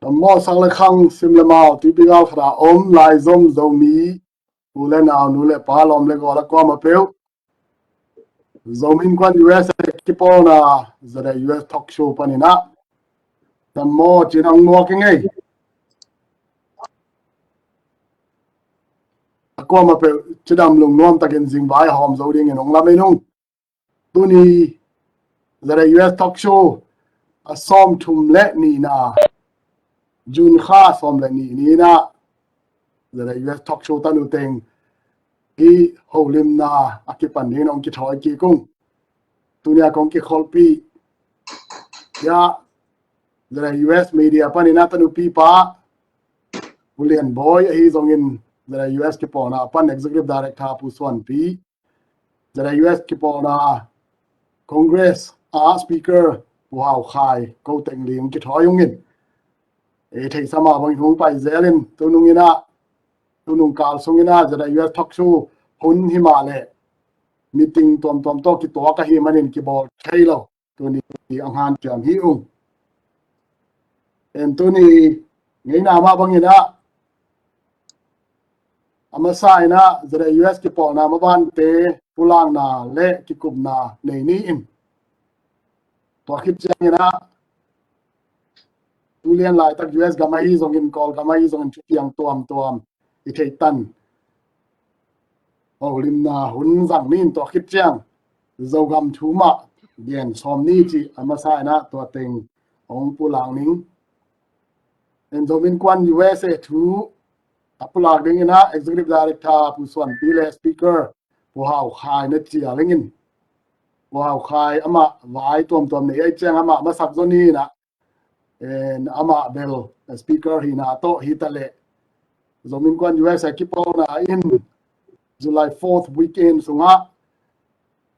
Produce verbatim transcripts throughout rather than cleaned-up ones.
Tam maw, sang le khang, sim le mau, tuipi gal khat a om, lai zom Zomi u le nau, nu le pa, lawm le gawl a kuamah peuh, Zomi Innkuan U S A kipawlna Z A U S Talk Show panin ah tam maw cih hong muak ing ei. A kuamah peuh cidam lungnuam takin zingvai hawm zo dingin hong lamen ung. Tuni Z A U S Talk Show a sawmthum le nihna, June kha sawm le nih ni-in ah Z A U S Talk Show tanu teng i holimna a kipan dingin hong kithawi kik ung. Tuni a kong kikholhpih, ya, Z A U S media panin ah tanupi pa Pu Lian Bawi, ahi zongin Z A U S kipawlna pan Executive Director Pu Suanpi, Z A U S kipawlna Congress a Speaker Pu Hau Khai, ko teng ling kithawi ung in. E, theihsa mah bangin hong pai zel in, tunung in ah, tunung kal sung in ah Z A U S Talk Show hun hi mah leh meeting tuamtuam tawh kituak ahih manin kibawl thei lo. Tuni a hanciam hi ung. En, tuni ngeina mah bangin ah, a masa in ah Z A U S kipawlna mavante pulakna le kikupna nei ni in. Tua khit ciangin ah, tu lian laitak U S gam ahi zongin, Kawlgam ahi zongin, thupiang tuamtuam i theihtan holimna hun zang ni in, tua khit ciang Zogam thu mah gen sawm ni cih a masa in ah tua teng hong pulak ning. En, Zomi Innkuan U S A thu a pulak dingin ah Executive Director Pu Suanpi le Speaker Pu Hau Khai na cial ing in. Pu Hau Khai amah vai tuamtuam nei ahih ciang amah masak zaw ni in ah, en, amah bel Speaker hihna tawh hi ta leh, Zomi Innkuan U S A kipawlna in July fourth weekend sungah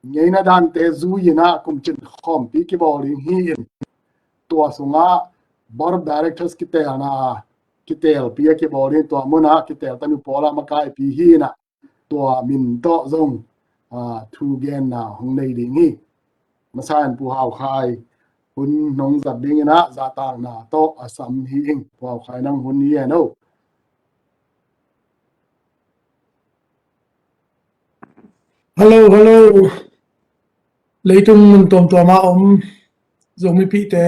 ngeina dante zui in ah kumcin khawmpi kibawl ding hi in, tua sungah Board of Directors kitelna, kitelpi a kibawl ding, tua munah kitel tanu pawl a makaipi hi in ah, tua min tawh zong, aa, thugenna hong nei ding hi. Masa in Pu Hau Khai hun hong zat dingin ah zahtakna tawh a sam hi ing. Pu Hau Khai, nang hun hi hen o. Hello, hello. Leitung mun tuamtuam a om Zomipihte,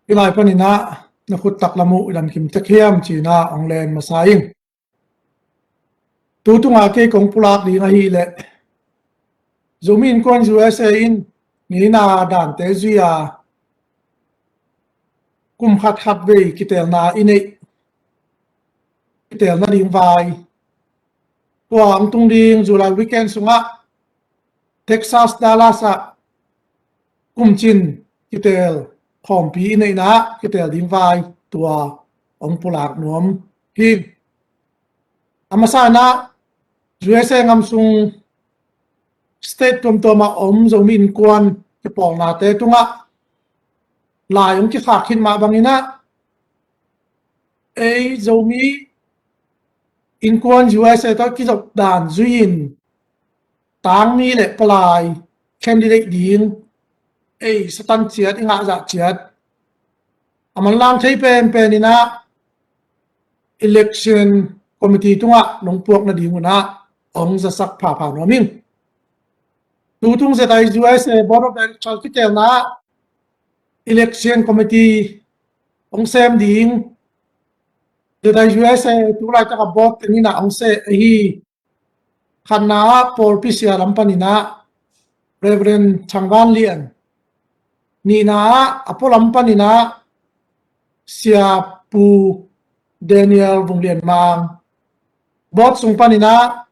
i lai panin ah na khut taklam uh i lamkim tek hiam ci-in ah hong len masa ing. Tu tungah kei kong pulak ding ahih leh, Zomi Innkuan U S A in ngeina dante zui a kum khat khat vei kitelna i neih, kitelna ding vai, tua hong tung ding July weekend sungah Texas Dallas ah kumcin kitel khawmpi i neihna ah kitel ding vai, tua hong pulak nuam hi. A masa in ah U S A ngam sung state tuamtuam a om Zomi Innkuan kipawlnate tungah lai hong kikhak khit mah bangin ah, ei Zomi Innkuan U S A tawh kizop dan zui in, tangmi le palai candidate ding ei Satan ciat, i ngahzah ciat a manlang thei penpen in ah Election Committee tungah nong puak nading un ah hong zasak phapha nuam ing. Tu tung Z I U S A Board of Directors kitelna ah Election Committee hong sem ding, Z I U S A tu laitak a board teng in ah hong seh ahi. Khatna ah pawlpi sia lam panin ah Reverend Thang Van Lian, nihna ah a pualam panin ah Sia Pu Daniel Vung Lian Mang, board sung panin ah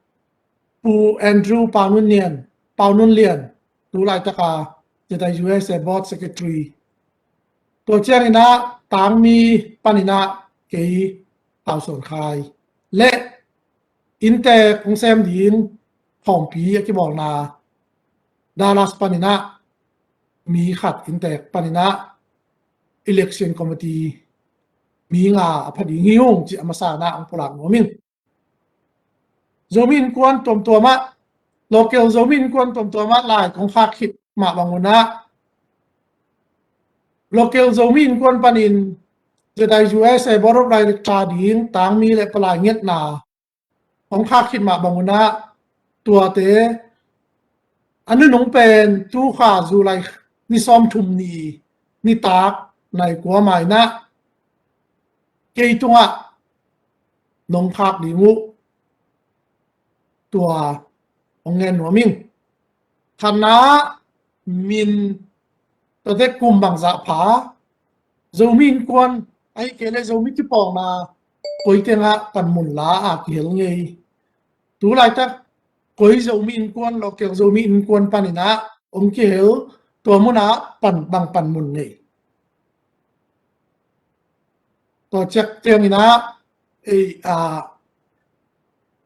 Pu Andrew Pau Nun Lian, Pau Nun Lian, tu laitak a Z I U S A Board Secretary. Tua ciangin ah tangmi panin ah kei Pau Suan Khai le inntek hong sem ding khawmpi a kibawlna Dallas panin ah mi khat inntek panin ah Election Committee mi nga a pha ding hi ung, ci a masa in ah hong pulak nuam ing. Zomi Innkuan tuamtuam ah, local Zomi Innkuan tuamtuam ah lai kong khak khit mah bang un ah, local Zomi Innkuan panin ZIUSA Board of Director ding tangmi le palai ngetna hong khak khit mah bang un ah, tuate a nunung pen tu kha July ni sawmthum ni nitak nai kua ma in ah kei tungah nong khak ding uh, tua hong ngen nuam ing. Khatna, min, tuate kum bangzah pha, Zomi Innkuan, ahih kei leh Zomi kipawlna koi tengah panmun la a kihel ngei. Tu laitak koi Zomi Innkuan, local Zomi Innkuan panin ah hong kihel, tua munah pan, bang panmun ngei. Tua ciang, ciangin ah, ei, a,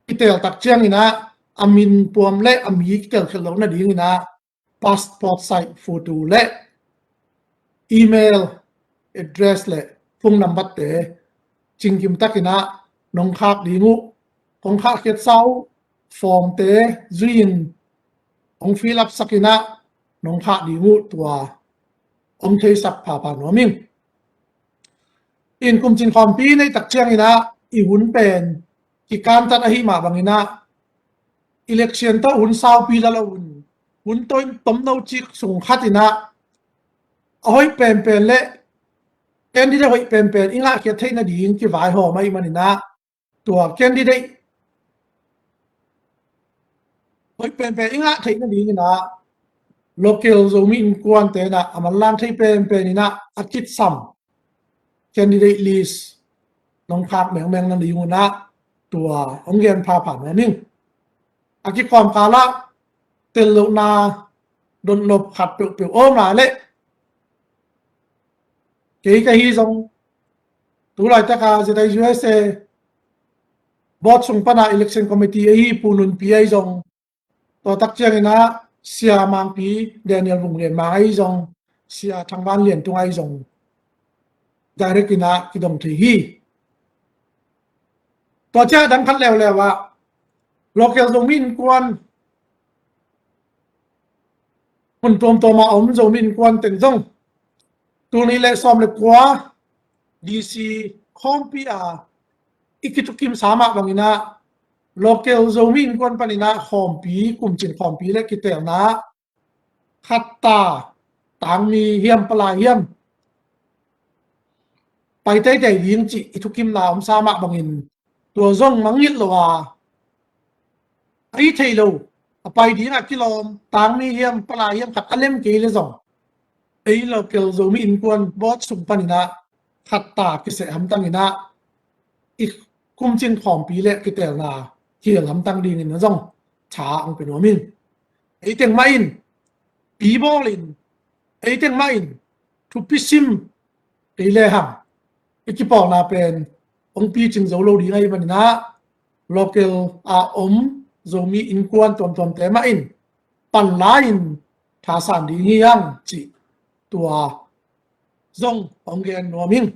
kitel tak ciangin ah, a min puam le a mi kitel khelh loh nadingin ah, passport size photo le email address le phone number te cingkim takin ah nong khak ding uh, hong khak khiatsa uh form te zui-in hong fill up sakin ah nong khak ding uh, tua hong theisak phapha nuam ing. In kumcin khawmpi nei tak ciangin ah i hun pen kikantat ahih mah bangin ah election tawh hun saupi la lo hun, hun tawh in tomno cik sung khat in ah a hoih penpen le candidate hoih penpen i ngahkhiat theih nading kivaihawm ahih manin ah, tua candidate hoih penpen i ngah theih nadingin ah local Zomi Innkuante in ah a manlang thei penpen in ah a kitsam candidate list nong khak mengmeng nading un ah, tua hong gen phapha nuam ing. A kikawmkal ah tel lohna dotnop khat peuhpeuh om lai leh, kei ka hi zong, tu laitak a ZIUSA board sung pan a election committee ahi Pu Nunpi ahi zong, tua tak ciangin ah Sia Mangpi Daniel Vung Lian Mang ahi zong, Sia Thang Van Lian Tung ahi zong direct in ah kidong thei hi. Tua ciang a dang khat leuleu ah local Zomi Innkuan, mun tuamtuam a om Zomi Innkuan teng zong, tul nih le sawm le kua DC khawmpi a i kithukim sa mah bangin ah local Zomi Innkuan panin ah khawmpi, kumcin khawmpi le kitelna khatta, tangmi hiam palai hiam pai teitei ding cih i thukimna om sa mah bangin, tua zong mangngilh lo a, a i theih lo, a pai ding a kilawm tangmi hiam palai hiam khat a lem kei le zong, ei local Zomi Innkuan board sung panin ah khatta kiseh hamtangin ah i kumcin khawmpi le kitelna kihel hamtang dingin ah zong tha hong pia nuam ing. Ei teng mah in pi bawlin, ei teng mah in thupi sim kei le hang i kipawlna pen hong picing zo lo ding ahih manin ah local a om Zomi Innkuan tuamtuamte mah in pan la-in thasan ding hi hang cih tua zong hong gen nuam ing.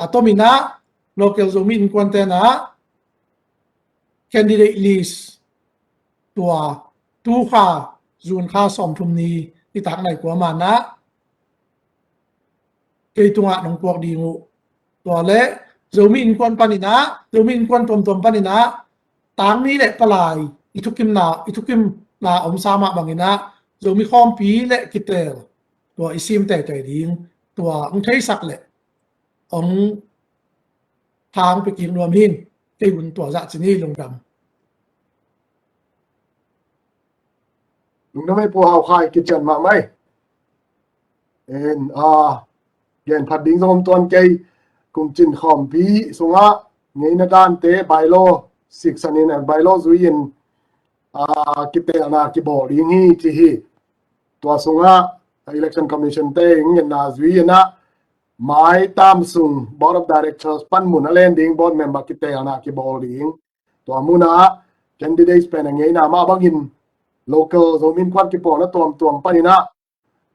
A tomin ah local Zomi Innkuante in ah candidate list tua tu kha June kha sawmthum ni nitak nai kua ma in ah kei tungah nong puak ding uh. Tua le Zomi Innkuan panin ah, Zomi Innkuan tuamtuam panin ah tangmi le palai i thukimna, i thukimna om sa mah bangin ah Zomi khawmpi le kitel tua i sim teitei ding, tua hong theisak le hong tha hong pia kik nuam ing. Kei un tua zah ci ni. Lungdam. Lungdam ei Pu Hau Khai, kician mahmah ei. En, a, gen phat ding zong om tuan kei, kumcin khawmpi sungah ngeina dante bylaw siksan in, bylaw zui in, a, kitelna kibawl ding hi ci hi. Tua sungah Election Commission te in ngetna zui in ah maitam sung Board of Directors pan mun a len ding, board member kitelna kibawl ding. Tua munah candidates pen a ngeina mah bangin local Zomi Innkuan kipawlna tuamtuam panin ah,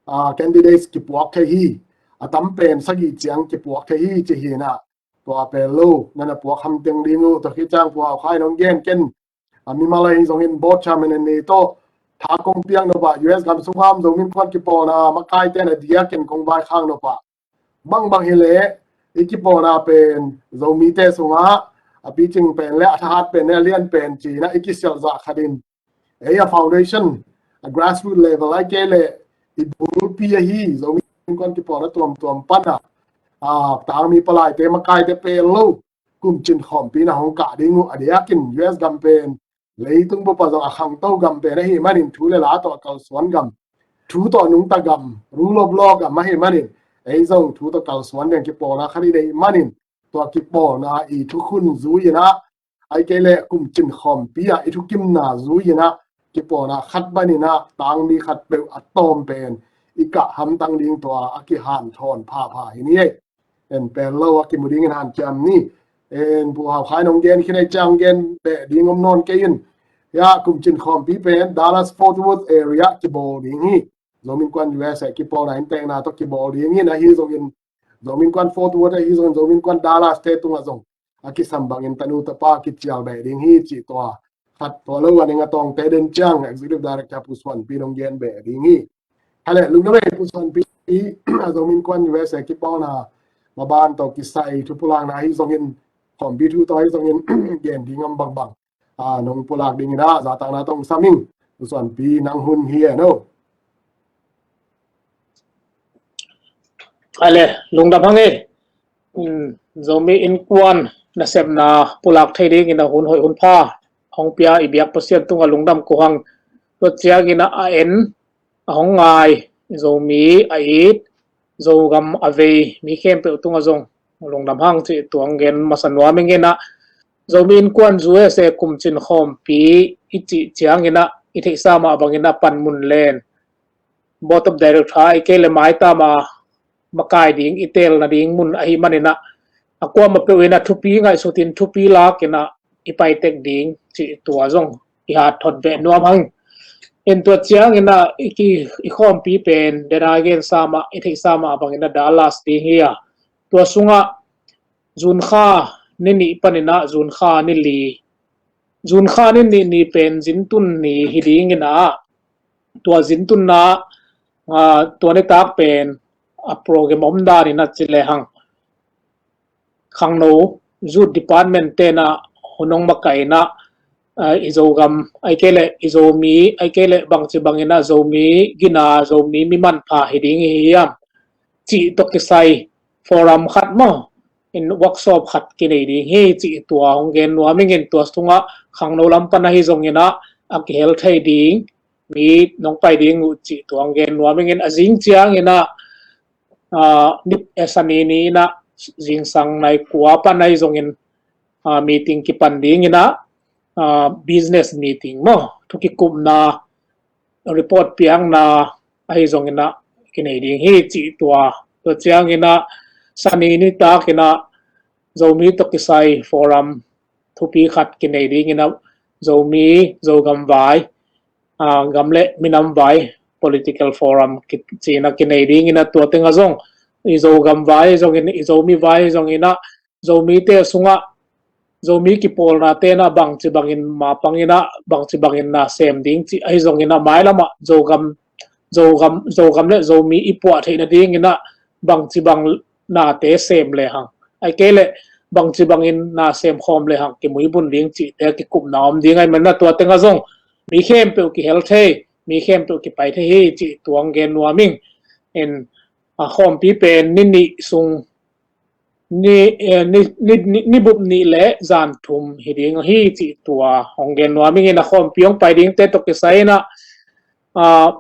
ah, candidates kipuak thei hi. A tam pen sagih ciang kipuak thei hi ci hi in ah, tua pen lo nana puak hamteng ding uh. Tua khit ciang Pu Hau Khai nong gen, ken a mimal ahi zongin board chairman a nei tawh tha kong piak nop ah, US gam sung a om Zomi Innkuan kipawlna makaite na dia ken kong vaikhak nop ah, bangbang hi leh i kipawlna pen Zomite sungah a picing pen le a thahat pen le a lian pen ci-in ah i kisialhzah khat in, ei a foundation, a grassroot level ahih kei leh i bulpi ahi Zomi Innkuan kipawlna tuamtuam pan ah, a, tangmi palaite makaite pel lo kumcin khawmpi na hong kah ding uh a diakin U S gam pen leitung bup ah zong a khangto gam pen ahih manin thu le la tawh a kalsuan gam, thu tawh nungta gam, rule of law gam ahih manin ei zong thu tawh kalsuan ding kipawlna khat i neih manin tua kipawlna i thukhun zui-in ah, ahih kei leh kumcin khawmpi ah i thukimna zui-in ah kipawlna khat panin ah tangmi khat peuh a tawm pen i kah hamtang ding tua a kihanthawn phapha hi ni ei. En pel lo a kimu dingin hanciam ni. En Pu Hau Khai nong gen khin ei ciang gen beh ding om nawn kei in. Ya, kumcin khawmpi pen Dallas Fort Worth area kibawl ding hi. Zomi Innkuan U S A kipawlna inntekna tawh kibawl dingin ahi zongin Zomi Innkuan Fort Worth ahi zongin Zomi Innkuan Dallas te tungah zong a kisam bangin tanu tapa kicial beh ding hi cih tua khat tua lo a ning a tawngte den ciang Executive Director Pu Suanpi nong gen beh ding hi. Hale, lungdam ei Pu Suanpi, a Zomi Innkuan U S A kipawlna maban tawh kisai thupulakna ahi zongin, khawmpi thu tawh ahi zongin gen ding om bangbang a nong pulak dingin ah zahtakna tawh hong sam ing. Pu Suanpi, nang hun hi e no. Ale, lungdam hang e. Zomi Innkuan nasepna pulak thei dingin a hun hoih hun pha hong pia i biak Pasian tungah lungdam ko hang. Tua ciangin a en a hong ngai Zomi a it, Zogam a vei mi khempeuh tungah zong lungdam hang cih tua hong gen masa nuam ing in ah, Zomi Innkuan U S A kumcin khawmpi i cih ciangin ah i theihsa mah bangin a panmun len Board of Director ahih kei leh maitam a makai ding i teel nading mun ahih manin ah, a kuamah peuh in ah thupi ngaihsutin thupi lakin ah i pai tek ding cih tua zong i hat thot beh nuam hang. En tua ciangin ah i ki, i khawmpi pen dena gen sa mah, i theihsa mah bangin ah Dallas ding hi a, tua sungah June kha ni nih panin ah June kha ni li, June kha ni nih ni pen zintun ni hi dingin ah, tua zintunna, ah, tua nitak pen a program om danin ah ci lehang khangno Youth Department ten ah hun hong makaih in ah, ah, i Zogam ahih kei leh i Zomi ahih kei leh bangci bangin ah Zomi gina, Zomi mi manpha hi ding hi hiam cih tawh kisai forum khat maw, in workshop khat kinei ding hi cih tua hong gen nuam ing in, tua sungah khangno lam pan ahi zongin ah a kihel thei ding mi nong pai ding uh cih tua hong gen nuam ing in, a zing ciangin ah, ah, ni, eh, Sani ni in ah zingsang nai kua pan ahi zongin, ah, meeting kipan dingin ah, ah, business meeting maw, thu kikupna, report piakna ahi zongin ah kinei ding hi cih tua. Tua ciangin ah Sani nitak in ah Zomi tawh kisai forum thupi khat kinei dingin ah Zomi, Zogam vai, ah, gam le minam vai political forum ki, ci-in ah kinei dingin ah tua teng ah zong i Zogam vai zongin, i Zomi vai zongin ah Zomite sungah Zomi kipawlnate in ah bangci bangin mapang in ah bangci bangin na sem ding cih ahi zongin ah mailam ah Zogam, Zogam, Zogam le Zomi i puah theih nadingin ah bangci bang nate sem lehang, ahih kei leh bangci bangin na sem khawm lehang kimuibun ding cihte kikupna om ding ahih manin ah tua teng ah zong mi khempeuh kihel thei, mi khempeuh kipai thei hi cih tua hong gen nuam ing. En, a, khawmpi pen ni nih sung, ni, eh, ni, ni, ni, ni bup nih le zan thum hi ding hi cih tua hong gen nuam ing in, a khawmpi hong pai dingte tawh kisai in ah, ah,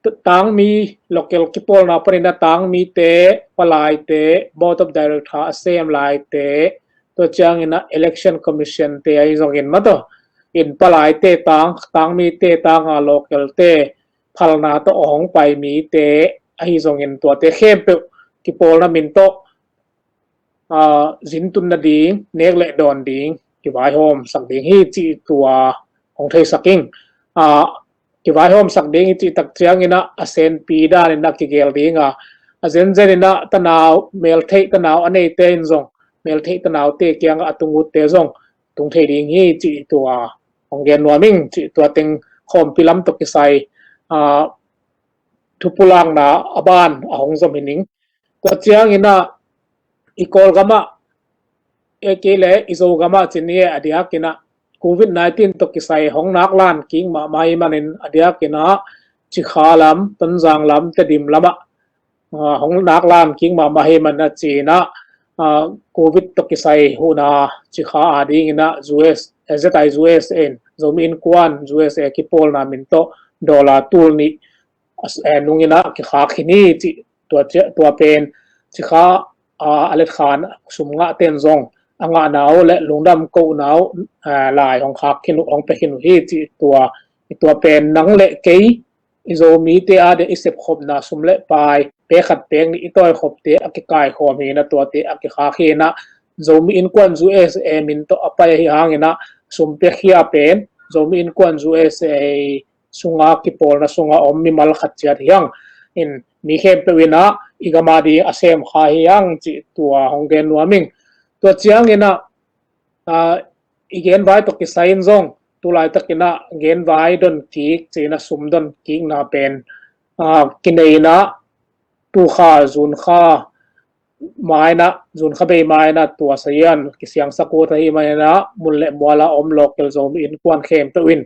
t-, tangmi local kipawlna panin ah tangmite, palaite, Board of Director a sem laite, tua ciangin ah Election Commission te ahi zongin maw, tua in palaite tang, tangmite tang a local te, phalna tawh a hong pai mite ahi zongin tuate khempeuh kipawlna min tawh, ah, zintun nading, nek le dawn ding kivaihawm sak ding hi cih tua hong theisak ing. Ah, kivaihawm sak ding hi cih tak ciangin ah a senpi danin ah kigel ding a, a zenzen in ah tanau, meltheih tanau a neite in zong, meltheih tanaute kiangah a tung utte zong tung thei ding hi cih tua hong gen nuam ing cih tua teng khawmpi lam tawh kisai, ah, thupulakna a ban a hong zom hi ning. Tua ciangin ah i Kawlgamah, e kei le i Zogamah cin i e a diakinah Covid nineteen tawh kisai hong naklan kik mahmah hi manin a diakinah Cikha lam, Tonzang lam, Tedim lamah, ah, hong naklan kik mahmah hi manin a cinah, ah, Covid tawh kisai huhna Cikha a dinginah U S, eh, Z I U S A in Zomi Innkuan U S A kipawlna min tawh dollar tul nih, eh, nunginah kikhak khin hi cih tua, tua pen Cikha, ah, a letkhan sum ngahten zong a ngahna uh le lungdam kohna uh, ah, lai hong khak khin uh, hong pia khin uh hi cih tua, tua pen nang le kei i Zomite a dia i sepkhopna sum le pai pek khat pek nih i tawikhopte a kikaikhawm hinah tuate a kikhak hinah Zomi Innkuan U S A min tawh a pai ahi hanginah sum piakhia pen Zomi Innkuan U S A sunga kipawlna sunga om mimal khat ciat hi hang in mi khempeuh inah i gam a ding a sem kha hi hang cih tua hong gen nuam ing. Tua cianginah, ah, i genvai tawh kisai in zong tulaitakinah genvai don kik cinah sum don kikna pen, ah, kineinah tukha zunkha mainah, zunkha bei mainah tua sayan kisiangsak ut ahi mainah mun le muala om local Zomi Innkuan khempeuh in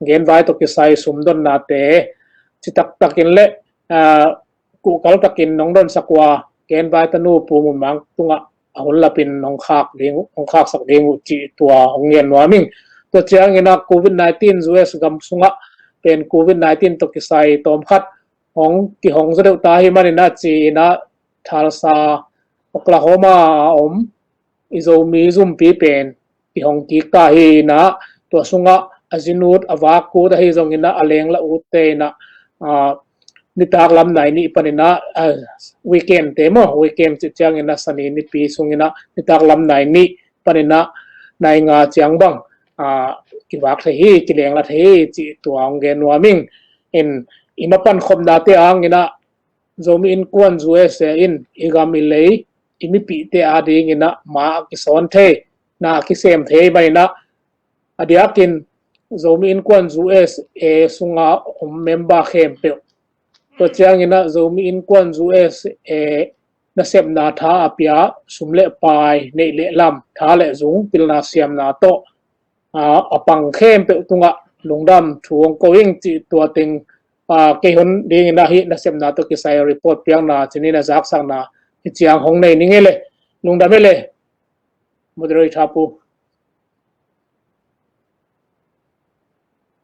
genvai tawh kisai sum donnate citaktakin le, ah, kuhkal takin nong donsak uh a genvai tanu Pu Mun Mang tungah a hun lapin nong khak ding uh, nong khaksak ding uh cih tua hong gen nuam ing. Tua cianginah Covid nineteen U S gam sungah pen Covid nineteen tawh kisai tawmkhat hong kihong zaw deuh ta hi maninah cinah Tulsa, Oklahoma a om i Zomi zumpi pen kihong kik ta hinah tua sungah a zin ut a vak ut ahi zonginah a lengla utte inah, ah, nitak lam nai nih paninah, ah, weekend te maw, weekend cih cianginah Sani nipi sunginah nitak lam nai nih paninah nai nga ciang bang, ah, kivak thei hi, kilengla thei hi cih tua hong gen nuam ing. In i mapan khopnate hanginah Zomi Innkuan U S A in i gam i lei i mipihte a dinginah ma a kisawn thei, na a kisem thei mainah a diakin Zomi Innkuan U S A sunga om member khempeuh tua cianginah Zomi Innkuan U S A nasepna tha a pia sum le pai neih le lam tha le zung pilna siamna tawh, ah, a pang khempeuh tungah lungdam thu hong ko ing cih tua teng, ah, kei hun dinginah hih nasepna tawh kisai report piakna cinin a zaksakna hi ciang hong nei ning e le. Lungdam e le. Moderator pu.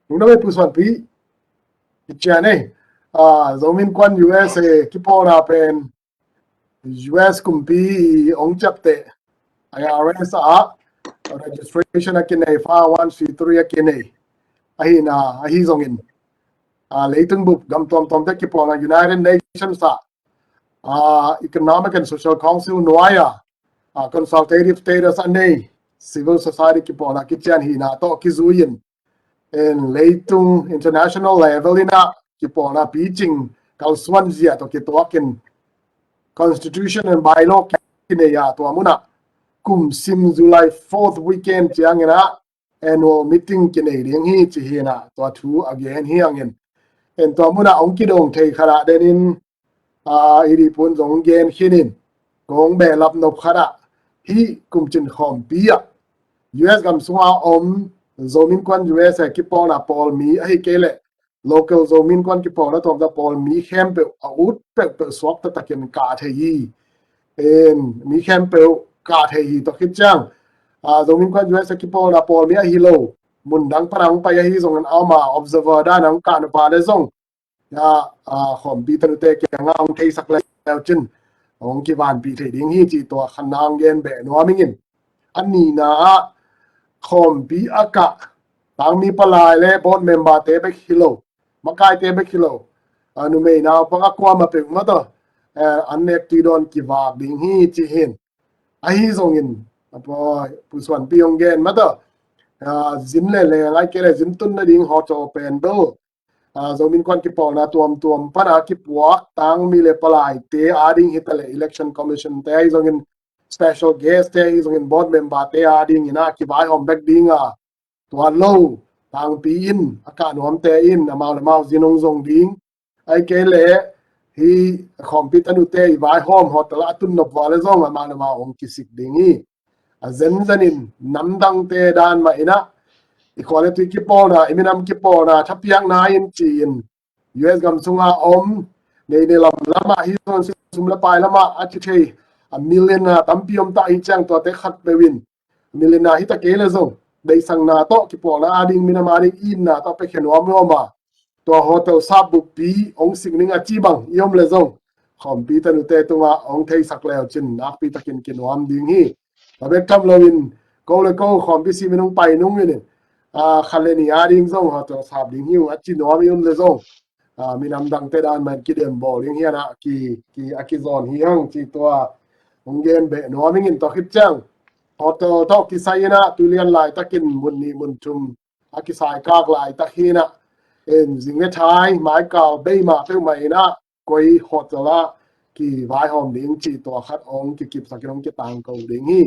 Lungdam e Pu Suanpi. Hi cian e. Ah, Zomi Innkuan U S A kipawlna pen U S kumpi hong ciapteh I R S ah registration a kinei, five oh one C three a kinei. Ahina, ahi zongin, ah, leitung bup gam tuamtuamte kipawlna United Nations ah, ah, Economic and Social Council nuai ah, ah, consultative status a nei civil society kipawlna kician hina tawh kizui in, in leitung international level inah kipawlna picing kalsuan zia tawh kituakin constitution and bylaw kinei a tua munah kum sim July fourth weekend cianginah annual meeting kinei ding hi ci hinah tua thu a gen hi hangin. In tua munah hong kidong thei khatah denin, ah, i dihpun zong gen khinin kong behlap nop khatah hih kumcin khawmpi ah U S gam sunga om Zomi Innkuan U S A kipawlna pawlmi ahi kei leh local Zomi Innkuan kipawlna tuamta pawlmi khempeuh a ut peuhpeuh suak taktakin kah thei hi. In mi khempeuh kah thei hi tawh khit ciang, ah, Zomi Innkuan U S A kipawlna pawlmi ahi lo mun dang pana hong pai ahi zongin ama observer dana hong kah napa le zong, ah, khawmpi tanute kiangah hong theisak leucin hong kivanpih thei ding hi cih tua khatna hong gen beh nuam ingin. A nihna ah khawmpi a kah tangmi palai le board member te bek hi lo, makaite bek hi lo, ah, numei naupang a kuamah peuh mah tawh, eh, an nek tui dawn kivak ding hi ci hin. Ahi zongin, a pawi, Pu Suanpi hong gen mah tawh, ah, zin le leng ai kei le zin tun nading hawcaw pen bel, ah, Zomi Innkuan kipawlna tuamtuam pana kipuak tangmi le palaite a ding hi ta le election commission te ahi zongin special guest te ahi zongin board member te a dingin a kivaihawm bek ding a, tua lo tangpi in a kah nuamte in amau le mau zin hong zong ding, ai kei le hi khawmpi tanute i vaihawm hotel ah a tun nop vua le zong amah le amah hong kisik ding hi. A zenzen in namdangte dan mah in ah i khua le tui kipawlna, i minam kipawlna thapiakna in ci-in U S gam sunga om, nei nei lam lamah hi zong sum le pai lamah a ci thei a millionaire tampi om ta hi ciang tuate khat peuh in millionaire hi ta kei le zong deihsakna tawh kipawlna a ding, minam a ding itna tawh pia khia nuam nuam a, tua hotel sap buppi hong sik ning a ci bang i om le zong khawmpi tanute tungah hong theisak le uh cin nakpi takin kinuam ding hi. Tua bek tham loin ko le ko khawmpi simin hong pai nung in, a, khat le nih a ding zong hotel sap ding hi ung a ci nuam i om le zong, a, minam dangte dan mah in kidem bawl ding hi a, na ki, ki, a kizawn hi hang ci tua hong gen beh nuam ing in. Tua khit ciang hotel tawh kisai in ah tuilian laitakin mun nih mun thum a kisai kak laitak hi in ah, en, zing le thai maikal bei mah peuhmah in ah koi hotel ah kivaihawm ding ci tua khat hong kikipsak in hong kitangko ding hi.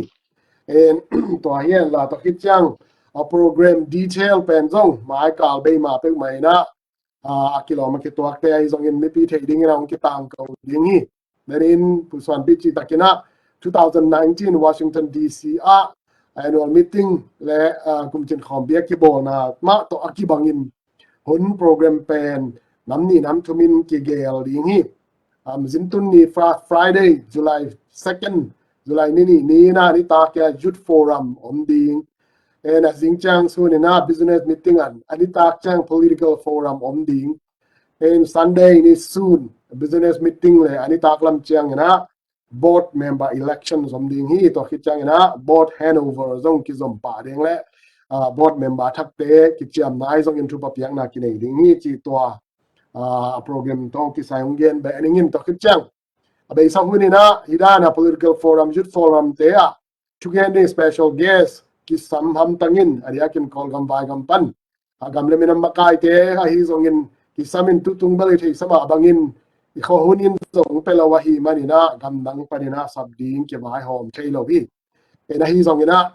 En, tua hi en la, tua khit ciang a program detail pen zong maikal bei mah peuhmah in ah, a, a kilawm a kituakte ahi zongin mipi theih dingin a hong kitangko ding hi. Tua in Pu Suan Pi cih takin ah two thousand nineteen Washington D C ah annual meeting le, a, kumcin khawmpi a kibawlna mah tawh a kibangin hun program pen nam nih nam thumin kigel ding hi. Um, zintun ni Fri-, Friday, July second, July ni nih ni in ah nitak a Youth Forum om ding. En, a zing ciang sun in ah business meeting an, a nitak ciang political forum om ding. En, Sunday ni sun business meeting le a nitak lam ciang in ah board member elections om ding hi. Tua khit ciang in ah board handover zong kizom pah ding le, a, board member thakte kiciamna ahi zongin thupha piakna kinei ding hi ci tua, a, program tawh kisai hong gen beh ning in. Tua khit ciang a beisa hun in ah hi dan a political forum, youth forum te ah thugen ding special guest kisam hamtang in, a diakin Kawlgam vaigam pan a gam le minam makaite ahi zongin kisam in, tutung bel i theihsa mah bangin i khua hun in zong pia lo ahih manin ah gamdang panin ah sap ding kivaihawm thei lo hi. En, ahi zongin ah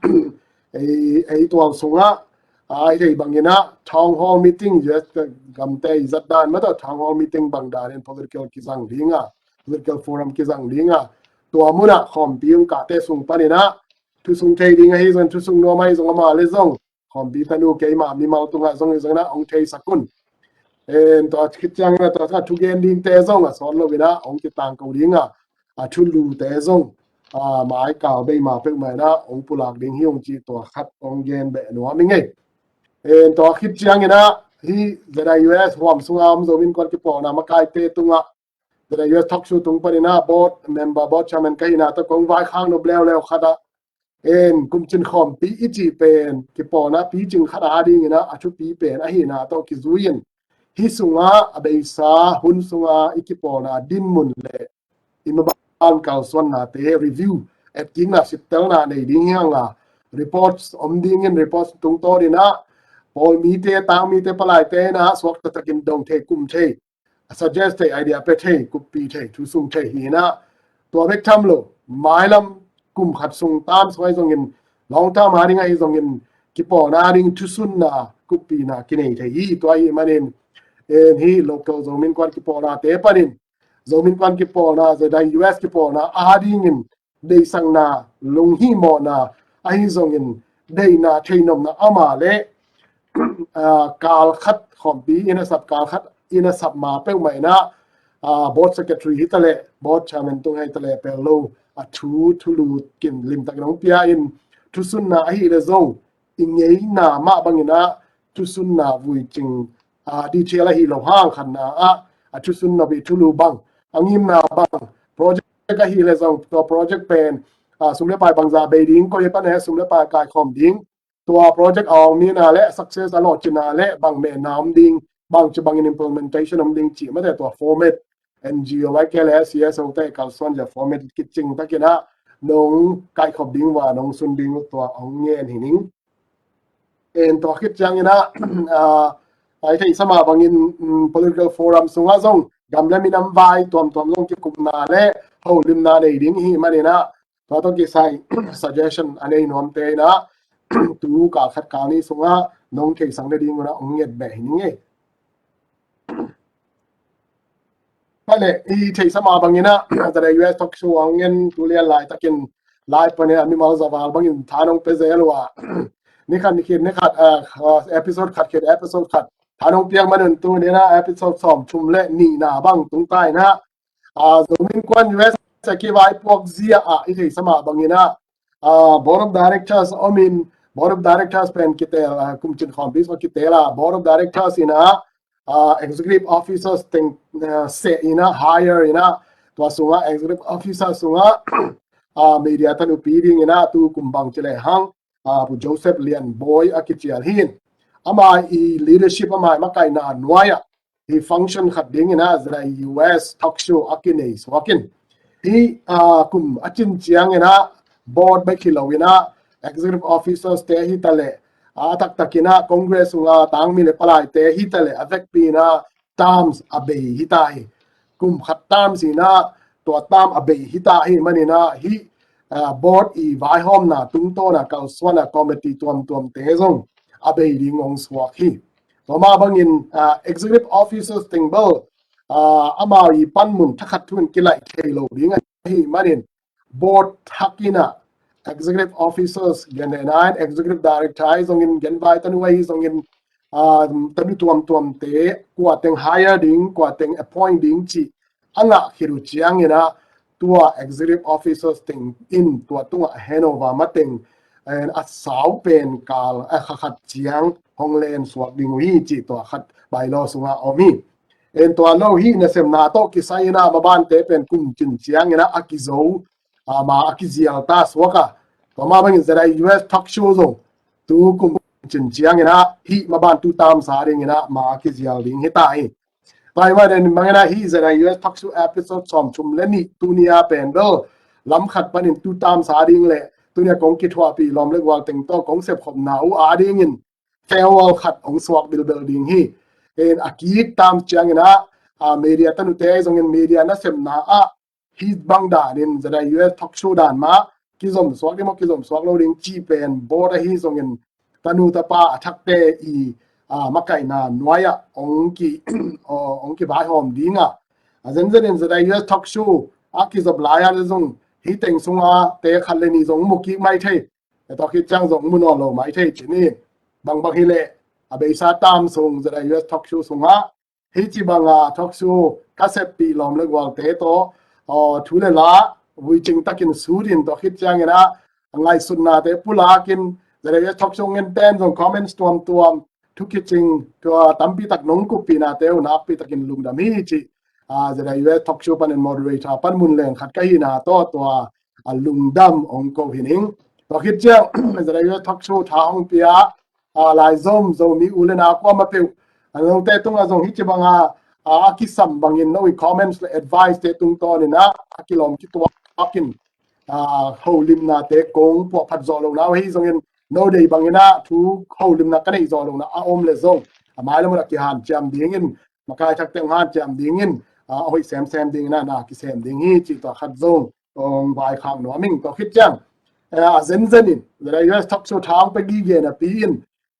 ei, ei tual sungah a, i theih bangin ah town hall meeting, U S gamte i zat dan mah tawh town hall meeting bang danin political kizang ding a, political forum kizang ding a, tua mun ah khawmpi hong kahte sung panin ah thusung thei ding ahi zong, thusung nuam ahi zong, amah le zong khawmpi tanu keimah mimal tungah zong hi zongin ah hong theisak un. En, tua khit ciangin ah tua thugen dingte zong a sawt loin ah hong kitangko ding a, a thulute zong, a, maikal bei mah peuhmah in ah hong pulak ding hi ung ci tua khat hong gen beh nuam ing ei. En, tua khit ciangin ah hih Z I U S huam sunga om Zomi Innkuan kipawlna makaite tungah Z I U S talk show tung panin ah board member, board chairman ka hihna tawh kong vaikhak nop leuleu khat ah, en, kumcin khawmpi i cih pen kipawlna picing khat a dingin ah a thupi pen ahihna tawh kizui in, hih sungah a beisa hun sunga i kipawlna dinmun le i maban kalsuannate review, etkikna sittelna nei ding hi hang a, reports om dingin, reports tungtawn in ah pawl mite, tang mite, palaite in ah suak taktakin dong thei, kum thei, a suggest thei, idea pia thei, kuppi thei, thusung thei hi in ah, tua bek tham lo, mailam kum khat sung tam sung ahi zongin, long term a ding ahi zongin kipawlna ding thusunna, kuppina kinei thei hi. Tua ahih manin, en, hih local Zomi Innkuan kipawlnate panin Zomi Innkuan kipawlna, Z I U S kipawlna a dingin deihsakna, lunghimawhna, ahi zongin deihna, theihnopna a om leh, a, kal khat khawmpi in a sap, kal khat in a sap ma peuhmah in ah, a, board secretary hi ta leh, board chairman tung hi ta leh, pel lo a thu, thulu kin limtakin hong pia in, thusunna ahih leh zong i ngeina mah bangin ah thusunna vuicing, a, detail ahi lo hang, khatna ah a thusunna, a thulu bang, a ngimna bang, project ahih leh zong tua project pen, a, sum le pai bangzah bei ding, koi pan a sum le pai kaikhawm ding, tua project a awng nina le success a lawhcinna le bang mehna om ding, bangci bangin implementation om ding cih mate, tua format, N G O, Y K le C S O te kalsuan le format kicing takin ah nong kaikhop ding uh a, nong sun ding uh, tua hong ngen hi ning. En, tua khit ciangin ah, a, i theihsa mah bangin, um, political forum sungah zong gam le minam vai tuamtuam zong kikupna le holimna nei ding i hih manin ah, tua tawh kisai suggestion a nei nuamte in ah tu kal khat kal nih sungah nong theisak nading un ah hong nget beh hi ning ei. Kale, i theihsa mah bangin ah, ZIUS talk show a hong en tu lian laitakin live panin ah mimal zaval bangin tha nong pia zel uh a. Ni khat, ni khat, ni khat, ah, ah, episode khat khit, episode khat tha nong piak man un, tuni in ah episode sawm thum le nihna bang tung ta in ah, ah, Zomi Innkuan U S a kivaipuak zia ah i theihsa mah bangin ah, ah, Board of Directors om in, Board of Directors pen kitel, ah, kum cin khawm bis a kitel a, Board of Directors in ah, ah, executive officers teng, ah, seh in ah, hire in ah, tua sungah executive officer sungah, ah, media tanu pi ding in ah, tu kum bang ci lehang, ah, Pu Joseph Lian Bawi a kicial hi in. Ama i leadership, ama i makaihna nuai ah, hi function khat ding in ah ZIUS talk show a kinei suak in. Hi, ah, kum a cin ciang in ah board bek hi lo in ah executive officers te hi ta leh, a taktak in ah Congress sungah tangmi le palaite hi ta leh, a vekpi in ah terms a bei hi ta hi. Kum khat terms in ah tua term a bei hi ta hi manin ah hi, ah, board i vaihawmna tungtawn a kalsuan a committee tuamtuamte zong a bei ding hong suak hi. Tua mah bangin, ah, executive officers teng bel, ah, amau i panmun thakhat thu in kilaih thei lo ding ahih manin, board thak in ah executive officers gen le nine, executive director ahi zongin, genvai tanu ahi zongin, ah, tanu tuamtuamte, kua teng hire ding, kua teng appoint ding cih a ngah khit uh ciang in ah, tua executive officers teng in tua tungah handover mateng, eh, a sau pen kal, eh, kha khat ciang hong len suak ding uh hi cih tua khat bylaw sungah om hi. En tua lo hi, nasemna tawh kisai in ah mabante pen kum cin ciang in ah a kizo, ah, ma a kizial ta suak a. Tua mah bangin ZIUS talk show zong tu kum cin ciang in ah hi maban tu term sa ding in ah ma a kizial ding hi ta hi. Tua hi mah den bangin ah hi ZIUS talk show episode sawm thum le nih tuni a pen bel lam khat panin tu term sa ding le tuni a kong kithuahpih lawm le gual teng tawh kong sepkhopna uh a dingin farewell khat hong suak bilbel ding hi. En a kik term ciang in ah, ah, media tanute zongin media nasemna ah hi bang danin ZIUS talk show dan mah kizom suak ding maw, kizom suak lo ding cih pen board ahi zongin tanu tapa a thakte i, ah, makaihna nuai ah hong ki, hong kivaihawm ding a. A zenzen in ZIUS talk show a kizop lai ah le zong hi teng sungah te khat le nih zong mu kik mai thei. E, tua khit ciang zong mu nawn lo mai thei ci ni. Bangbang hi leh a beisa term sung ZIUS talk show sungah hi ci banga talk show ka seppih lawm le gualte tawh, aw, thu le la vui cing takin sut in, tua khit ciang in ah ngaihsutnate pulakin ZIUS talk show ngen ten zong comments tuamtuam, thu kicing, tua tampi tak nong kuppihnate uh nakpi takin lungdam hi ci, ah, ZIUS talk show panin moderator panmun leng khat ka hihna tawh tua, ah, lungdam hong ko hi ning. Tua khit ciang ZIUS talk show tha hong pia, ah, Laizom Zomi u le nau kuamah peuh, ah, note tungah zong hi ci banga, ah, a kisam bangin no i comments le advice te tungtawn in ah a kilawm kituakin, ah, holimnate kong puahphat zawh lohna uh ahi zongin, no deih bangin ah thu holimna ka neih zawh lohna a om le zong, a mailam un a kihanciam dingin, makai thakte hong hanciam dingin, ah, a hoih semsem dingin ah na kisem ding hi cih tua khat zong hong vaikhak nuam ing. Tua khit ciang, eh, a zenzen in ZIUS talk show tha hong pia gige napi in,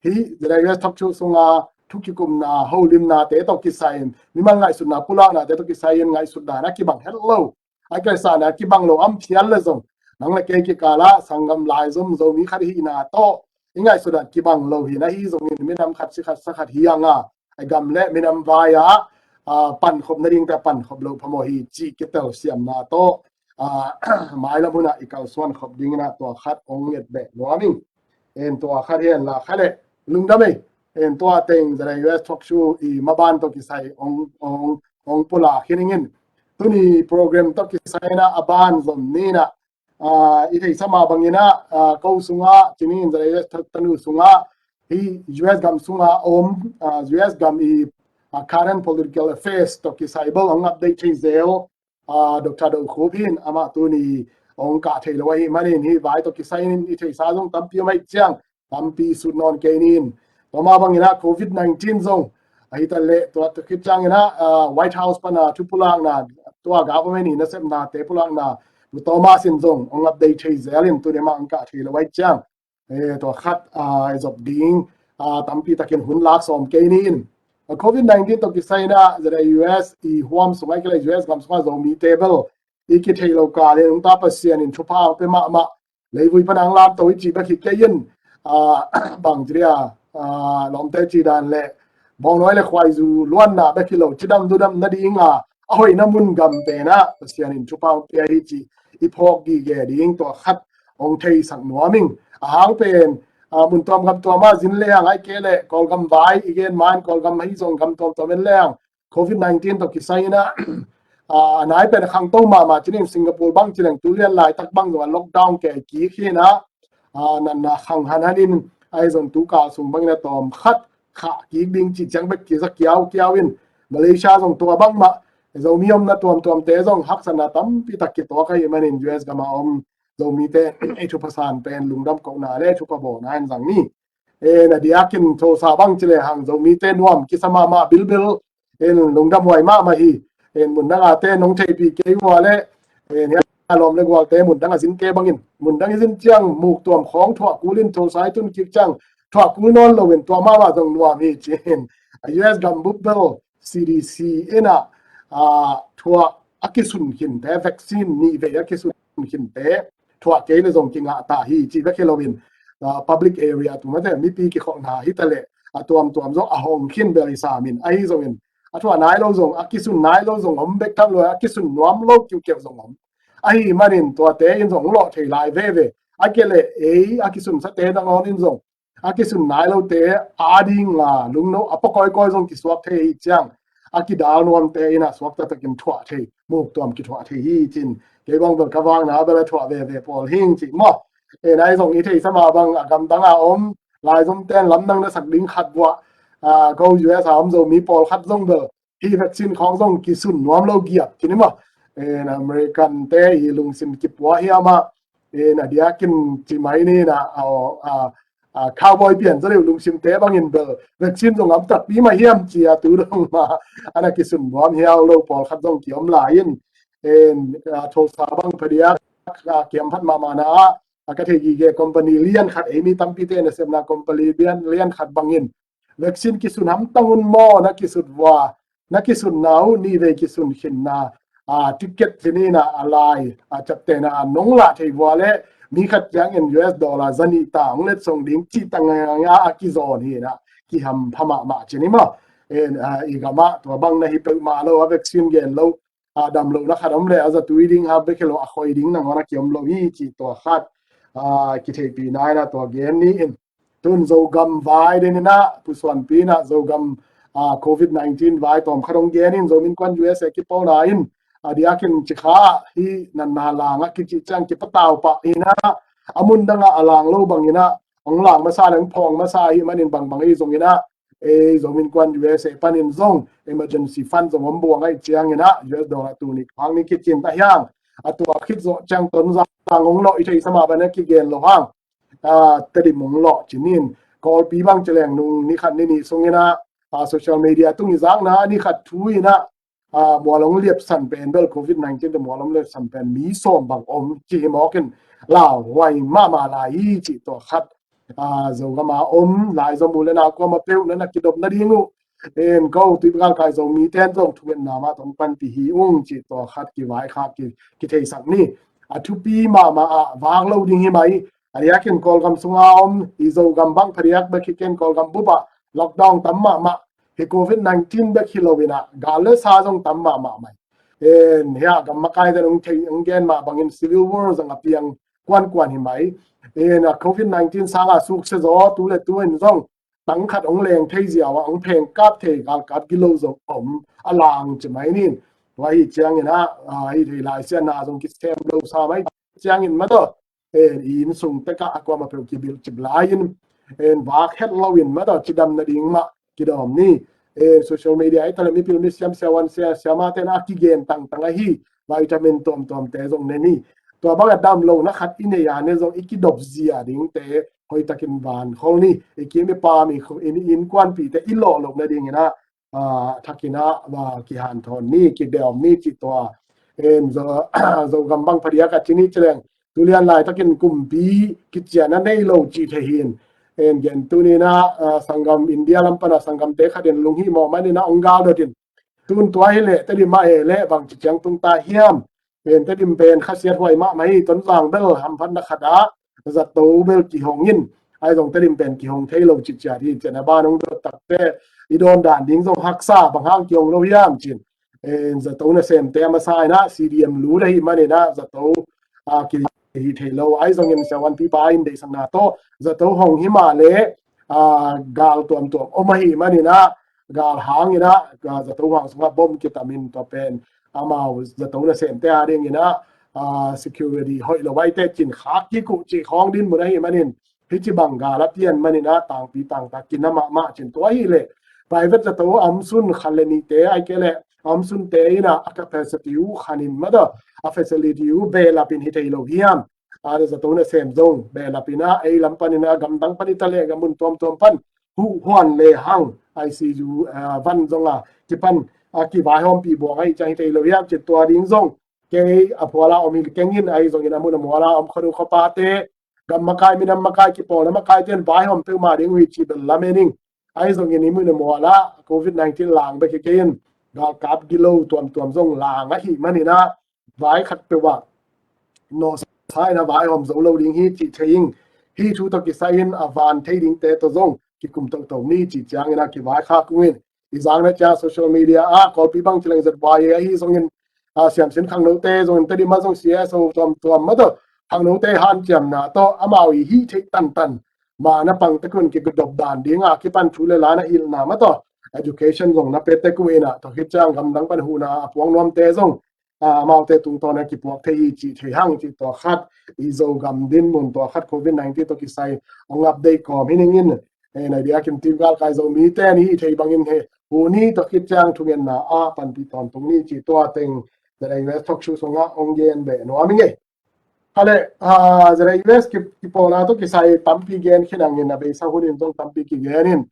hi ZIUS talk show sunga thu kikumna holimnate tawh kisai in, mimal ngaihsutna pulaknate tawh kisai in ngaihsutdan a kibang het lo, a kisana kibang lo om phial le zong, nang le kei kikala sanggam Laizom Zomi khat hihna tawh i ngaihsutdan kibang lo hi na, hi zongin minam khat si khat sa khat hi a nga, a gam le minam vai-ah, ah, pankhop nading te pankhop lo phamawh hi cih kitelsiamna tawh, ah, mailam hunah i kalsuan khop dingin ah tua khat hong nget beh nuam ing. En tua khat hi en la kha le lungdam ei. En tua teng ZIUS talk show i maban tawh kisai hong, hong, hong pulak hi ning in. Tuni program tawh kisai in ah a ban zom ni in ah, ah, i theihsa mah bangin ah, ah, ko sungah, ci ni in ZIUS tanu sungah, hi US gam sungah om, ah, US gam i, ah, current political affairs tawh kisai bel hong update thei zel, ah, Doctor Do Khup hi in, amah tuni hong kah thei lo ahih manin hih vai tawh kisai in i theihsa zong tampi om ahih ciang tampi sut nawn kei ni in. Tua mah bangin ah covid nineteen zong, ahi ta leh tua khit ciangin ah, ah, White House pana thu pulakna, tua government i nasepnate pulakna, Pu Thomas in zong hong update thei zel in tuni mah hong kah thei lo ahih ciang, eh, tua khat, ah, i zop ding, ah, tampi takin hun lak sawm kei ni in. Covid nineteen tawh kisai in ah, zada U S i huam sungah, i kile U S gam sungah Zomite bel i kithei lo kal in, hong ta Pasian in thupha hong pia mahmah, leivui pan hong lamto i cih bek hi kei in, ah, bang ci dia, ah, lawmte cih dan le bawngnawi le khuaizu luanna bek hi lo, cidam dudam nading a, a hoihna mun gam pen ah Pasian in thupha hong pia hi cih i phawk gige ding tua khat hong theisak nuam ing. A hang pen, ah, mun tuam gam tuam ah zin lehang, ahih kei leh Kawlgam vai i gen ma-in, Kawlgam ahi zong gam tuamtuam en lehang, Covid nineteen tawh kisai in ah, ah, a nai pen a khangto mahmah ci-in, Singapore bang ci leng tu lian laitak bang zong a lockdown kei kik hi in ah, ah, natna khang hanhan in, ahi zong tu kal sung bangin a tawm khat khah kik ding cih ciang bek kisa kiaukiau in, Malaysia zong tua bangmah, Zomi omna tuamtuamte zong haksatna tampi tak kituak ahih manin U S gam a om Zomite ei thupha san pen lungdam kohna le thupha bawlna in zang ni. E, na diakin Tulsa bang ci lehang Zomite nuam kisa mahmah bilbil in, lungdam huai mahmah hi. In, mun dang a te nong theihpih kei ua le, in, hia lawm le gualte mun dang a zin kei bangin, mun dang i zin ciang muk tuam khawng thuah kul in, Tulsa i tun kik ciang thuah kul nawn lo in, tua mahmah zong nuam hi ci-in, a U S gambup bel C D C in ah, ah, thuah a kisun khinte, vaccine nih vei a kisun khinte thuah kei le zong kingah ta hi cih bek hi lo in, ah, public area tu mate mipi kikholhna hi ta leh a tuamtuam zong a hong khin bel i sam in, ahi zongin a thuah nai lo zong, a kisun nai lo zong om bek tham lo, a kisun nuam lo kiukiau zong om. Ahih manin tuate in zong lawh thei lai veve. A kei leh ei a kisunsate nangawn in zong a kisun nai lote ading a lungno a pua kawikawi zong kisuak thei hi ciang, a kidal nuamte in ah suak taktakin thuah thei, muk tuam kithuah thei hi ci-in, kei bang bel ka vakna bel a thuah veve pawl hing cih maw. E, nai zong i theihsa mah bang a gamdang a om laizomte in lamdang na sak ding khat vuah, ah, ko U S a om Zomi pawlkhat zong bel hih vaccine khawng zong kisun nuam lo giap ci ni maw. E, American te i lungsim kipua hiam ah, e, na diakin ci mai ni in ah, a, a, a, cowboy pian zaw deuh lungsimte bangin bel vaccine zong om takpi mah hiam ci-a tu dong mah a na kisun nuam hiau lo pawlkhat zong kiom lai in, e, a, Tulsa bang phadiak, a, kiamphat mahmahna ah, a, ka thei gige company lian khat, ei mi tampite nasepna company lian, lian khat bangin vaccine kisun hamtang un maw, na kisut vua, na kisunna uh nih vei kisun khinna, a, ticket ci ni in ah, a lai, a, ciaptehna a nong lah thei vua leh mi khat kiangin U S dollar zanih ta hong letsong ding cih ta ngaingai a kizawn hi in ah, kihampha mahmah ci ni maw. En, a, i gam ah tua bang na hi peuhmah lo, a vaccine gen lo, a, dam lohna khat om leh a zatui ding hap bek hi lo, a khoi ding nangawn a kiom lo hi cih tua khat, a, kitheihpihna in ah tua gen ni in. Tun Zogam vai den in ah, Pu Suanpi in ah Zogam, a, Covid nineteen vai tawm khat hong gen in, Zomi Innkuan U S A kipawlna in, a diakin Cikha ah hih natna lang ah kici ciang kipatau pah in ah, a mun dang ah a lang lo bang in ah hong lang masa leh hong phawng masa ahih manin bangbang ahi zong in ah, ei Zomi Innkuan U S A panin zong emergency fund zong om buang ahih ciangin ah, U S dollar tul nih khawng ni kicin ta hiang. A tua khit zawh ciang Tonzang hong lawh, i theihsa mah bang a kigen lo hang, a, Tedim hong lawh ci ni in, Kawlpi bang ci leng nung ni khat ni nih sung in ah, a, social media tung i zakna ni khat thu in ah, a, mual hong liapsan pen bel Covid nineteen tawh mual hong liapsan pen mi sawm bang om ci hi mawk in, lauhuai mahmah lai hi cih tua khat, a, Zogam a om laizom u le nau kuamah peuh na na kidop nading uh, en ko tuipi galkai Zomite in zong thungetna mah tawh hong panpih hi ung cih tua khat kivaikhak ki, kitheisak ni. A thupi mahmah ah vak lo ding hi mai. A diakin Kawlgam sunga om i Zogam bang phadiak bek hi ken, Kawlgam bup ah lockdown tam mahmah. Hih Covid nineteen bek hi lo in ah gal le sa zong tam mahmah mai. En, hia gam makaite in hong thei, hong gen mah bangin civil war zong a piang kuankuan hi mai. En, a Covid nineteen sang a suksia zaw tu le tu in zong tang khat hong leng thei ziau ah, hong pheng kap thei galkap gilo zong om a lang ci mai ni in. Tua ahih ciangin ah, a, hih thei Lai Siangtho zong kisem lo sa mai ciangin mah tawh, en, i inn sung tek ah a kuamah peuh kibilh cip lai in, en, vak het lo in mah tawh cidam nading mah kidawm ni. En, social media i ta leh mipil misiam, siavuan sia, siamate in a kigen tangtang ahi vitamin tuamtuamte zong ne ni. Tua bang a dam lohna khat i nei a ne zong i kidop zia dingte hoihtakin vankhol ni. I kim i pam, i khu-, i innkuanpihte i lawh loh nadingin ah, a, thakin ah, a, kihanthawn ni, kidawm ni cih tua. En, Zo, Zogam bang phadiak a ci ni ci leng, tu lian laitakin kumpi kician a nei lo cih thei hi in, En gen tuni in ah, ah, sanggam India lam pan a sanggamte khat in lunghimawh man in ah ong gal dot in, tun tua hi leh Tedim ah e leh bangci ciang tung ta hiam? En Tedim pen khasiat huai mahmah hi. Tonzang bel hamphatna khat ah zato bel kihong in, ahi zong Tedim pen kihong thei lo cih ciat hi. Cian a ban ong dot takte i dawn dan ding zong haksa, bang hang kihong lo hiam ci-in. En zato nasemte a masa in ah C D M lut ahih man in ah zato, ah, ki hi thei lo. Ahi zongin siavuanpi pa in deihsakna tawh zato hong hi mah leh, ah, gal tuamtuam om ahih man in ah, gal hang in ah, ah, zato hang sungah bom kitam in tua pen amau zato nasemte a ding in ah, ah, security hoih lo ahi teh cin khak kik uh cih khawng dinmun ahih man in, hih ci bang gal a pian man in ah tangpi tangtak kinam mahmah cin. Tua hi leh private zato a omsun khat leh nihte, ahih kei leh a omsunte in ah a capacity uh khan in mah tawh, a facility uh behlap in hi thei lo hiam? A zato nasem zong behlap in ah ei lam pan in ah gamdang pan i ta leh gam mun tuamtuam pan huh huan lehang I C U, ah, van zong a kipan, ah, kivaihawmpih buang ahih ciang hi thei lo hiam ci-in tua ding zong kei a phual a om hi keng in, ahi zongin a mun a mual a om khuanu khuapate, gam makai, minam makai, kipawlna makaite in vaihawm peuhmah ding uh hi cih bel lamen ing. Ahi zongin i mun a mual ah covid nineteen lang bek hi kei in, galkap gilo tuamtuam zong lang ahih man in ah vai khat peuh ah nawhsa in ah vaihawm zo lo ding hi cih thei ing. Hih thu tawh kisai in a van thei dingte tawh zong kikum toto ni cih ciang in ah kivaikhak ung in. I zang na ciang social media ah Kawlpi bang ci leng Z Y A ahi zongin, ah, siamsin khangnote zongin Tedim ah zong C S O tuamtuam mah tawh khangnote hanciamna tawh amau i hih theih tantan ma na pang tek un kigudop dan ding a kipan thu leh la na hilhna mah tawh education zong na pe tek uh in ah, tua khit ciang gamdang pan huhna a puak nuamte zong, ah, amaute tungtawn a kipuak thei hi cih thei hang cih tua khat, i Zogam dinmun tua khat covid nineteen tawh kisai ong update kawm hi ning in. Eh, nai dia kin tiu galkai Zomite ni i thei bangin he hu ni, tua khit ciang thungetna ah panpih tawntung ni cih tua teng Z I U S talk show sungah ong gen beh nuam ing e. Kha leh, ah, Z I U S ki, kipawlna tawh kisai tampi gen khin ang in, a beisa hun in zong tampi kigen in,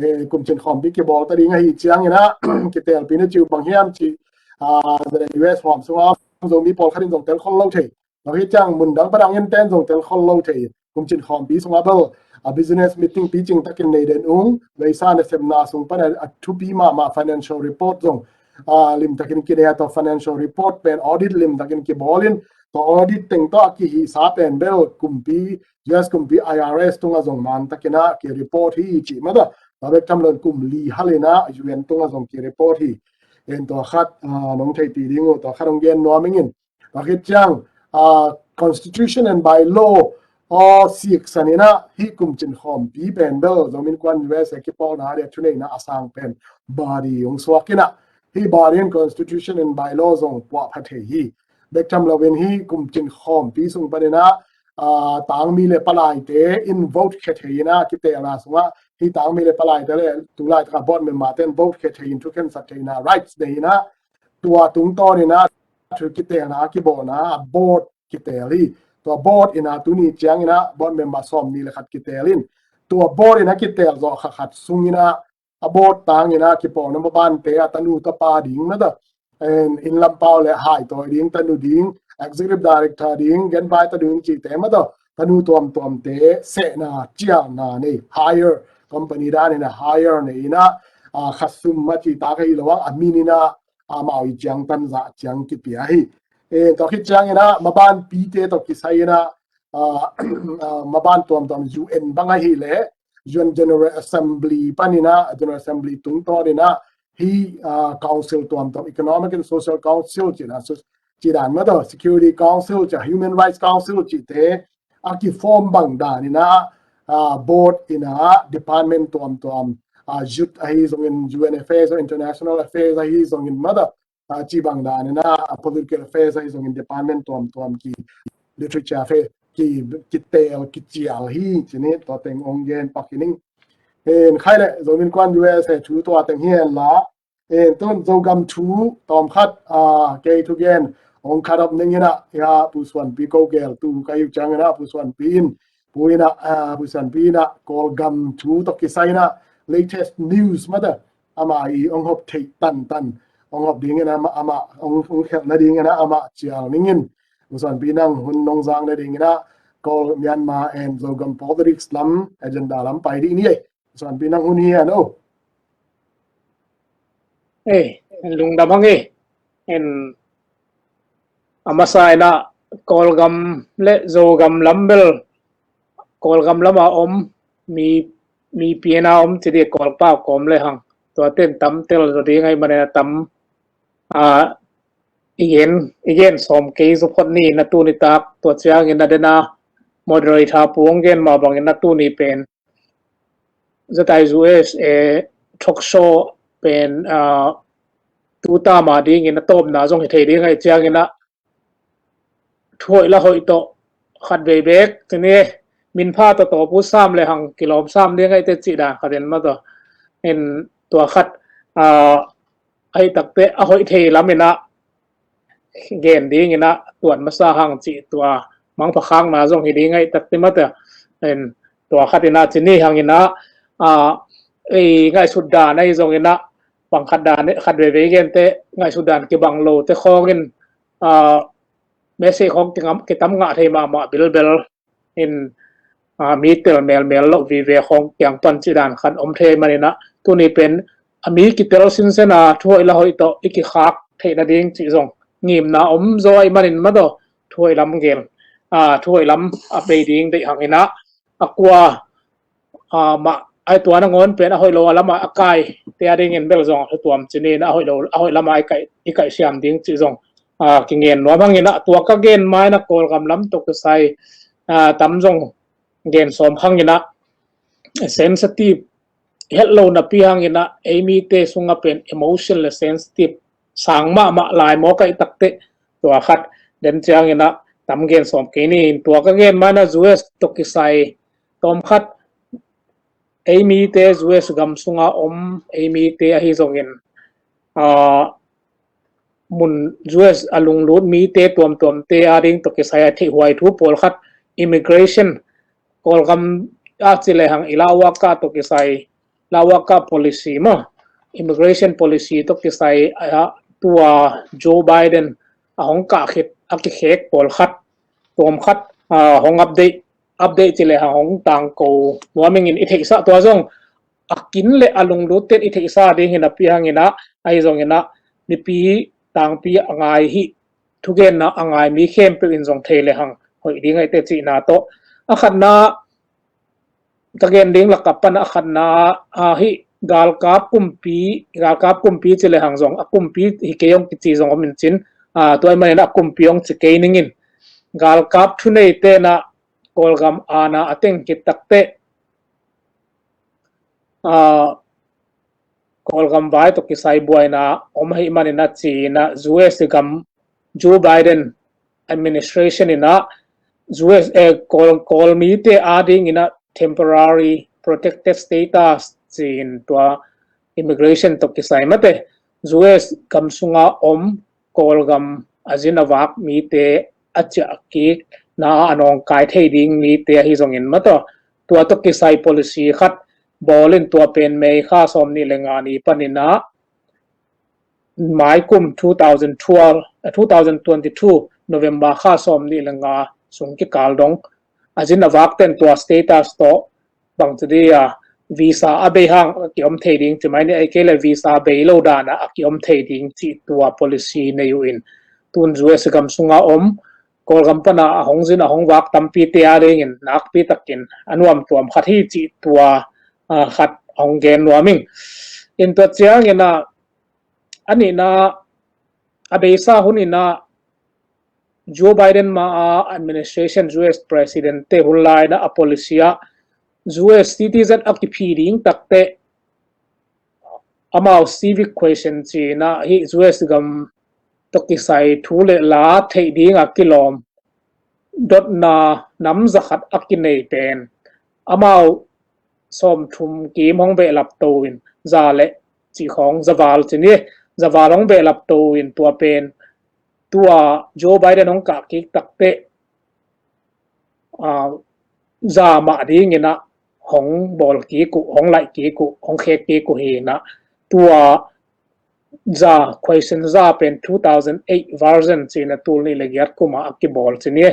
eh, kumcin khawmpi kibawl ta ding ahih ciang in ah kitelpih na cih uh bang hiam cih, ah, Z I U S huam sungah Zomi pawlkhat in zong tel khol lo thei. Tua hi ciang mun dang pan a ong en ten zong tel khol lo thei. Kumcin khawmpi sungah bel, ah, business meeting picing takin nei den ung, beisa nasepna sung pan a, a thupi mahmah financial report zong, ah, limtakin kinei a, tua financial report pen audit limtakin kibawl in, tua audit teng tawh a kihihsa pen bel kumpi, U S kumpi I R S tungah zong mantakin ah ki-report hi cih mah tawh. Tua bek tham lo in kum li hal in ah U N tungah zong ki-report hi. En tua khat, ah, nong theihpih ding uh, tua khat ong gen nuam ing in. Tua khit ciang, ah, constitution and bylaw aw siksan in ah hih kumcin khawmpi pen bel Zomi Innkuan U S A kipawlna dia thuneihna a sang pen body ong suak in ah, hih body in constitution and bylaw zong puahpha thei hi. Bek tham lo in hih kumcin khawmpi sung pan in ah, ah, tangmi leh palaite in vote khia thei in ah, kitelna sungah hih tangmi leh palaite leh tulaitak a board member te in vote khia thei in thukhensat theihna rights nei in ah, tua tungtawn in ah thu kitelna kibawlna ah board kitel hi. Tua board in ah tuni ciang in ah board member sawmnih leh khat kitel in, tua board in ah kitel zawh khat khat sung in ah, a board tang in ah kipawlna mabante ah tanu tapa ding mah tawh, en, inn lam pau leh haitawi ding, tanu ding, executive director ding, genvai tanu ding cihte mah tawh, tanu tuamtuamte sehna, cialna nei, hire, company dan in ah hire nei in ah, ah, khat sum a cih tak ahi lo a, a min in ah amau i ciangtan zah ciang kipia hi. Eh, tua khit ciang in ah mabanpite tawh kisai in ah, ah, ah, maban tuamtuam U N bang ahih leh U N General Assembly pan in ah, General Assembly tungtawn in ah hih, ah, council tuamtuam, Economic and Social Council cih dan, so, cih dan mah tawh, Security Council cih, Human Rights Council cihte a kiform bang dan in ah, ah, board in ah department tuamtuam, ah, youth ahi zongin U N Affairs, International Affairs ahi zongin mah tawh, ah, cih bang dan in ah, ah, Political Affairs ahi zongin department tuamtuam ki, Literature Affairs ki, kitel, kicial hi ci-in tua teng ong gen pak hi ning. En khai leh Zomi Innkuan U S A thu tua teng hi hen la, en, tun Zogam thu tawm khat, ah, kei thugen ong khat op ning in ah, ya, Pu Suanpi ko gel tu ka hi uh ciang in ah, Pu Suanpi in, Pu in ah, ah, Pu Suanpi in ah Kawlgam thu tawh kisai in ah latest news mah tawh amah i ong hop theih tantan, ong hop ding in ah amah, amah ong, ong khelh nading in ah amah cial ning in, Pu Suanpi nang hun nong zang nading in ah, Kawl, Myanmar and Zogam politics lam, agenda lam pai dih ni ei. Suanpi nang hun hi a no. Ei, lungdam hang ei. En a masa ina Kawlgam le Zogam lam bel, Kawlgam lama om mi, mipi ina om ci di Kawlpa kawm le hang. Tua ten tam tel zaw ding ahih manin a tam, a, i gen, i gen sawm kei zaw phot ni na tuni tak, tua ciangin a dena moderator pu hong gen mah bangin a tuni pen ZIUSA talk show pen, a, tuta ma dingin a tawpna zong hi thei ding ahih ciangin a thu hoih la hoih tawh khat vei bek, tuni minpha tawh tawpu sam le hang kilawm sam ding ahih teh cih dan khat in mah tawh. In tua khat, a, ahih tak teh a hoih thei lam ina gen ding ina tuan masa hang cih tua mangpha khakna zong hi ding ahih tak teh mah tawh. In tua khat ina ci ni hang ina, a, ei ngaihsut dan ahi zong ina bang khat dan, khat vei vei gen teh ngaihsut dan kibang lo te khawng in, a, message khawng kitam ngah thei mahmah bilbel in, a, mi tel melmel loh vive khawng kiang pan cih dan khat om thei manin a tuni pen a mi kitel sinsen a thu hoih la hoih tawh i kikhak theih nading cih zong ngimna om zaw ahih manin mah tawh thu hoih lam gen, a, thu hoih lam a bei ding deih hang ina a kua, a, mah ai tua nangawn pen a hoih lo a lama a kai te a dingin bel zong a thutuam ci ni ina a hoih lo, a hoih lama i kai, i kaihsiam ding cih zong, a, kingen nuam hang ina tua ka gen ma ina Kawlgam lam tawh kisai, a, tam zong gen sawm hang ina sensitive het lo napi hang ina ei mite sunga pen emotion le sensitive sang mahmah lai maw ka hih tak teh tua khat den ciang ina tam gen sawm kei ni in tua ka gen ma ina US tawh kisai tawm khat ei mite US gam sunga om ei mite ahi zongin, a, mun US a lunglut mite tuamtuamte a ding tawh kisai a theihhuai thu pawlkhat immigration Kawlgam a ci le hang i lauaka tawh kisai, lauaka policy maw, immigration policy tawh kisai a tua Joe Biden a hong kah khit a kikhek pawlkhat tuam khat, a, hong update, update ci le hang hong tangko nuam ing in i theihsah tua zong a kin le a lunglut ten i theihsa ding hi napi hang ina ahi zong ina mipi tangpi a ngai hi thugenna a ngai mi khempeuh in zong thei le hang hoih ding ahih teh cihna tawh a khatna ka gen ding lak a pan a khatna, a, hi galkap kumpi, galkap kumpi ci le hang zong a kumpi hi kei hong kici zong om in cin, a, tua ahih manin a kumpi hong ci kei ning in galkap thuneite na Kawlgam ana a teng khit tak teh, a, Kawlgam vai tawh kisai buaina om ahih manin a ci ina US gam Joe Biden administration ina US, eh, Kawl, Kawl mite a ding ina temporary protected status ci in tua immigration tawh kisai mate US gam sunga om Kawlgam a zin a vak mite a ciah kik na a nawngkai thei ding mite ahi zongin mah tawh tua tawh kisai policy khat bawl in tua pen May kha sawm nih le nga ni pan ina mai kum two thousand twelve, eh, two thousand twenty-two November kha sawm nih le nga sung kikal dong a zin a vak ten tua status tawh bang ci dia visa a bei hang a kiom thei ding ci mai ni, ahih kei le visa bei lo dana a kiom thei ding cih tua policy nei uh in tun US gam sunga om Kawlgam pana a hong zin a hong vak tampite a dingin nakpi takin a nuam tuam khat hi cih tua, a, khat hong gen nuam ing. In tua ciangin a, a nihna a beisa hun ina Joe Biden ma a administration US president te hun lai na a policy a US citizen a kiphi ding tak teh amau civic question ci ina hi US gam tawh kisai thu le la theih ding a kilawm dotna nam za khat a kinei pen amau sawmthum kim hong behlap to in za le cih khawng za val ci ni, za val hong behlap to in tua pen tua Joe Biden hong kah kik tak teh, a, za mah ding ina hong bawl kik uh, hong laih kik uh, hong khek kik uh hi ina tua za question za pen two thousand eight version ci ina tul nih le giat kuma a kibawl ci ni.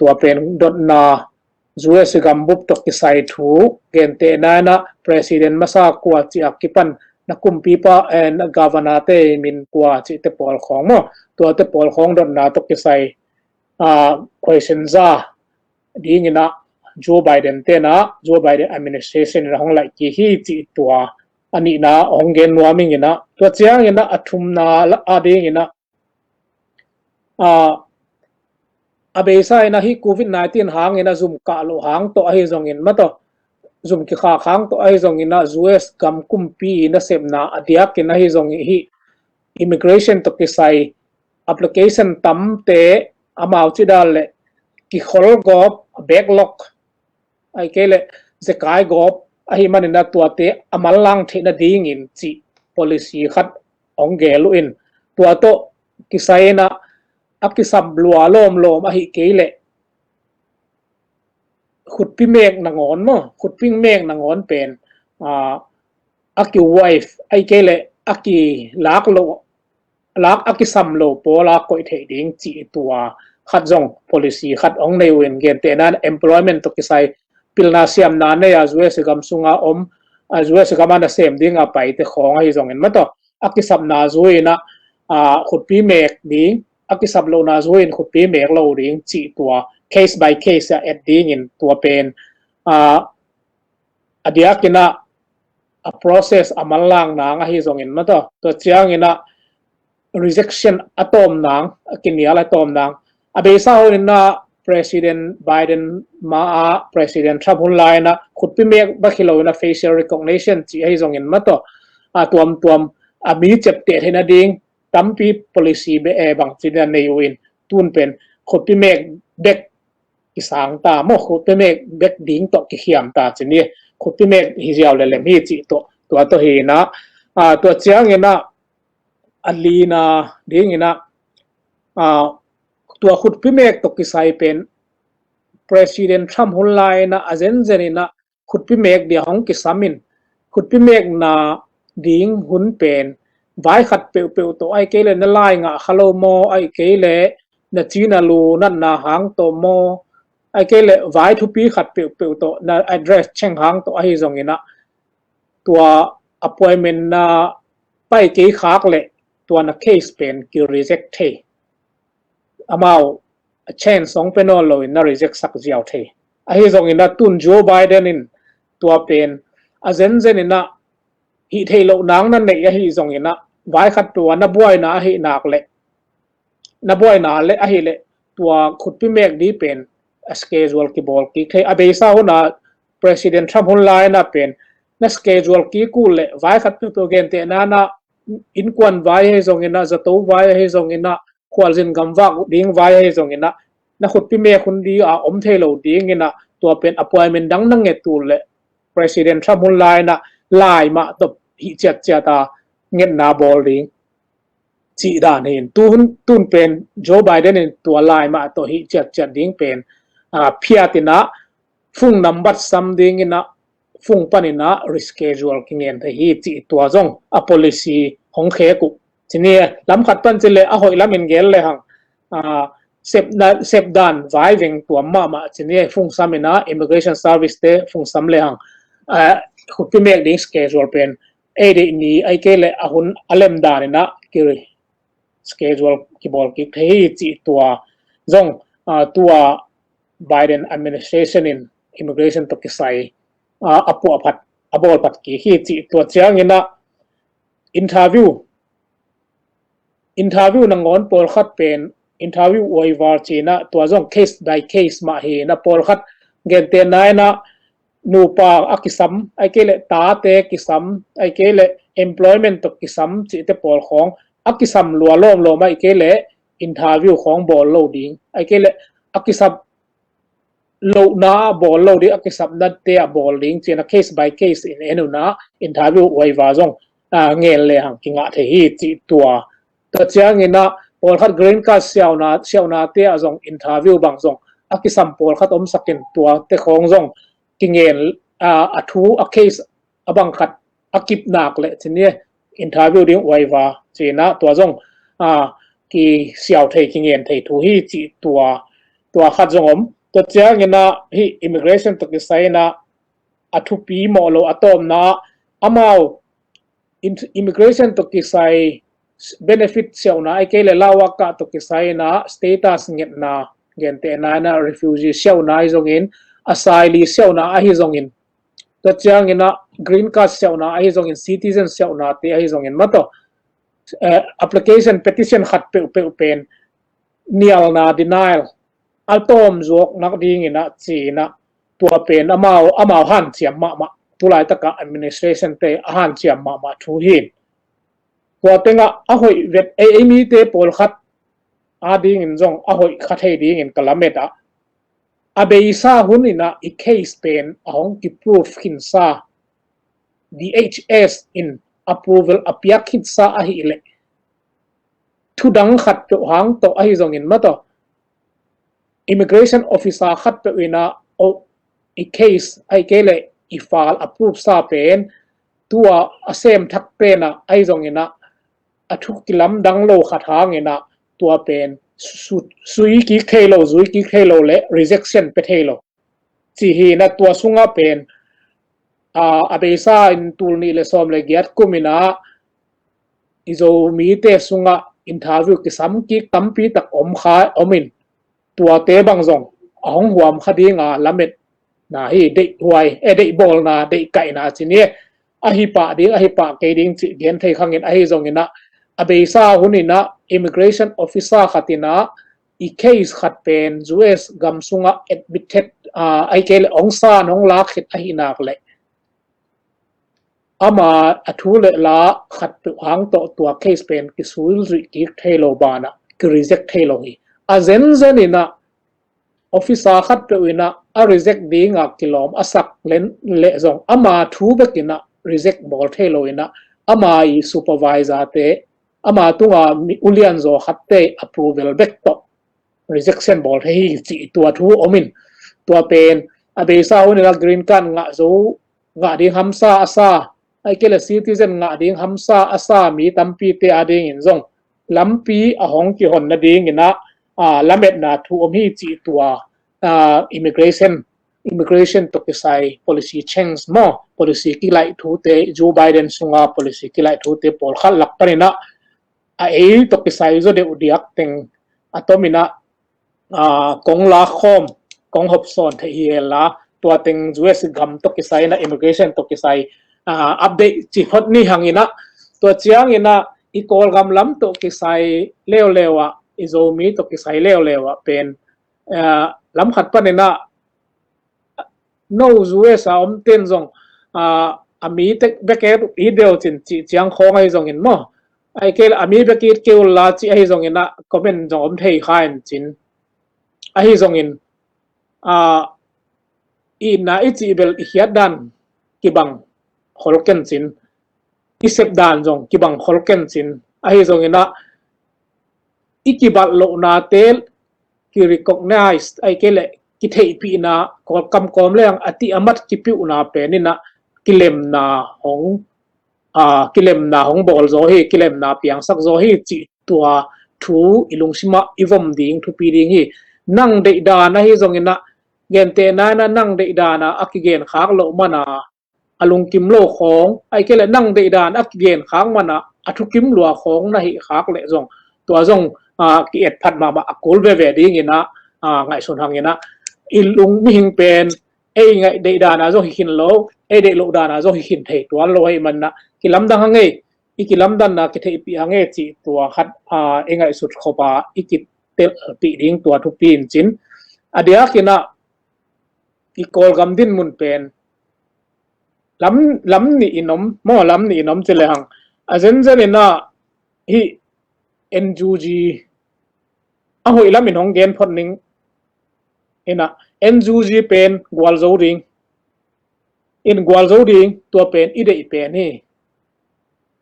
tua pen dotna, U S gambup tawh kisai thu gentehna in ah President masa kua cih a kipan na kumpipa, eh, na governor te min kua cihte pawl khawng maw, tuate pawl khawng dotna tawh kisai, ah, question za ding in ah Joe Biden te in ah, Joe Biden administration in ah hong laih kik hi cih tua a nihna hong gen nuam ing in ah, tua ciang in ah a thumna a ding in ah, ah, a beisa in ah hih covid nineteen hang in ah zum kah loh hang tawh ahi zongin maw, zum kikhak hang tawh ahi zongin ah U S gam kumpi in ah sepna a diak in ah ahi zongin hih immigration tawh kisai application tamte amau cih dan leh kikhol gawp, backlog, ahih kei leh zekai gawp ahih manin ah tuate a manlang theih nadingin cih policy khat hong gel uh in, tua tawh kisai in ah a kisam lua lawmlawm ahih kei leh khutpi mek nangawn maw, khutpi mek nangawn pen, ah, a ki waive ahih kei leh a kilak loh, lak a kisam lo pawl a koih theih ding cih tua khat zong policy khat hong nei uh in, gentehna in employment tawh kisai pilna siamna nei a U S gam sunga om, ah, U S gam a nasem ding a paite khawng ahi zongin maw, tua a kisapna zui in ah, ah, khutpi mek ding, a kisap lohna zui in khutpi mek lo ding cih tua case by case a et dingin tua pen, ah, a diak in ah a process a manlang nang ahi zongin maw, tua, tua ciang in ah rejection a tawm nang, a kinial a tawm nang. A beisa hun in ah President Biden ma a President Trump hun lai in ah khutpi mek bek hi lo in ah facial recognition cih ahi zongin maw, tua a tuamtuam a mi ciapteh theih nading tampi policy be, eh, bangci in ah nei uh in, tun pen khutpi mek bek kisang ta maw, khutpi mek bek ding tawh kikhiam ta ci ni, khutpi mek hi ziau lelem hi cih tawh, tua tawh hi in ah, ah, tua ciang in ah a lina ding in ah, ah, tua khutpi mek tawh kisai pen President Trump hun lai in ah a zenzen in ah khutpi mek dia hong kisam in, khutpi mekna ding hun pen vai khat peuhpeuh tawh, ahih kei leh na lai ngah kha lo maw, ahih kei leh na ci na lu natna hang tawh maw, ahih kei leh vai thupi khat peuhpeuh tawh, na address cheng hang tawh ahi zongin ah, tua appointment na pai kei khak leh tua na case pen ki reject thei. Amau a chance hong pe nawn lo in na reject sak ziau thei. Ahi zongin ah tun Joe Biden in tua pen a zenzen in ah hih theih loh nang na neih ahi zongin ah vai khat tua na buaina ahi nak leh, na buaina leh ahih leh tua khutpi mek ding pen a schedule kibawl kik thei. A beisa hun ah President Trump hun lai in ah pen na schedule kik uh leh vai khat peuhpeuh, gentehna in ah innkuan vai ahi zongin ah, zato vai ahi zongin ah, khualzin gamvak ding vai ahi zongin ah, na khutpi mek hun ding a om thei lo ding in ah tua pen appointment dang na nget uh leh President Trump hun lai in ah lai mah tawh hih ciatciat a ngetna bawl ding cih dan hi in, tun, tun pen Joe Biden in tua lai mah tawh hih ciatciat ding pen, ah, phiat in ah fung nambat sam ding in ah fung pan in ah reschedule kingen thei hi cih tua zong a policy hong khek uh. Ci ni, lam khat pan ci leh a hoih lam in gel lehang, ah, sep na, sep dan vai veng tuam mahmah ci ni, fung sam in ah immigration service te fung sam lehang, ah, khutpi mek ding schedule pen ei deih ni ahih kei leh a hun a lem dan in ah ki schedule kibawl kik thei hi cih tua zong, ah, tua Biden administration in immigration tawh kisai, ah, a puah phat, a bawl phat kik hi cih tua ciang in ah interview, interview nangawn pawlkhat pen interview waiver ci in ah tua zong case by case mah hi in ah, pawlkhat gentehna in ah nupa a kisam, ahih kei leh tate kisam, ahih kei leh employment tawh kisam cihte pawl khawng a kisam lua lawmlawm, ahih kei leh interview khawng bawl lo ding, ahih kei leh a kisam lohna a bawl lo ding, a kisapnate a bawl ding ci in ah case by case in en un ah interview waiver zong, ah, ngen lehang kingah thei hi cih tua. Tua ciang in ah pawlkhat green card siauna, siaunate ah zong interview bang zong a kisam pawlkhat omsak in tuate khawng zong kingen, ah, a thu a case a bang khat a kip nak leh ci ni, interview ding waiver ci in ah tua zong, ah, kisiau thei, kingen thei thu hi cih tua Tua khat zong om. Tua ciangin ah hih immigration tawh kisai in ah a thupi mawh lo a tawpna ah amau in-, immigration tawh kisai benefit siauhna, ahih kei leh lawaka tawh kisai in ah status ngetna, gentehna in ah refugee siauhna ahi zongin, asylee siauhna ahi zongin, tua ciangin ah green card siauhna ahi zongin, citizen siauhnate ahi zongin maw taw, eh, application, petition khat peuhpeuh pen nialna, denial, a tawm zuak nak dingin ah ci-in ah tua pen amau, amau hanciam mahmah, tulaitak ah administration te a hanciam mahmah thu hi. Tua teng ah a hoih vet ei, ei mite pawlkhat a dingin zong a hoih kha thei dingin ka lamet ah, a beisa hun in ah i case pen a hong kiproof khinsa, D H S in approval a piak khinsa ahih leh, thudang khat peuh hang tawh ahi zongin maw taw, immigration officer khat peuh in ah, oh, i case, ahih kei leh i file approve sa pen, tua a sem thak pen ah ahi zongin ah a thu kilamdang lo khat hangin ah tua pen su-, sui kik thei lo, zui kik thei lo leh rejection pe thei lo. Ci hi in ah tua sungah pen, ah, a beisa in tul nih le sawm le giat kum in ah i Zomite sungah interview kisam kik tampi tak om kha, om in, tuate bang zong a hong huam kha dinga lametna hi, deihhuai, eh, deihbawlna, deihkaihna ci ni e. Ahi pah ding, ahi pah kei ding cih gen thei khang in, ahi zongin ah a beisa hun in ah immigration officer khat in ah i case khat pen U S gam sungah admitted, ah, ahih kei leh hong san, hong lak khit ahih nak leh, ama a thu le la khat peuh hang tawh tua case pen kisuilzuih kik thei lo banah ki reject thei lo hi. A zenzen in ah officer khat peuh in ah a reject dinga kilawm a sak len leh zong, ama thu bek in ah reject bawl thei lo in ah, ama i supervisor te, ama tunga mi ulian zaw khat te approval bek tawh rejection bawl thei hi cih tua thu om in, tua pen a beisa hun in ah green card ngah zo, ngah ding hamsa a sa, ahih kei leh citizen ngah ding hamsa a sa mi tampite a dingin zong lampi a hong kihon nadingin ah, ah, lametna thu om hi cih tua, ah, immigration, immigration tawh kisai policy change maw, policy kilaih thute, Joe Biden sunga policy kilaih thute pawlkhat lak panin ah a ei tawh kisai zaw deuh diak teng a tom in ah, ah, kong lak khawm, kong hawmsawn theih hi hen la, tua teng U S gam tawh kisai in ah, immigration tawh kisai, ah, update ci phot ni hang in ah, tua ciangin ah i Kawlgam lam tawh kisai leuleu ah, i Zomi tawh kisai leuleu ah pen, ah, lam khat panin ah, no, U S a om ten zong, ah, a mi tek bek et i deuh cin cih ciang khawng ahi zongin maw, ahih kei leh a mi bek it kei un la cih ahi zongin ah comment zong om thei kha in cin. Ahi zongin, ah, itna i cih bel i khiat dan kibang khol ken cin, i sep dan zong kibang khol ken cin. Ahi zongin ah i kibat lohnate ki recognize, ahih kei leh kitheihpihna, Kawlkam kawm leng a tih a mat kipiuhna pen in ah kilemna hong, ah, kilemna hong bawl zaw hi, kilemna piangsak zaw hi cih tua thu i lungsimah i vom ding thupi ding hi. Nang deihdan ahi zongin ah, gentehna in ah nang deihdan ah a kigen khak loh man a, a lungkim lo khawng, ahih kei leh nang deihdan a kigen khak man a, a thukim lua khawng na hih khak leh zong, tua zong, ah, ki-et phat mahmah a kul veve dingin ah, ah, ngaihsun hang in ah, i lung mihing pen ei ngaih deihdan a zong hi khin lo, ei deih loh dan a zong hi khin thei tuan lo ahih man ah, kilamdang hang ei, i kilamdanna kitheihpih hang ei cih tua khat, ah, i ngaihsut khop a i kitelpih ding tua thupi in cin. A diakin ah i Kawlgam dinmun pen lam, lam nih in om maw, lam nih in om ci lehang, a zenzen in ah hih N U G, a hoih lam in hong gen phot ning in ah, N U G pen gualzo ding, in gualzo ding, tua pen i deih pen hi.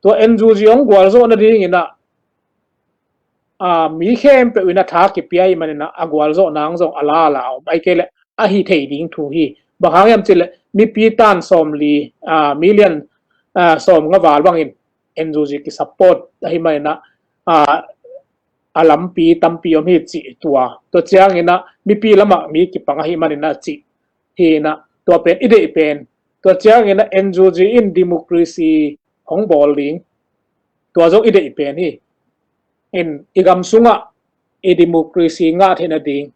Tua N U G hong gualzawh nadingin ah, ah, mi khempeuh in a tha kipia ahih manin ah, a gualzawh nang zong a la a la om, ahih kei leh a hi thei ding thu hi. Bang hang hiam cih leh mipi tan sawmli, ah, million, ah, sawmnga val bangin N U G ki support ahih manin ah, ah, a lampi tampi om hi cih tua. Tua ciangin ah mipi lamah mi kipang ahih manin ah cih hi in ah tua pen i deih pen. Tua ciangin ah N U G in democracy hong bawl ding. Tua zong i deih pen hi. In i gam sungah i democracy ngah theih nading.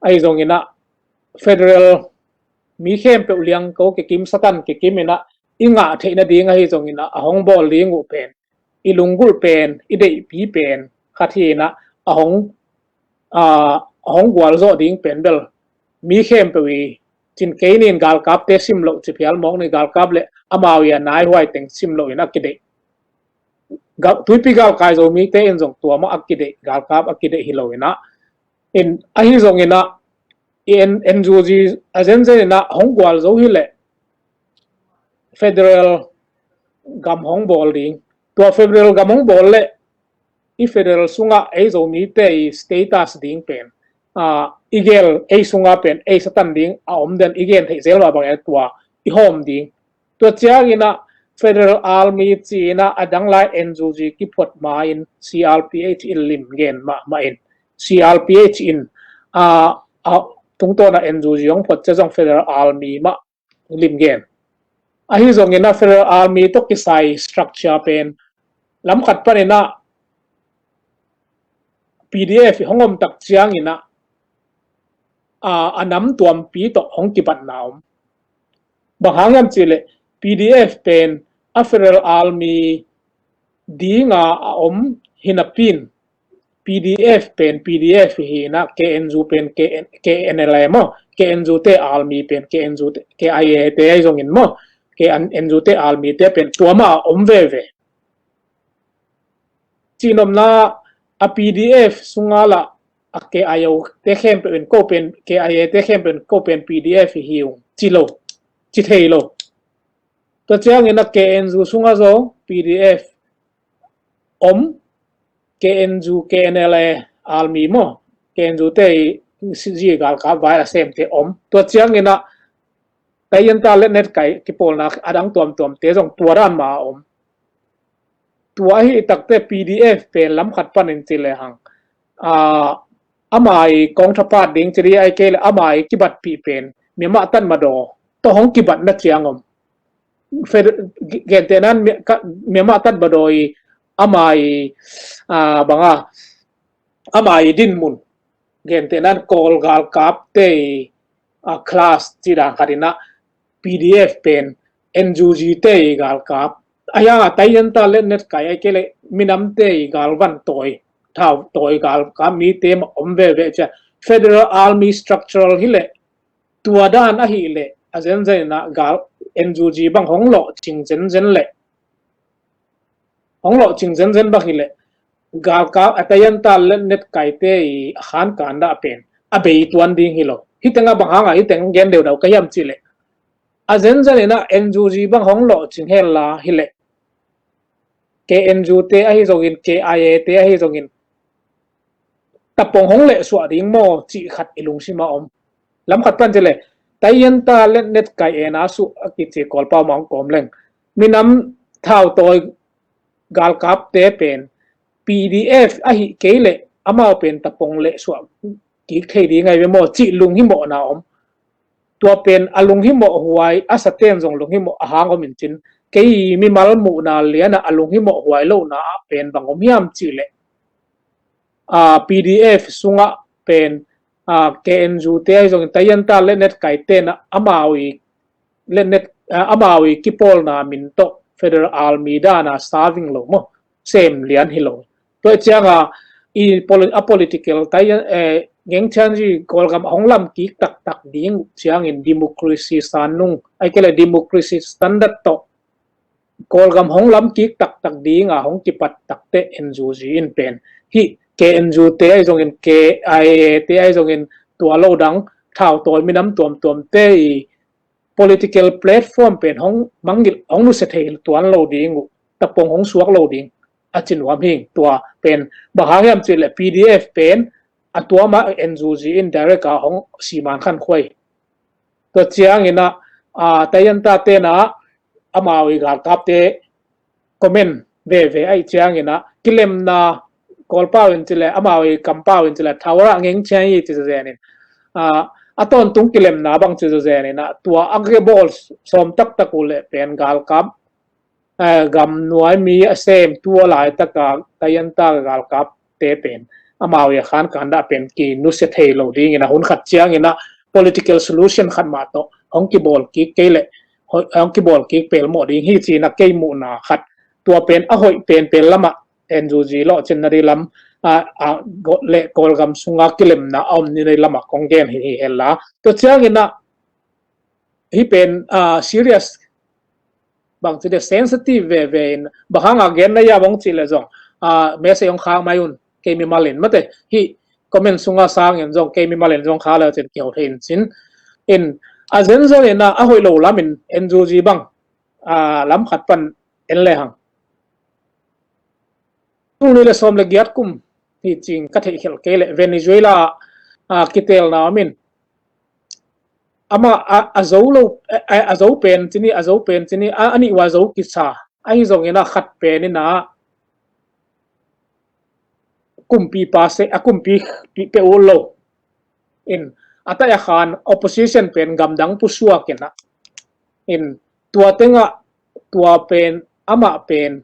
Ahi zongin ah federal mi khempeuh liangko kikim Satan kikim in ah i ngah theih nading ahi zongin ah a hong bawl ding uh pen, i lunggulh pen, i deihpi pen khat hi in ah a hong, a, a hong gualzawh ding pen bel mi khempeuh i cin kei nin galkapte sim loh ci phial mawk ni, galkap le amau i a nai huai teng sim loh in a kideih. Tuipi galkai Zomite in zong tua mah a kideih, galkap a kideih hi lo in ah. In ahi zongin ah i N U G a zenzen in ah hong gualzo hi leh federal gam hong bawl ding. Tua federal gam hong bawl leh i federal sungah ei Zomite i status ding pen, a, i gel ei sungah pen ei Satan ding a om den i gen theih zel mah bangin tua i hawm ding. Tua ciangin ah federal army ci in ah a dang lai N U G kiphuat ma in C R P H in lim gen mahmah in, C R P H in, a, a, tungtawn ah N U G hong phuat ciang zong federal army mah lim gen. Ahi zongin ah federal army tawh kisai structure pen lam khat panin ah P D F hong om tak ciangin ah, a, a nam tuampi tawh hong kibatna om. Bang hang hiam cih leh P D F pen a federal army dinga a om hi napi in, P D F pen P D F hi in ah K N U pen K N, K N L A maw, K N U te army pen K N U te, K I A te ahi zongin maw, K N U te army te pen tua mah a om veve. Cihnopna a P D F sunga lah a K I O te khempeuh in ko pen, K I A te khempeuh in ko pen P D F hi ung ci lo, ci thei lo. Tua ciangin a K N U sunga zong P D F om, K N U, K N L A army maw, K N U te i zi galkap vai a semte om. Tua ciangin a Tayenta le Netkai kipawlna a dang tuamtuamte zong tua dan mah a om. Tua ahi takte P D F pen lam khat panin ci lehang, a, ama i kong thapat ding ci dih ai kei le ama i kibatpih pen Myanmar tatmadaw tawh hong kibatna ciang om. Fed-, gentehnan Mya-, ka-, Myanmar tatmadaw i ama i, a, banga, ama i dinmun. Gentehnan Kawl galkapte i, a, class ci dan khat in a P D F pen N U G te i galkap. A hiang a Tayenta le Netkai ai kei le minamte i galvan tawi, thau tawi galkap mite mah om veve cia. Federal Army structural hi le tua dan ahi le a zenzen in a gal N U G bang hong lawhcing zenzen le hong lawhcing zenzen bang hi le galkap a Tayenta le Netkaite i a khankan dah pen a bei tuan ding hi lo. Hi teng a bang hang a hi teng gen deuhdeuh ka hiam ci le a zenzen in a N U G bang hong lawhcing hel la hi le K N U te ahi zongin, K I A te ahi zongin, tapong hong lehsuah ding maw cih khat i lungsim a om. Lam khat pan ci le Tayenta le Netkai en a suh a kici Kawlpau mah hong kawm leng. Minam thau tawi galkapte pen P D F ahi kei le amau pen tapong lehsuah kik thei ding ai ve maw cih lunghimawhna om. Tua pen a lunghimawh huai, a saten zong lunghimawh a hang om in cin, kei mimal muhna lian a a lunghimawh huai lohna ah pen bang om hiam cih le, a, P D F sungah pen, a, K N U te ahi zongin Tayenta le Netkai ten a amau i le Net, a, amau i kipawlna min tawh Federal Army dan a serving lo maw, sem lian hi lo. Tua ciang a i poli-, a political tai, eh, gengchanji Kawlgam a hong lam kik taktak ding ciangin democracy san nung, ai kei le democracy standard tawh Kawlgam hong lam kik taktak ding a hong kipat takte N U G in pen hi. K N U te ahi zongin, K I A te ahi zongin, tua lo dang thau tawi minam tuamtuamte i political platform pen hong mangngilh, hong nusia thei tuan lo ding uh, tapong hong suak lo ding a ci nuam hi. Tua pen bang hang hiam cih le P D F pen a tua mah N U G in direct a hong siman khan khuai. Tua ciangin a, a, Tayenta ten a amau i galkapte comment veve ahi ciangin a kilemna Kawlpau in cileh, amau i kampau in cileh, thawra ngeng ciang i ci zenin. A, a tawntung kilemna bang ci zenin, a, tua a kibawl sawm taktak uh leh pen galkap, a, gamnuai mi a sem tua laitaka tayantak galkap te pen amau i a khan kanda pen kinusia thei lo dingin a hun khat ciangin a political solution khat mah tawh hong kibawl kik kei leh, hong kibawl kik pelmawh ding hi cina kei muhna khat. Tua pen a hoih pen pel lamah N U G lawhcinna ding lam, a, a, le Kawlgam sunga kilemna a om ni ding lamah kong gen hi, hi hela. Tua ciangin a, hi pen, a, serious bang ci de sensitive veve in, bang hanga genna ia bang ci le zong, a, message hong khak mai un, kei mimalin mate, hi comment sunga sangin zong, kei mimalin zong kha le cin kihau thei in cin. In, a zenzen in a, a hoih lo lamin N U G bang, a, lam khat pan en le hang. Tul ni le sawm le giat kum hi cing ka theih khelh kei le Venezuela, a, kitelna min. Ama a, a zo lo, a, a zo pen cini, a zo pen cini, a, a nih ua zo kisa. Ahi zongin a khat pen in a kumpi pa se, a kumpi pe uh lo. In, a tai a khan opposition pen gamdang pusuak in a. In, tua tenga, tua pen, ama pen,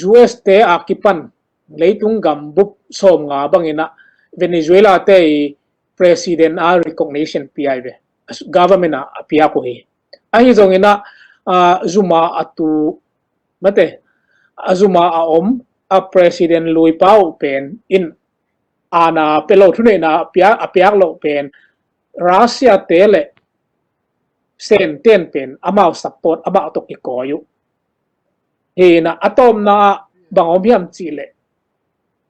U S te a kipan, leitung gam bup sawm nga bangin a, Venezuela te i president a recognition pia i ve, government a, a piak uh hi. Ahi zongin a, a, zuma a tu, mate, a zuma a om, a president lui pau pen in, ana pelo thuneina a piak, a piak lo pen, Russia te le Sen ten pen, amau support, amau tok i koi uh. Hi na, a tomna bang om hiam ci le,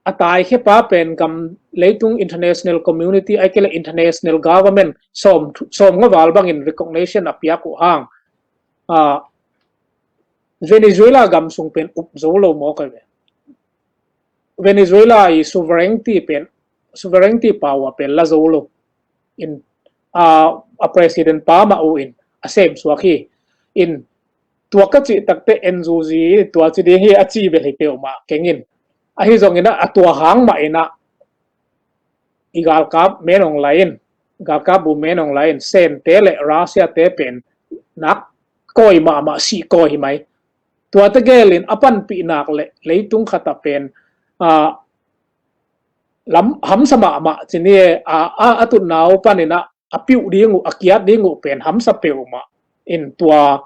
a tai khe pa pen gam leitung international community, ai ke le international government, som, som nga val bangin recognition a piak uh hang. A, Venezuela gam sung pen up zo lo maw kai ve. Venezuela i sovereignty pen, sovereignty power pen la zo lo. In, a, a president pa mah uh in, a sem suak hi. In, tua ka cih takte N U G, tua ci ding hi a ci bel hi peuhmah kengin. Ahi zongin a, a tua hang mah in a, i galkap menong lai in, galkap bu menong lai in, Sen te le Russia te pen nak koi mahmah si koi hi mai. Tua te gelin a panpih nak le, leitung khata pen, a, lam hamsa mahmah cini e, a, a, a tutna uh panin a, a piuh ding uh, a kiat ding uh pen hamsa peuhmah. In tua,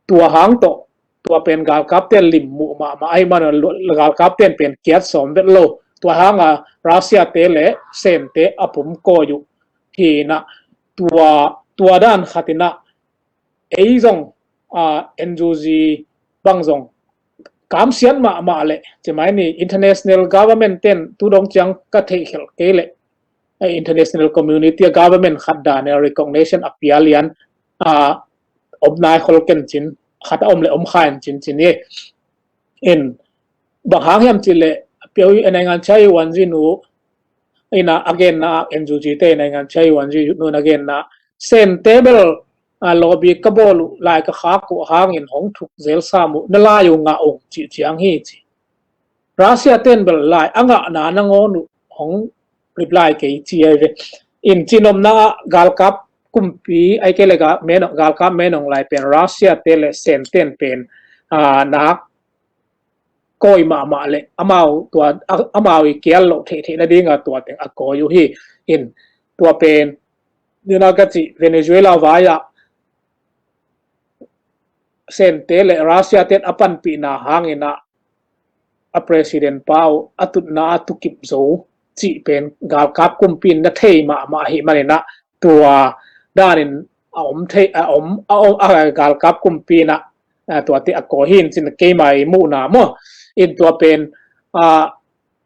tua hang tawh, tua pen galkap ten lim muh mahmah, ai man galkap ten pen kiat sawm vet lo. Tua hanga Russia te le Sen te a pum koi uh. Hi na, tua, tua dan khatin a, ei zong, a, N U G bang zong, kamsiat mahmah le, cimai ni international government ten tu dong ciang ka theih khelh kei le, a, international community a government khat dan a recognition a pia lian, a, om nai khol ken cin, khat a om le om kha in cin cin hi. In, bang hang hiam ci le, pia ui a naingan chai wan zi nu, in a, a genna, N U G te naingan chai wan zi nu na genna, Sen te bel, a, lawbi ka bawl uh lai ka khak uh hangin hong thuk zel sam uh, na lai uh ngah ung cih ciang hi ci. Russia ten bel lai a ngahna nangawn uh hong reply kei ci ai ve. In cinomna ah galkap kumpi ai ke le ga, menong, galkap menong lai pen Russia te le Sen ten pen, a, nak koi mahmah le amau tua, a, amau i kial loh theihtheih nadinga tua teng a koi uh hi. In tua pen nina ka cih Venezuela vai-ah Sen te le Russia ten a panpihna hangin a, a president pau a tutna a tukip zo cih pen galkap kumpi in na thei mahmah hi manin a tua danin a om thei, a om, a om, a galkap kumpi in a, a, tua te a koi hi in cin keimai muhna maw. In tua pen, a,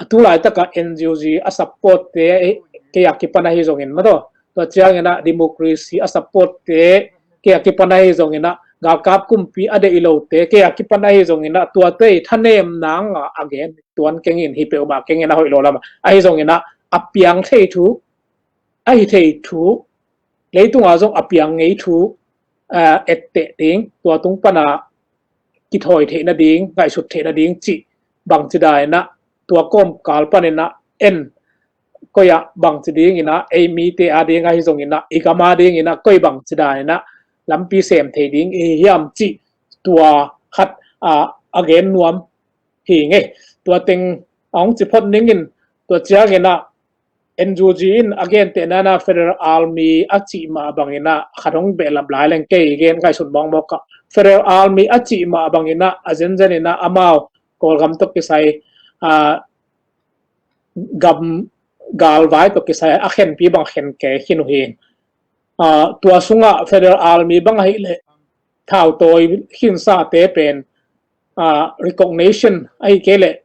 a tu laitaka N U G a support te, eh, kei a kipan ahi zongin maw taw. Tua ciangin a democracy a support te kei a kipan ahi zongin a galkap kumpi a deih lo te kei a kipan ahi zongin a tua te i thanem nang a, a gen tuan kengin hi peuhmah kengin a hoih lo lama. Ahi zongin a a piang thei thu, a hi thei thu, leitunga zong a piang ngei thu, a, etteh ding, tua tung pana kithawi theih nading, ngaihsut theih nading cih bangci dan inah tua kawmkal paninah en koi ah bangci dinginah ei mite a ding ahi zonginah i gam a dinginah koi bangci dan inah lampi sem thei ding i hiam cih tua khat a gen nuam hi ngei. Tua teng a hong ci phot ningin tua cianginah N U G in a gentehna inah Federal Army a cih mah banginah khat hong behlap lai leng kei gen ngaihsun mawkmawk ah Federal Army a cih mah banginah a zenzeninah amau Kawlgam tawh kisai gam galvai tawh kisai a khenpi bang khen kei khin uh hi. Tua sungah Federal Army bang ahih leh thautawi khinsate pen recognition ahi kei leh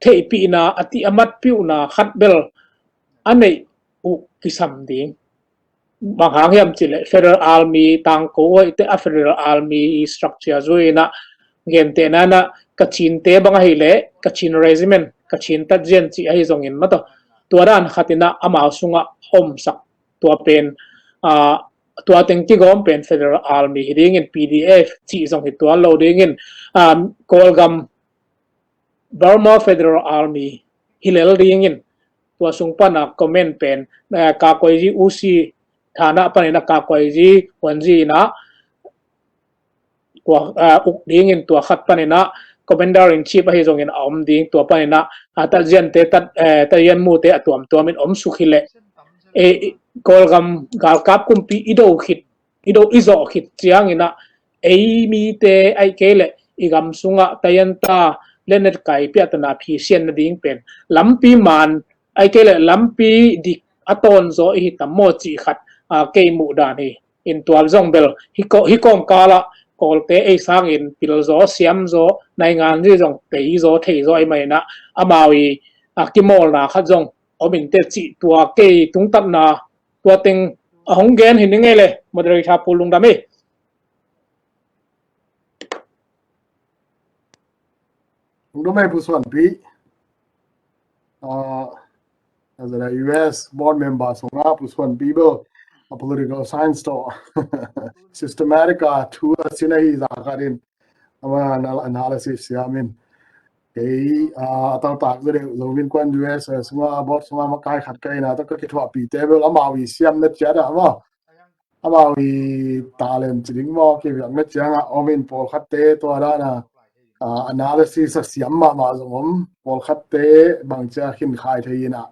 theihpihna a tih a matpihna khat bel a neih uh kisam ding. Bang hang hiam cih leh Federal Army tangko uh ahih teh a Federal Army structure zui inah gentehna inah Kachinte bang ahih leh Kachin Regiment, Kachin Tatzian cih ahi zongin mataw tua dan khat inah amau sungah omsak tua pen tua teng kigawm pen Federal Army hi dingin P D F cih zong hi tuan lo dingin Kawlgam Burma Federal Army hi lel dingin tua sung pana comment pen Kakoizi U C thana paninah Kakoizi Wanzi inah tua uk dingin tua khat paninah Commander in Chief ahi zongin a om ding tua paninah Tatziante Tatzian mute a tuamtuamin om suk hi leh Kawlgam galkap kumpi i do khit i do i zawh khit cianginah ei mite ahi kei leh i gam sungah tayanta lenet kai piahtana phisian nading pen lampi man ahi kei leh lampi dik a tawnzaw i hi tam maw cih khat kei muh dan hi. In tua zong bel hi kawmkalah Kawlte ei sangin pilzaw siamzaw naingan zi zong teizaw theizaw ahi maninah amau i kimawlna khat zong om inteh cih tua kei tungtatna tua teng a hong gen hi ni ngei le moderator pu lungdam hi. Lungdam hi pu Suanpi. As a U S board member sungah pu Suanpi bel a political science tawh systematic a thu a sin ahi zah khatin ama analysis siamin kei a taltak zaw deuh Zomi Innkuan U S A sungah board sungah makai khat ka hihna tawh ka kithuahpihte bel amau i siamna ciat ah maw amau i talent ci ding maw kiviakna ciangah om in pawlkhatte tua dana analysis a siam mahmah zong om pawlkhatte bangcia khinkhai thei inah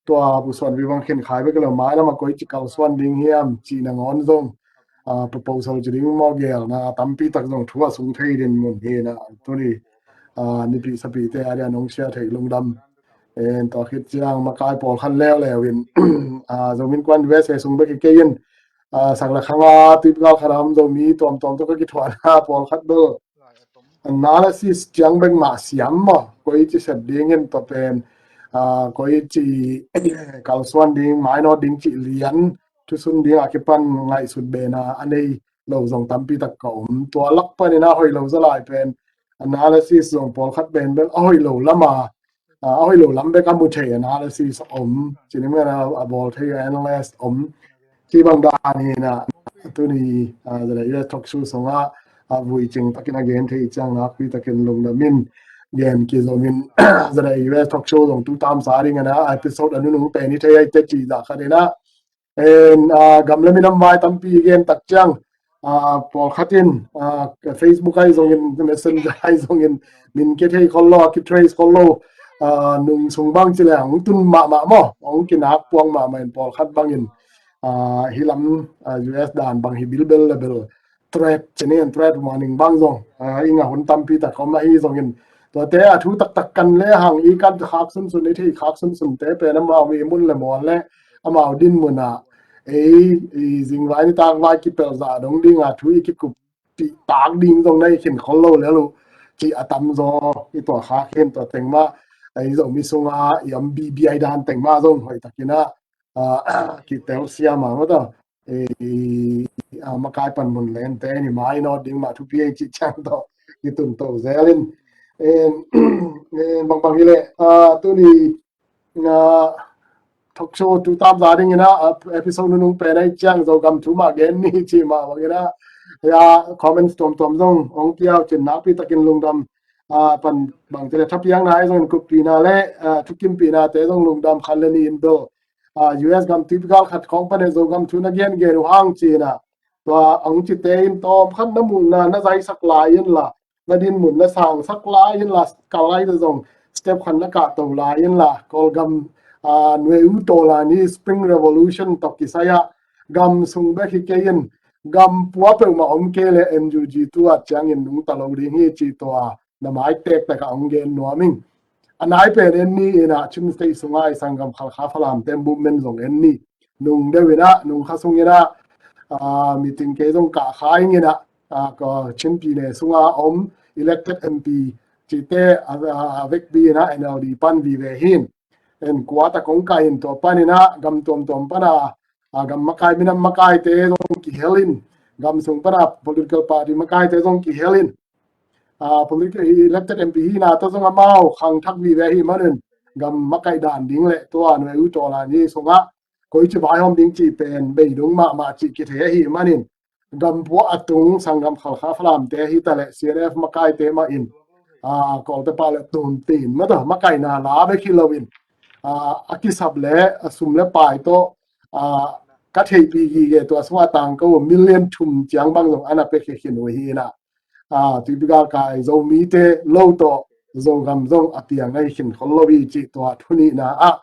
tua pu Suanpi bang khinkhai bek lo mailam a koi ci kalsuan ding hiam cih nangawn zong proposal ci ding maw gelna tampi tak zong thu a sung thei din mun hi inah tuni nipih sapihte a dia nong sia thei lungdam. En tua khit ciang makai pawlkhat leuleu in Zomi Innkuan U S A sung bek hi kei in sak le khanga tuipgal khat a om Zomi tuamtuam tawh ka kithuahna pawlkhat bel analysis ciang bek mah siam maw koi ci set dingin tua pen koi ci kalsuan ding mainawt ding cih lian thusun ding a kipan ngaihsut bena a nei lo zong tampi tak ka om tua lak panin a hoih lo zalai pen analysis zong pawlkhat pen bel a hoih lo lama a hoih lo lam bek a mu thei analysis om cining bel a bawl thei analyst om ci bang dan hi inah tuni zada U S talk show sungah a vui cing takin a gen thei ciang nakpi takin lungdam in gen kizom in zada U S talk show zong tu tamsa ding a na episode a nunung pen hi thei a i te ci zah khat inah en gam le minam vai tampi gen tak ciang pawlkhat in Facebook ahi zongin Messenger ahi zongin min kia thei khol lo a kitrace khol lo nung sung bang ci le hong tun mahmah maw hong kinak puang mahmah in pawlkhat bangin hi lam U S dan bang hi bilbel le bel threat ci ni in threat warning bang zong i ngah hun tampi tak om ahi zongin tuate a thu taktak kan le hang i kan khak sunsun i thei khak sunsunte pen amau mi mun le mual le amau din munah ei i zingvai nitak vai kipelh zah dong dinga thu i kikup tih tak ding zong na i khin khol lo le lo cih a tamzaw i tua khak hin tua teng mah ei Zomi sunga i om B B I dan teng mah zong hoih takinah kitel siam a mata makai panmun lente ni mai nawt ding mah thupi ei cih ciang tawh i tun to zelin bangbang hileh tuni talk show tu tamza dingina episode nunung pen ei ciang Zogam thu mah gen ni cih mah bangina ya comments tuamtuam zong hong piau cin nakpi takin lungdam a, pan bangte le thapiakna ahi zongin kuppihna le, a, thukimpihna te zong lungdam khat le nih in bel, a, U S gam tuipi gal khat khawng pan e Zogam thu na gengen uh hang ci-in ah, tua ang cite in tawm khat na muhna na zaisak lai inla, na dinmun na sangsak lai inla, kal lai te zong step khat na kahto lai inla, Kawlgam, a, Nue U Tawlan hi Spring Revolution tawh kisai ah gam sung bek hi kei in, gam pua peuhmah om kei le N U G tu-a ciangin nungta lo ding hi ci tua na mai tektek ah hong gen nuam ing. A nai pen en ni in ah Chin State sungah i sanggam Khalkha Falamte movement zong en ni. Nung deuh in ah, nung kha sung in ah, a, meeting kei zong kah kha ing in ah, a, ko Chin Pyine sungah om elected M P cite a, a, a vekpi in ah N L D pan vive hi in. En kua tak kong kai in tua pan in ah gam tuamtuam pan a, a, gam makai minam makaite zong kihel in, gam sung pan a political party makaite zong kihel in, a, political elected M P hina tawh zong amau khangthak vive ahih manin gam makaih dan ding le tua Nue U Tawlan hi sungah koici vaihawm ding cih pen beidong mahmah cih kithei ahih manin gam pua a tung sanggam Khalkha Falamte hi ta le C N F makaite mah in, a, Kawlte pau le tuntin mah tawh makaihna la bek hi lo in, a, a kisap le a sum le pai tawh, a, ka theihpih gige tua sungah tangko million thum ciang bang zong a na pia khia khin uh hi in ah, a, tuipi galkai Zomite lo tawh Zogam zong a piang ahi khin khol lo hi cih tua thunihna ah,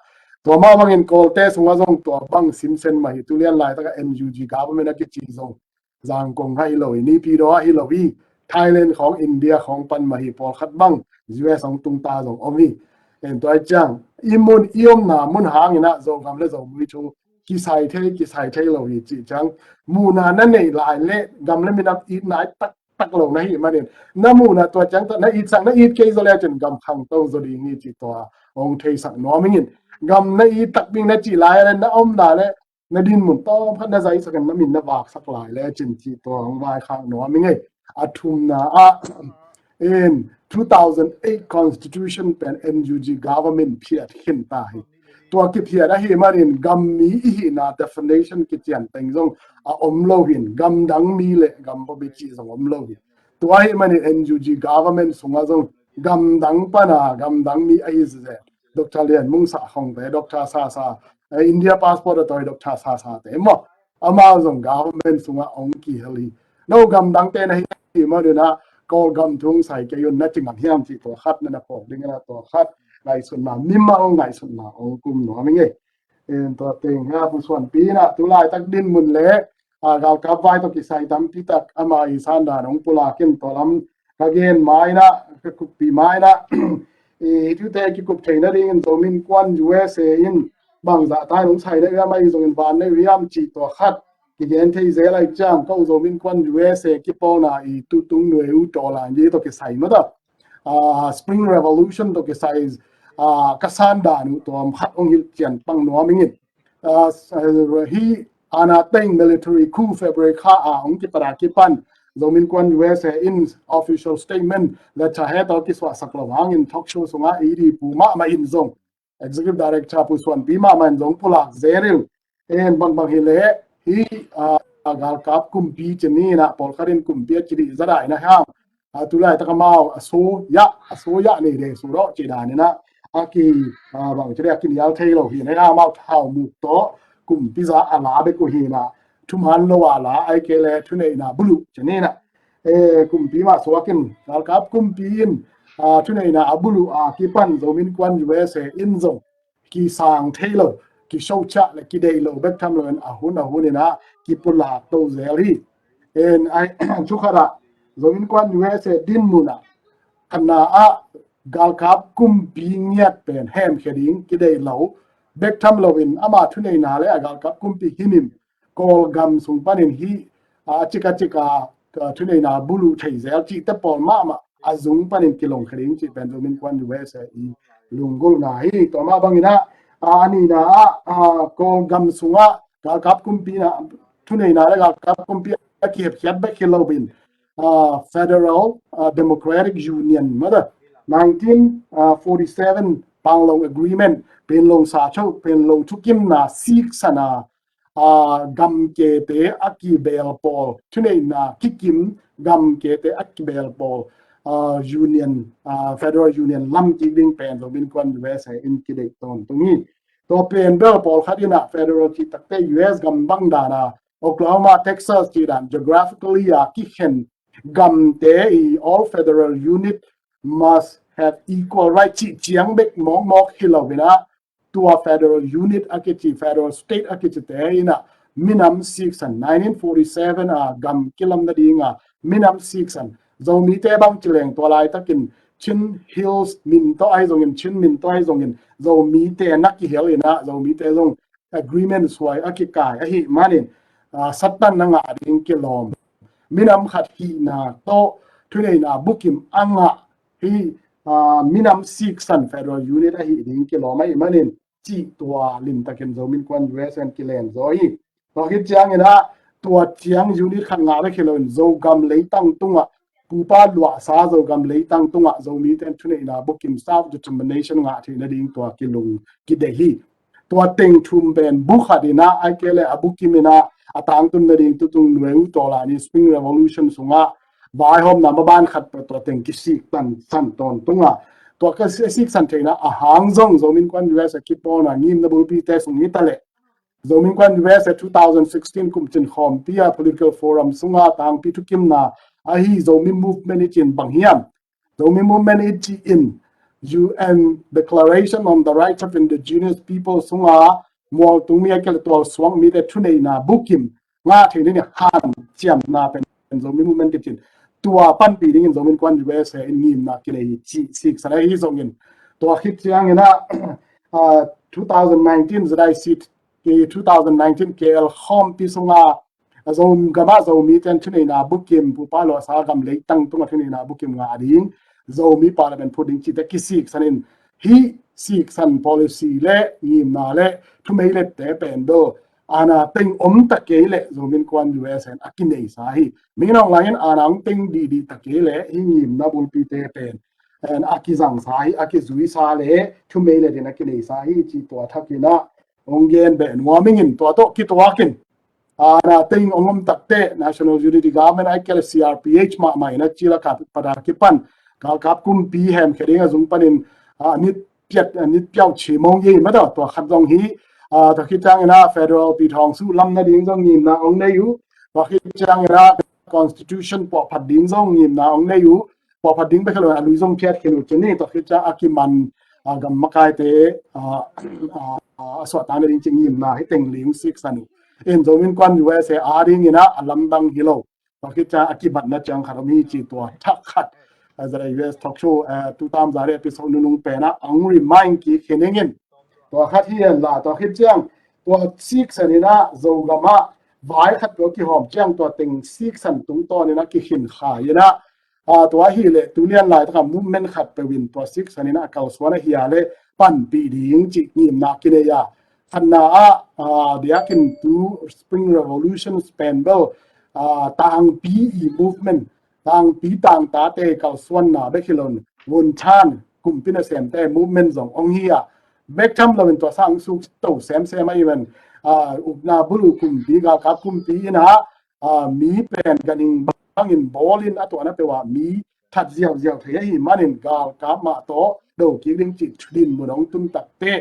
tua mah bangin Kawlte sungah zong tua bang sinsen mah hi. Tulian laitak a N U G government a kici zong Zangkong ah hi lo hi, Naypyidaw ah hi lo hi, Thailand khawng, India khawng pan mah hi, pawlkhat bang U S hong tungta zong om hi. En tua hi ciang i mun i omna mun hangin ah Zogam le Zomui thu kisai thei, kisai thei lo hi cih ciang, muhna na neih lai le gam le minam itna i taktak lo na hih manin, na muhna tua ciang tawh na itsak, na it kei zaw le cin gam khangto zaw ding hi cih tua hong theisak nuam ing in. Gam na it takpi na cih lai le na omna le na dinmun tawm khat na zaisak in na min na vaksak lai le cin cih tua hong vaikhak nuam ing ei. A thumna ah in two thousand eight constitution pen N U G government phiat khin ta hi. Tua kiphiat ahih manin gam mi i hihna definition kician teng zong a om lo hin, gam dang mi le gam pawlpi cih zong om lo hin. Tua ahih manin N U G government sungah zong gam dang pan a gam dang mi ahi zia Doctor Lian Mung Sah khawngte, Doctor Sasa, eh, India passport a tawi Doctor Sasa te maw, amau zong government sungah hong kihel hi. No gam dangte na hi maw dina, Kawlgam thu hong sai kei un na ci ngam hiam cih tua khat na na phawk ding a, tua khat ngaihsutna, mimal ngaihsutna hong kum nuam ing ei. En tua teng hi a, Pu Suanpi in ah tu laitak dinmun le, a, galkap vai tawh kisai tampi tak ama i sandan hong pulak in, tua lam ka gen ma in ah, ka kuppih ma in ah, i thute kikup theihna dingin Zomi Innkuan U S A in bangzah ta in hong sai na uh hiam, ahi zongin van na uh hiam cih tua khat kigen thei zel ahih ciang, ko Zomi Innkuan U S A kipawlna i tutung Nue U Tawlan hi tawh kisai mah ta, a, Spring Revolution tawh kisai, a, ka sandan uh tua khat hong hilh cian pang nuam ing in. A, hih ana teng military coup February kha a hong kipat a kipan Zomi Innkuan U S A in official statement le tha he tawh kisuahsak lo hangin talk show sungah A D Pu mahmah in zong, Executive Director Pu Suanpi mahmah in zong pulak zel in, en bangbang hi leh hih, a, galkap kumpi ci ni in ah, pawlkhat in kumpi a ci dih zadah in ah hiam, a, tu laitak amau a so yah, a so yah nei dei su rawh cih dan in ah, a ki, a, bang ci dih a kinial thei lo hi in ah, amau thau muk tawh kumpi za a la bek uh hi in ah, thuman lo a la, ahih kei leh thuneihna buluh ci ni in ah, e, kumpi mah suak in, galkap kumpi in, a, thuneihna a buluh a kipan Zomi Innkuan U S A in zong kisang thei lo, kisociah le kideih lo bek tham lo in a hun a hun in ah kipulak to zel hi. En ai, thu khat ah Zomi Innkuan U S A dinmun ah, khatna ah galkap kumpi ngiat pen hemkhia ding kideih lo bek tham lo in ama thuneihna le a galkap kumpi himhim Kawlgam sung panin hih, a, a cik a cik a, a, thuneihna buluh thei zel cihte pawl mahmah a zung panin kilong kha ding cih pen Zomi Innkuan U S A i lunggulhna hi. Tua mah bangin ah, a, a nihna ah, a, Kawlgam sungah galkap kumpi in ah, thuneihna le galkap kumpi a kihepkhiat bek hi lo in, a, Federal, a, Democratic Union mah ta, nineteen forty-seven Panglong Agreement, Panglong Sacho, Panglong thukimna siksana, a, gamkete a kibel pawl, thuneihna kikim gamkete a kibel pawl, uh, union, uh, federal union lam kik ding pen Zomi Innkuan U S A in kideih tawntung hi. Tua pen bel pawlkhat in ah federal cih takte U S gam bang dan a Oklahoma, Texas cih dan geographically a kikhen gamte i all federal unit must have equal right cih ciang bek mawkmawk hi lo in ah tua federal unit a kici, federal state a kicite in ah minam siksan, nineteen forty-seven a gam kilam nading a minam siksan, Zomite bang ci leng tua laitakin Chin Hills min tawh ahi zongin, Chin min tawh ahi zongin, Zomite na kihel in ah Zomite zong agreement suai a kikai ahih manin, ah, sattan na ngah ding kilawm. Minam khat hihna tawh thuneihna bukim a ngah hi, ah, minam siksan federal unit ahih ding kilawm ahih manin cih tua limtakin Zomi Innkuan U S A in kilen zaw hi. Tua khit ciangin ah tua ciang unit khat ngah bek hi loin Zogam leitang tungah pupa luahsa Zogam leitang tungah Zomite in thuneihna bukim self determination ngah theih nading tua kilung kideih hi. Tua teng thum pen bu khat in ah, ahih kei leh a bukim in ah a tangtun nading tutung nuai uh tawh lai ni Spring Revolution sungah vaihawmna maban khat tua teng kisik tansan tawntung a, tua ka si-, siksan theihna a hang zong Zomi Innkuan U S A kipawlna ngimna bulpite sung hi ta leh Zomi Innkuan U S A two thousand sixteen kum cin khawmpi a political forum sunga tangpi thukimna ahi Zomi movement i cin bang hiam? Zomi movement i ci in U N Declaration on the Rights of Indigenous People sunga mualtung mi a kele tual suang mite thuneihna bukim ngah theih nading hanciamna pen Zomi movement kicin tua panpih dingin Zomi Innkuan U S A in ngimna kinei hi cih siksan ahi zongin tua khit ciangin ah, ah, two thousand nineteen ZIC, two thousand nineteen K L khawmpi sunga a Zogam ah Zomite in thuneihna bukim pupa luahsa gam leitang tungah thuneihna bukim ngah ding Zomi Parliament phut ding cihte kisiksan in hih siksan policy le ngimna le thumei lette pen bel ana teng om ta kei leh Zomi Innkuan U S A in a kineisa hi. Mingin hong lai in ana hong teng dihdih ta kei leh hih ngimna bulpite pen a kizangsa hi, a kizuisa le thumei let in a kineisa hi cih tua thakin ah hong gen beh nuam ing in tua tawh kituakin ana teng hong om takte National Unity Government ahih kei leh C R P H mahmah in a cil a kap pada kipan galkap kumpi hemkhia ding a zung panin, ah, nit piat, ah, nit piau chim hong hi mah tua khat zong hi. Ah, tua khit ciangin ah federal pi thawng suh lam nading zong ngimna hong nei uh. Tua khit ciangin ah constitution puahphat ding zong ngimna hong nei uh. Puahphat ding bek hi lo a lui zong phiat khin uh cin hi. Tua khit ciang a kiman, ah, gam makaite, ah, ah, ah, a suahtak nading cih ngimna hi teng ling siksan uh. In Zomi Innkuan U S A a dingin ah a lamdang hi lo. Tua khit ciang a kibatna ciang khat om hi cih tua thak khat, ah, ZIC U S talk show, ah, tu tam za le episode nunung pen ah hong remind kik khin ing in. Tua khat hi en la, tua khit ciang tua siksan in ah Zogam ah vai khat peuh kihawm ciang tua teng siksan tungtawn in ah kikhin kha in ah, ah, tua hi leh tu lian laitak a movement khat peuh in tua siksan in ah a kalsuan ahi a leh panpih ding cih ngimna kinei a. Khatna ah, ah, biakinn tu Spring Revolution pen bel, ah, tangpi i movement, tangpi tangtate kalsuanna bek hi lo in, vunthan kumpi nasemte movement zong hong hi a. Bek tham lo in tua sang suk to semsem a i ven, ah, ukna bulu kumpi, galkap kumpi in ah, ah, mi pen ganhing bangin bawl in a tuahna peuh ah mi that ziauziau thei ahih manin galkap mah tawh do kik ding cih dinmun hong tun takte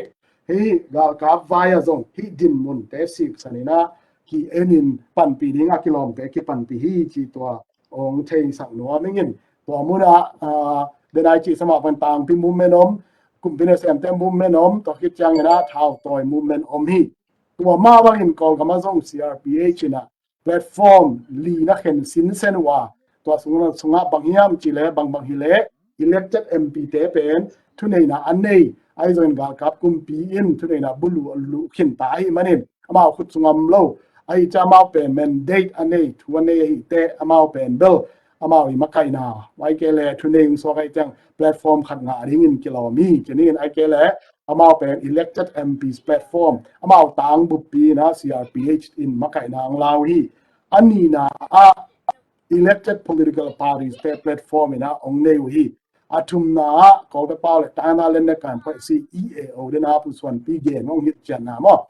hih galkap vai ah zong hih dinmunte siksan in ah kienin panpih ding a kilawmte kipanpih hi cih tua hong theisak nuam ing in. Tua mun ah, ah, denai cih sa mah pan tangpi movement om, kumpi nasemte movement om, tua khit ciangin ah thautawi movement om hi. Tua mah bangin Kawlgam ah zong C R P H in ah platform li na khen sinsen uh a, tua sungah, sungah bang hiam cih leh bangbang hi leh elected M P te pen thuneihna a nei, ahi zongin galkap kumpi in thuneihna bulu a luh khin ta ahih manin amau khut sungah om lo. Ahi ciang amau pen mandate a nei, thu a nei ahi teh amau pen bel amau i makaihna, ahih kei leh thunei hong suak ahih ciang platform khat ngah dingin kilawm hi. Kei ning in ahih kei leh amau pen elected M Ps platform, amau tang buppi in ah C R P H in makaihna hong la uh hi. A nihna ah elected political parties te platform in ah hong nei uh hi. A thumna ah Kawlgam pau le tana len na kan poi si E A O den a pusuanpi gen hong hit cianna maw.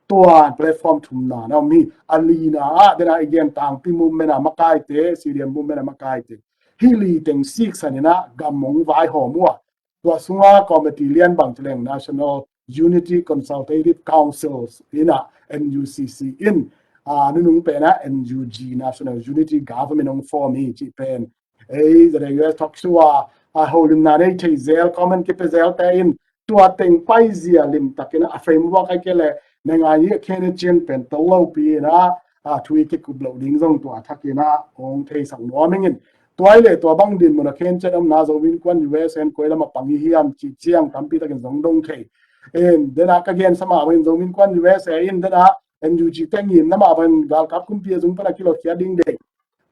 Tua platform thumna na om hi. A lina ah den a i gen tangpi movement a makaite, C D M movement a makaite. hih li teng siksan in ah gam hong vaihawm uh a, tua sungah committee lian bang ci leng National Unity Consultative Council in ah, N U C C in, a nunung pen ah N U G, National Unity Government hong form hi cih pen ei ZAUS talk show ah a holimna nei thei zel, comment kipia zel te in tua teng paizia limtakin a framework a kei le nengah i khen i cin pen tol lopi in ah, a thu i kikup loh ding zong tua thakin ah hong theisak nuam ing in. Tua i le tua bang din mun a khen cen omna Zomi Innkuan U S A in koi lam a pang i hiam cih ciang tampi takin zong dong thei. In, den ah ka gen sa mah bangin Zomi Innkuan U S A in den ah N U G te ngimna mah bangin galkap kumpi a zung pan a kilawhkhia ding dei.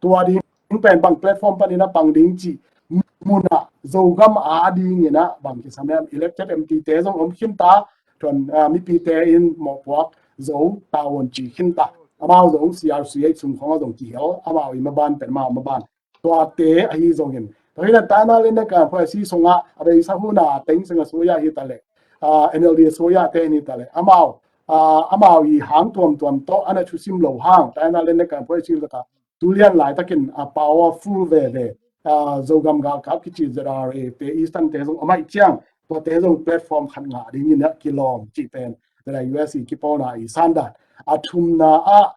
Tua ding pen bang platform panin a pang ding cih mun ah Zogam a dingin ah bang kisam hiam, elected M P te zong om khin ta, tuan, ah, mipite in mawhpuak zo tavuan ci khin ta. Amau zong C R C H sung khong a zong kihel, amau i maban pen amau maban. Tuate ahi zongin, tua hi le Tainat Lendek Kampuai a si sungah a beisa hun a Thein Sein a suya hi ta le, ah, N L D a suya te in hi ta le, amau, ah, amau i hang tuamtuam tawh a na thusim lo hang, Tainat Lendek Kampuai a si laka tulian laitakin a powerful veve, ah, Zogam galkap kici Z R A te, Eastern te zong om ahih ciang, tuate zong platform khat ngah dingin ah kilawm cih pen ZAUS i kipawlna i sandan. A thumna ah,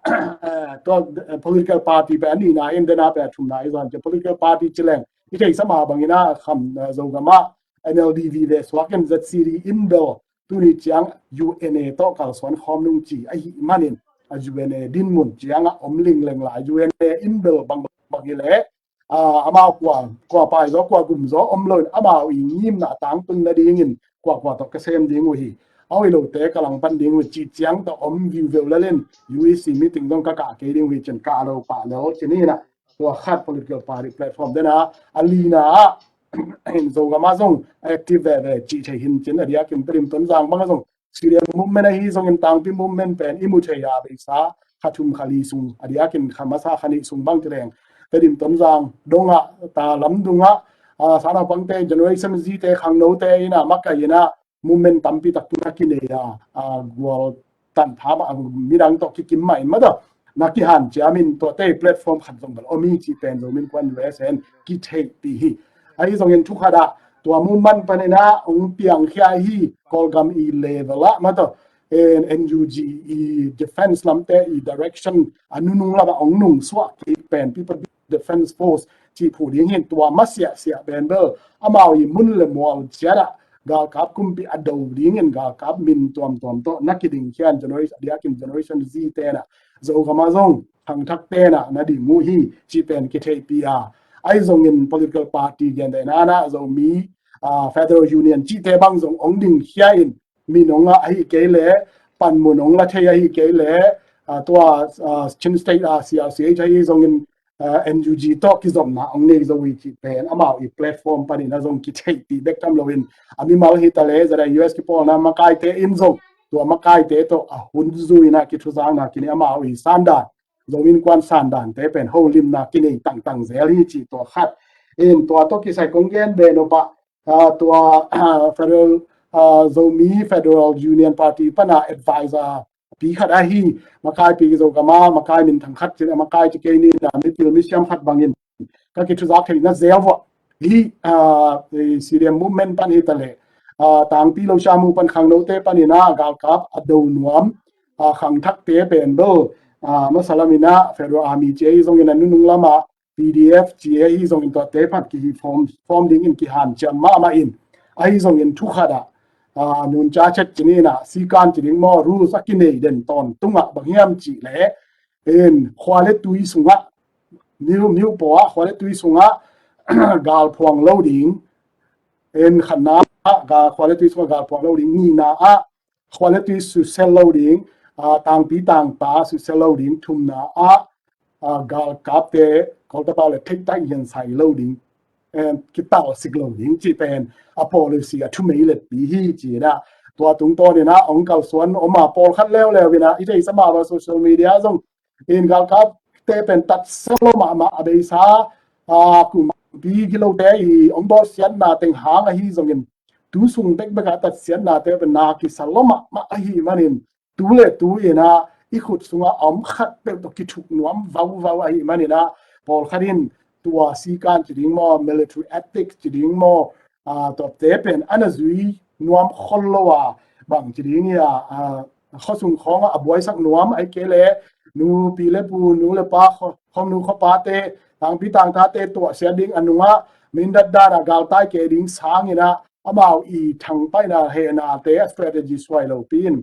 eh, tua, eh, political party pen a nihna in, den ah pen a thumna i zon ciang political party ci leng i theihsa mah bangin ah kham, eh, Zogam ah N L D vive suak in Z C D in bel tuni ciang U N A tawh kalsuan khawm nung ci ahih manin, a U N A dinmun ciang ah om lingleng lai, U N A in bel bang bang hi leh, ah, amau kua, kua pai zaw, kua gum zaw om lo in amau i ngimna a tangtun nadingin kua kua tawh ka sem ding uh hi. A hoih lote ka langpan ding uh hi cih ciang tawh om viuveu lel in U E C meeting zong ka kah kei ding uh hi cin kah lo pah lel cin hi in ah tua khat political party platform den ah, a lina ah Zogam ah zong active veve cih thei hi in cin a diakin Tedim Tonzang bang ah zong Syrian movement ahi zongin Tangpi movement pen i mu thei a beisa kha thum kha li sung a diakin kha masa kha nih sung bang ci leng Tedim Tonzang dong ah, ta lamdung ah, ah, sanaupangte, Generation Z te, khangnote in ah makai in ah movement tampi tak tun a kinei a, ah, gual tan tham ah, ah, midang tawh kikim mah in mah tawh na kihanciam in tuate platform khat zong bel om hi cih pen Zomi Innkuan U S A in kitheihpih hi. Ahi zongin thu khat ah tua movement panin ah hong piangkhia hi, Kawlgam i level ah mah tawh, eh, N U G i defense lamte i direction a nunung lamah hong nungsuak kik pen People Defense Force cih phu ding hi in tua masiahsiah pen bel amau i mun le mual ciat ah galkap kumpi a do dingin galkap min tuamtuam tawh na kidingkhia in generation, a diakin Generation Z te in ah Zogam ah zong khangthakte in ah na ding uh hi cih pen kitheihpih a. Ahi zongin political party gentehna in ah Zomi, ah, Federal Union cihte bang zong hong dingkhia in min hong ngah ahi kei leh, panmun hong la thei ahi kei leh, ah, tua, ah, Chin State ah C R C H ahi zongin, ah, N U G tawh kizopna hong nei zo uh hi cih pen amau i platform panin ah zong kitheihpih bek tham loin a mimal hi ta le ZAUS kipawlna makaite in zong tua makaite tawh a hun zui in ah kithuzakna kinei, amau i sandan, Zomi Innkuan sandante pen holimna kinei tangtang zel hi cih tua khat. In tua tawh kisai kong gen be nop ah, ah, tua, ah, Federal, ah, Zomi Federal Union Party pan a advisor pi khat ahi, makaipi Zogam ah makai minthang khat cin a makai ci kei ni in ah, mipil misiam khat bangin ka kithuzak theihna zel vua hi, ah, i Syrian movement pan hi ta le, ah, Tangpi Lo Sha Mu pan khangnote panin ah galkap a do nuam, ah, khangthakte pen bel, ah, masa lam in ah Federal Army ci ahi zongin a nunung lamah P D F ci ahi zongin tuate pan kihi form, form dingin kihanciam mahmah in, ahi zongin thu khat ah, ah, nunca chet ci ni in ah, sikan ci ding maw, rules a kinei den tawntung ah bang hiam cih leh, in, khua le tui sungah, miu, miu paw ah khua le tui sungah galphuang lo ding, in, khatna ah ga, khua le tui sungah galphuang lo ding, nihna ah khua le tui susia lo ding, ah, tangpi tangpa susia lo ding, thumna ah, ah, galkapte, Kawltapa le theihtaih hiansai lo ding, eh, kitalsik lo ding cih pen a policy a thumei letpi hi ci in ah, tua tungtawn in ah hong kalsuan om a, pawlkhat leuleu in ah i theihsa mah bang social media zong in galkapte pen tatsia lo mahmah a beisa, ah, kumpi gilote i hong bawlsiatna teng hang ahi zongin tu sung bekbek ah tatsiatnate pen na kisa lo mahmah ahih manin, tu le tu in ah i khut sungah a om khat peuh tawh kithuk nuam vauvau ahih manin ah, pawlkhat in tua sikan ci ding maw, military ethics ci ding maw, a, tuate pen a na zui nuam khol lo a, bang ci ding hi a, a, khuasung khawngah a buaisak nuam, ahih kei leh nupi le pu, nu le pa, khuanu khuapate, tangpi tangtate tuahsia ding a nungah mindat dan a galtai kei ding sangin ah, amau i thangpaihna hehnate a strategy suai lopi in,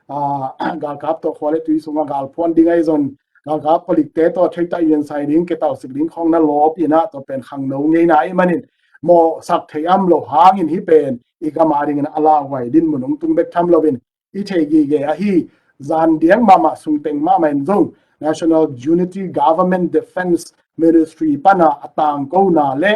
a, galkap tawh khua le tui sungah galphuan ding ahi zong, galkap palikte tawh theitah i ensai ding, kitausik ding khawng na lawp in ah, tua pen khangno ngeina ahih manin mawhsak thei om lo hangin hih pen i gam a dingin a lauhuai dinmun hong tung bek tham loin i thei gige ahi, zan diak mahmah sungteng mahmah in zong National Unity Government Defense Ministry pan a tangkona le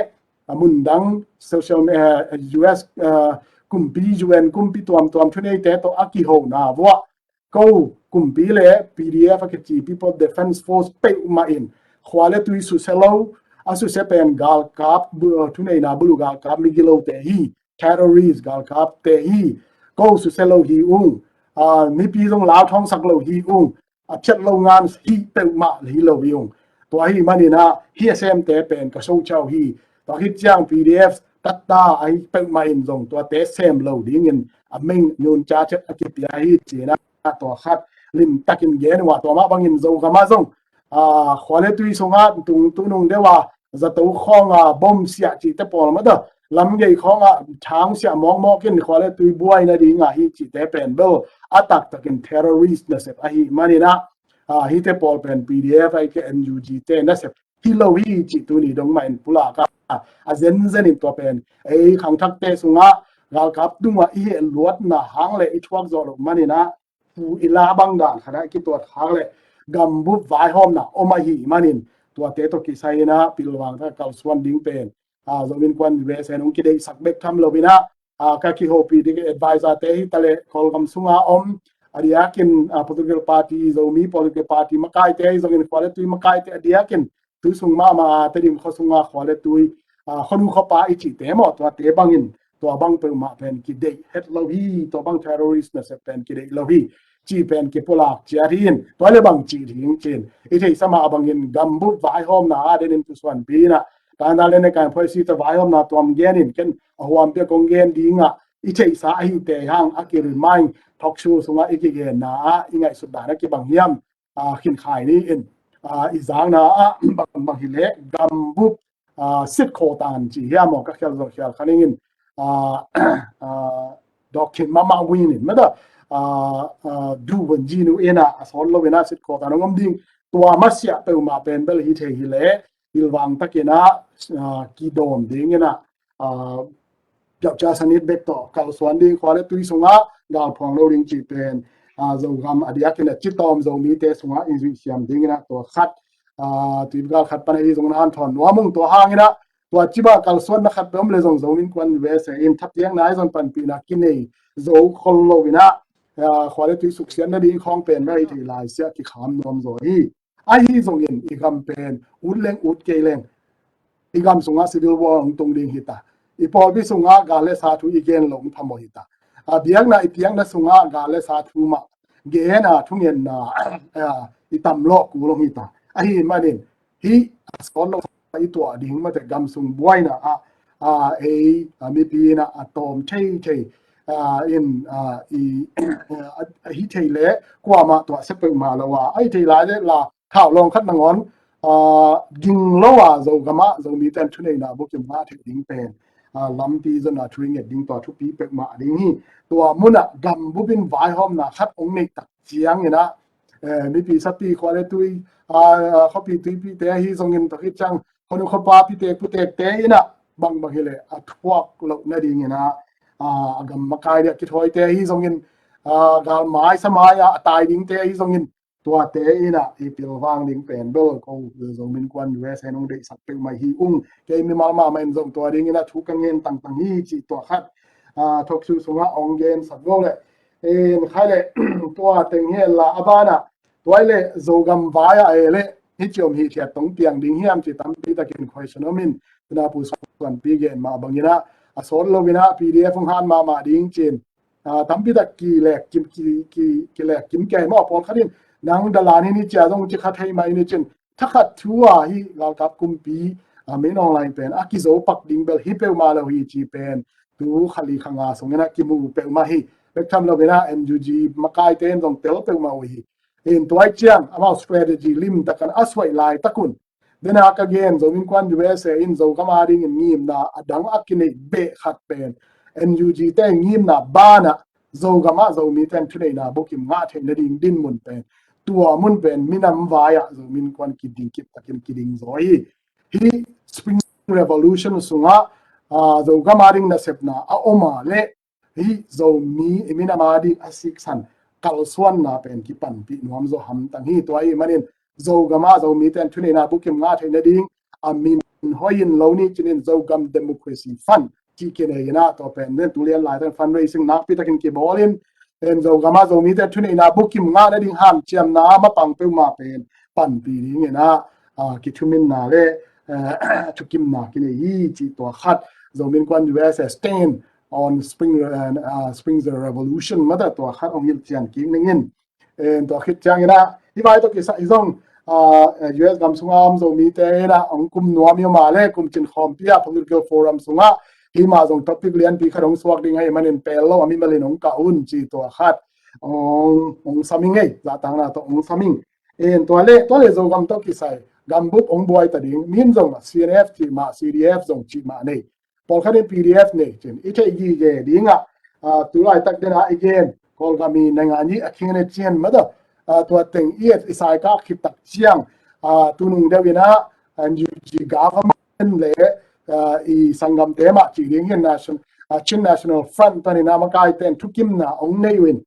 a mundang social, eh, U S, eh, kumpi, U N kumpi tuamtuam thuneite tawh a kihona vuah ko kumpi le P D F a kici People Defense Force peuhmah in khua le tui susia lo, a susia pen galkap bu-, thuneina bulu galkap migilote hi, terrorist galkapte hi, ko susia lo hi ung, a, mipi zong lauthawngsak lo hi ung, a phiat lo ngan hi peuhmah hi lo hi ung. Tua ahih manin ah hih a semte pen ka socau hi. Tua khit ciang P D F tatta ahi peuhmah in zong tuate sem lo dingin a meng nunca chet a kipia hi ci-in ah tua khat limtakin gen uh a, tua mah bangin Zogam ah zong, a, khua le tui sungah tung tunung deuh a zato khawng a bom siah cihte pawl mah ta, lamgei khawng a thang siah mawkmawk in khua le tui buai nading a hi cihte pen bel a taktakin terrorist nasep ahih manin ah, a, hihte pawl pen P D F ahih kei leh N U G te nasep hi lo hi cih tuni dong mah in pulak a, a zenzen in tua pen ei khangthakte sungah galkap tungah i heh luatna hang le i thuak zawh loh manin ah, pu i la bang dan khat ah i kituat khak leh gambup vaihawmna om ahih manin tuate tawh kisai in ah pilvang tak kalsuan ding pen, a, Zomi Innkuan U S A in hong kideihsak bek tham lo in ah, a, ka kihopih ding advisor te hi ta leh Kawlgam sunga om, a diakin, a, political party, Zomi political party makaite ahi zongin khua le tui makaite a diakin tui sung mahmah a Tedim khua sunga khua le tui, a, khuanu khuapa i cihte maw, tuate bangin tua bang peuhmah pen kideih het lo hi, tua bang terrorist nasep pen kideih lo hi cih pen kipulak ciat hi in, tua le bang cih ding ci-in i theihsa mah bangin gambup vaihawmna a denin pusuanpi in ah, tangda le nekan phoisi ta vaihawmna tuam gen in ken a huampi a kong gen ding ah, i theihsa ahite hang a ki-remind talk show sungah i kigenna ah i ngaihsut dan a kibang hiam, a, khinkhai ni in, a, i zakna ah bang, bang hi leh gambup, a, sit khaw tan ci hiam aw, ka khial zawh khial kha ning in, a, a, dawk khin mahmah uh in in mah ta, a, a, duh vun ci-in uh in ah, a sawt lo in ah sit khaw tan hong om ding, tua masiah peuhmah pen bel hi thei hi leh pilvang takin ah, a, kidawm ding in ah, a, Biakcia Sanit bek tawh kalsuan ding, khua le tui sungah galphuang lo ding cih pen, a, Zogam a diakin a citawm Zomite sungah i zuihsiam ding in ah tua khat, a, tuipi gal khat pan ahi zongin a hanthawn nuam ung, tua hang in ah tua cibah kalsuanna khat peuh om le zong Zomi Innkuan U S A in thapiakna ahi zong panpihna kinei zo khol lo in ah, a, khua le tui suksiat nading khawng pen mah i thei lai siah kikham nuam zaw hi. Ahi zongin i gam pen ut leng ut kei leng, i gam sungah civil war hong tung ding hi ta. I pawlpi sungah gal le sa thu i gen loh hong phamawh hi ta. A, biakna i piakna sungah gal le sa thu mah gen a thungetna, a, i tam lawh kul hong hi ta. Ahih manin hih a sawt lo i tuah ding mate gam sung buaina ah, a, ei, a, mipi in ah a tawm theithei, a, in, a, i, a, a hi thei leh kuamah tuahsia peuhmah lo a, a hi thei lai leh la thau lawng khat nangawn, a, ging lo a Zogam ah Zomite in thuneihna bukim ngah theih ding pen, a, lampi zonna thu i nget ding tua thupi peuhmah ding hi. Tua munah gambup in vaihawmna khat hong neih tak ciangin ah, eh, mipi sapi khua le tui, a, a, khuapi tuipite ahi zongin tua khit ciang khuanu khuapa pitek putekte in ah bangbang hi leh a thuak loh nadingin ah, a, a gam makai le a kithawite ahi zongin, a, gal mai sa mai a, a tai dingte ahi zongin tuate in ah i pilvang ding pen bel ko Zomi Innkuan U S A in hong deihsak peuhmah hi ung. Kei mimal mahmah in zong tua dingin ah thu ka ngen tangtang hi cih tua khat, a, talk show sungah hong gensak lo leh, en khai leh tua teng hi la a banah tua i leh Zogam vai ah e leh hih ciom hih thiat tong piang ding hiam ci tampi takin question om in, tuna pusuanpi gen mah bangin ah a sawt lo in ah P D F hong han mahmah ding ci-in, a, tampi tak kilek kim, ki, ki, kilek kim kei maw, pawlkhat in nang dalan hi ni cia zong ci kha thei mai ni ci-in thakhat thu a hih galkap kumpi, a, Min Aung Hlaing pen a kizo pak ding bel hi peuhmah lo hi ci pen tu kha li kha nga sungin a kimu peuhmah hi. Bek tham lo in a N U G makaite in zong tel peuhmah uh hi. In tua ahih ciang amau strategy limtak in a suaih laitak un, den a ka gen Zomi Innkuan U S A in Zogam adingin ngimna a dang a kineih beh khat pen N U G te ngimna banah Zogam ah Zomite in thuneihna bukim ngah theih nading dinmun pen, tua mun pen minam vai-ah Zomi Innkuan kiding kip takin kiding zaw hi. Hih Spring Revolution sungah, a, Zogam ading nasepna a om a leh hih Zomi i minam ading a siksan kalsuanna pen kipanpih nuam zaw hamtang hi. Tua ahih manin Zogam ah Zomite in thuneihna bukim ngah theih nading a min hoih in lo ni cinin Zogam Democracy Fund cih kinei in a, tua pen den tu lian laitak fundraising nakpi takin kibawl in, en Zogam ah Zomite in thuneihna bukim ngah nading hanciamna mapang peuhmah pen panpih ding in a, a, kithuminna le, eh, thukimna kinei hi cih tua khat, Zomi Innkuan U S A stand on Spring, uh, Spring Revolution mah ta tua khat hong hilhcian kik ning in. En tua khit ciangin a, hih vai tawh kisai zong, uh, U S gam sungah om Zomite in a hong kum nuam hi mah leh kum cin khawmpi ah political forum sungah hih mah zong topic lianpi khat hong suak ding ahih manin pel lo a mimal in hong kah un ci tua khat hong, hong sam ing ei, zahtakna tawh hong sam ing. En tua leh, tua leh Zogam tawh kisai gambup hong buai ta ding, min zong C N F cih mah, C D F zong cih mah nei. Pawlkhat in P D F nei cin i theih gige ding a, a, tu laitak den a i gen Kawlgam i naingan i a khin a cian mah ta, a, tua teng i et i saikak khit tak ciang, a, tunung deuh in a, a, N U G government le, a, i sanggamte mah cih ding in Nation-, a, Chin National Front panin a makaite in thukimna hong nei uh in,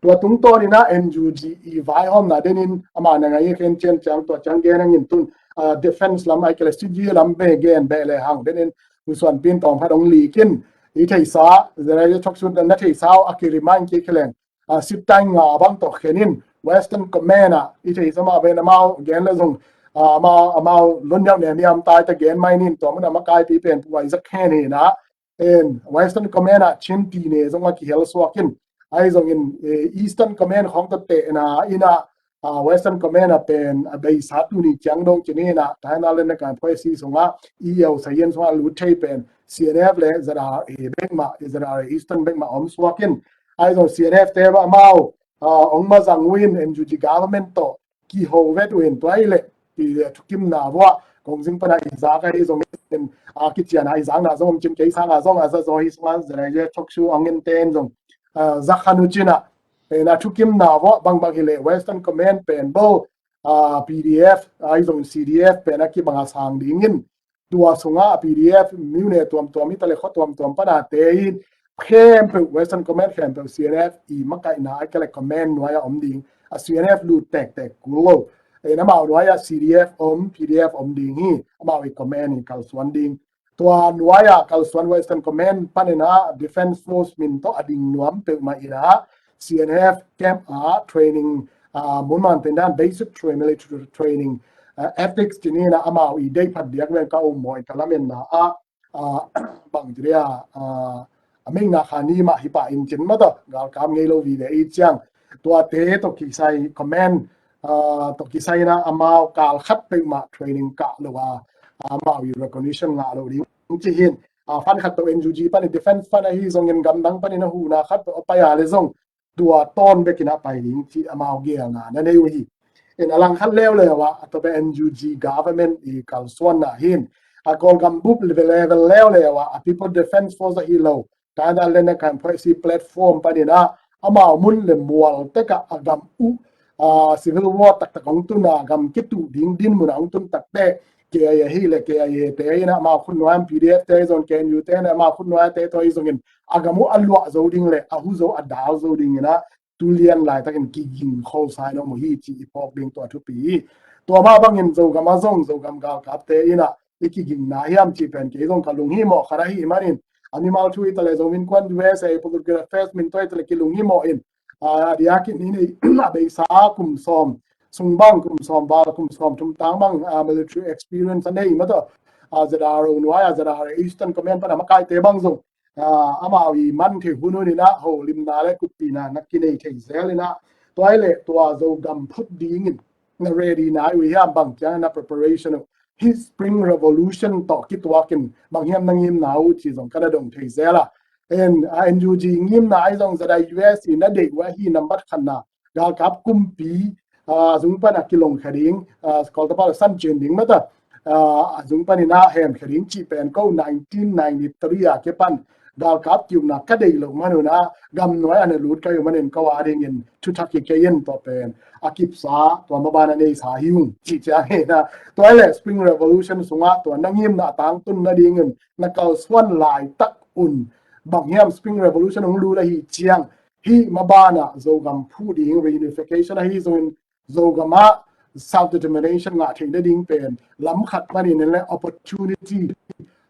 tua tungtawn in a N U G i vaihawmna den in amah na ngai khen cian ciang tua ciang gen hangin tun, a, defense lam ahih kei leh C G lam beh gen beh le hang den in musuanpi in tawm khat hong lik in, i theihsa, Zeraia Choksu na theihsa uh a ki remind kik hi leng, a, sittai nga bang tawh khen in Western Command ah i theihsa mah pen amau gen le zong, a, amau, amau lon yau ne niam tai ta gen mai nin tua mun a makaipi pen Pu Isaac Khen hi na, en Western Command ah Chin tine zong a kihel suak in, ahi zongin, eh, Eastern Command khawng tawh tehna in a, ah, Western Command ah pen a beisa tuni ciang dong cin in a, taina len na kan phuai si sungah, E L Sayen sungah lut thei pen C N F le Z R A bek mah, Z R A Eastern bek mah om suak in, ahi zong C N F te bah amau, ah, ong mazang uh in N U G government tawh kiho vet uh in tua hi leh, i, eh, thukimna vuah kong zing pana i zak ahi zongin, a, kiciana i zakna zong om cin kei sanga zong a za zaw hi sungah Zeraia Choksu ong in ten zong, a, za khan uh cin a, pen a thukimna vuah bangbang hi leh Western Command pen bo, a, P D F ahi zong C D F pen a kibang a sang dingin, tua sungah a P D F myone tuamtuam hi ta le khua tuamtuam pana te in khempeuh Western Command khempeuh C N F i makaihna ahih kei leh command nuai a om ding, a C N F lut tektek kul lo. En amau nuai ah C D F om, P D F om ding hi, amau i command i kalsuan ding. Tua nuai ah kalsuan Western Command panin a Defense Force min tawh a ding nuam peuhmah in a C N F camp ah training, ah, mun man pen dan basic tra-, military training, ah, ethics cin in a amau i deih phat diak ven ka um maw i ka lametna ah, ah, bang ci dia, ah, a mengna kha ni mah hi pah in cin mah tawh galkap ngei lo vive i ciang. Tuate tawh kisai command, ah, tawh kisai in a amau kal khat peuhmah training kah lo a, amau i recognition ngah lo ding ci hi in. Ah, fund khat tawh N U G panin defense fund ahi zongin gamdang panin a huhna khat tawh a pai a le zong tua tawn bekin a pai ding ci amau gelna na nei uh hi. In a lang khat leuleu ah a tawp a N U G government i kalsuanna hi in, a Kawlgam bup level leuleu ah a People Defense Force ahi lo, Canada le na kan phuai si platform panin a amau mun le mual tek ah a gam uh, ah, civil war taktak ong tun a gam kituh ding dinmun a ong tun tak teh K I A hi le K I A te in a amau khut nuai a P D F te zong K N U te in a amau khut nuai te tawh i zongin a gam uh a luah zo ding le a hu zo a dal zo ding in a tu lian laitakin kiging khol sai lo maw hi ci i phawk ding tua thupi hi. Tua mah bangin Zogam a zong Zogam galkap te in a i kigingna hiam ci pen kei zong ka lunghimawh khat ahi manin a mimal thu hi ta le Zomi Innkuan U S A Political Affairs min tawh hi ta le kilunghimawh in, a, a diakin hi ni a beisa kum sawm sung bang kum sawm val kum sawm thum tang bang, a, military experience a nei mah tawh, a, Z R O nuai a Z R A Eastern Command pan a makaite bang zong, a, amau i man thei hun hun in a holimna le kuppihna na kinei thei zel in a tua hi le tua Zogam phut dingin na ready na uh hiam bang ciang na preparation uh hih Spring Revolution tawh kituakin bang hiam na ngimna uh ci zong ka na dong thei zel a. En, a, N U G ngimna ahi zong ZIUSA i na deih uh ahi nambat khatna galkap kumpi, a, zung pan a kilong kha ding, a, Kawltapa la san cin ding mata, a, a zung pan i na hem kha ding cih pen ko nineteen ninety-three a kipan galkap kiukna ka deih loh manun a gamnuai a na lut ka hi uh manin ko a dingin thuthak hi kei in tua pen a kipsa tua maban a neisa hi ung cih ciang hi na. Tua le Spring Revolution sungah tua na ngimna a tangtun nadingin na kalsuan laitak un bang hiam Spring Revolution hong lut ahi ciang hih maban ah Zogam phu ding reunification ahi zongin Zogam ah self determination ngah theih nading pen lam khat manin le opportunity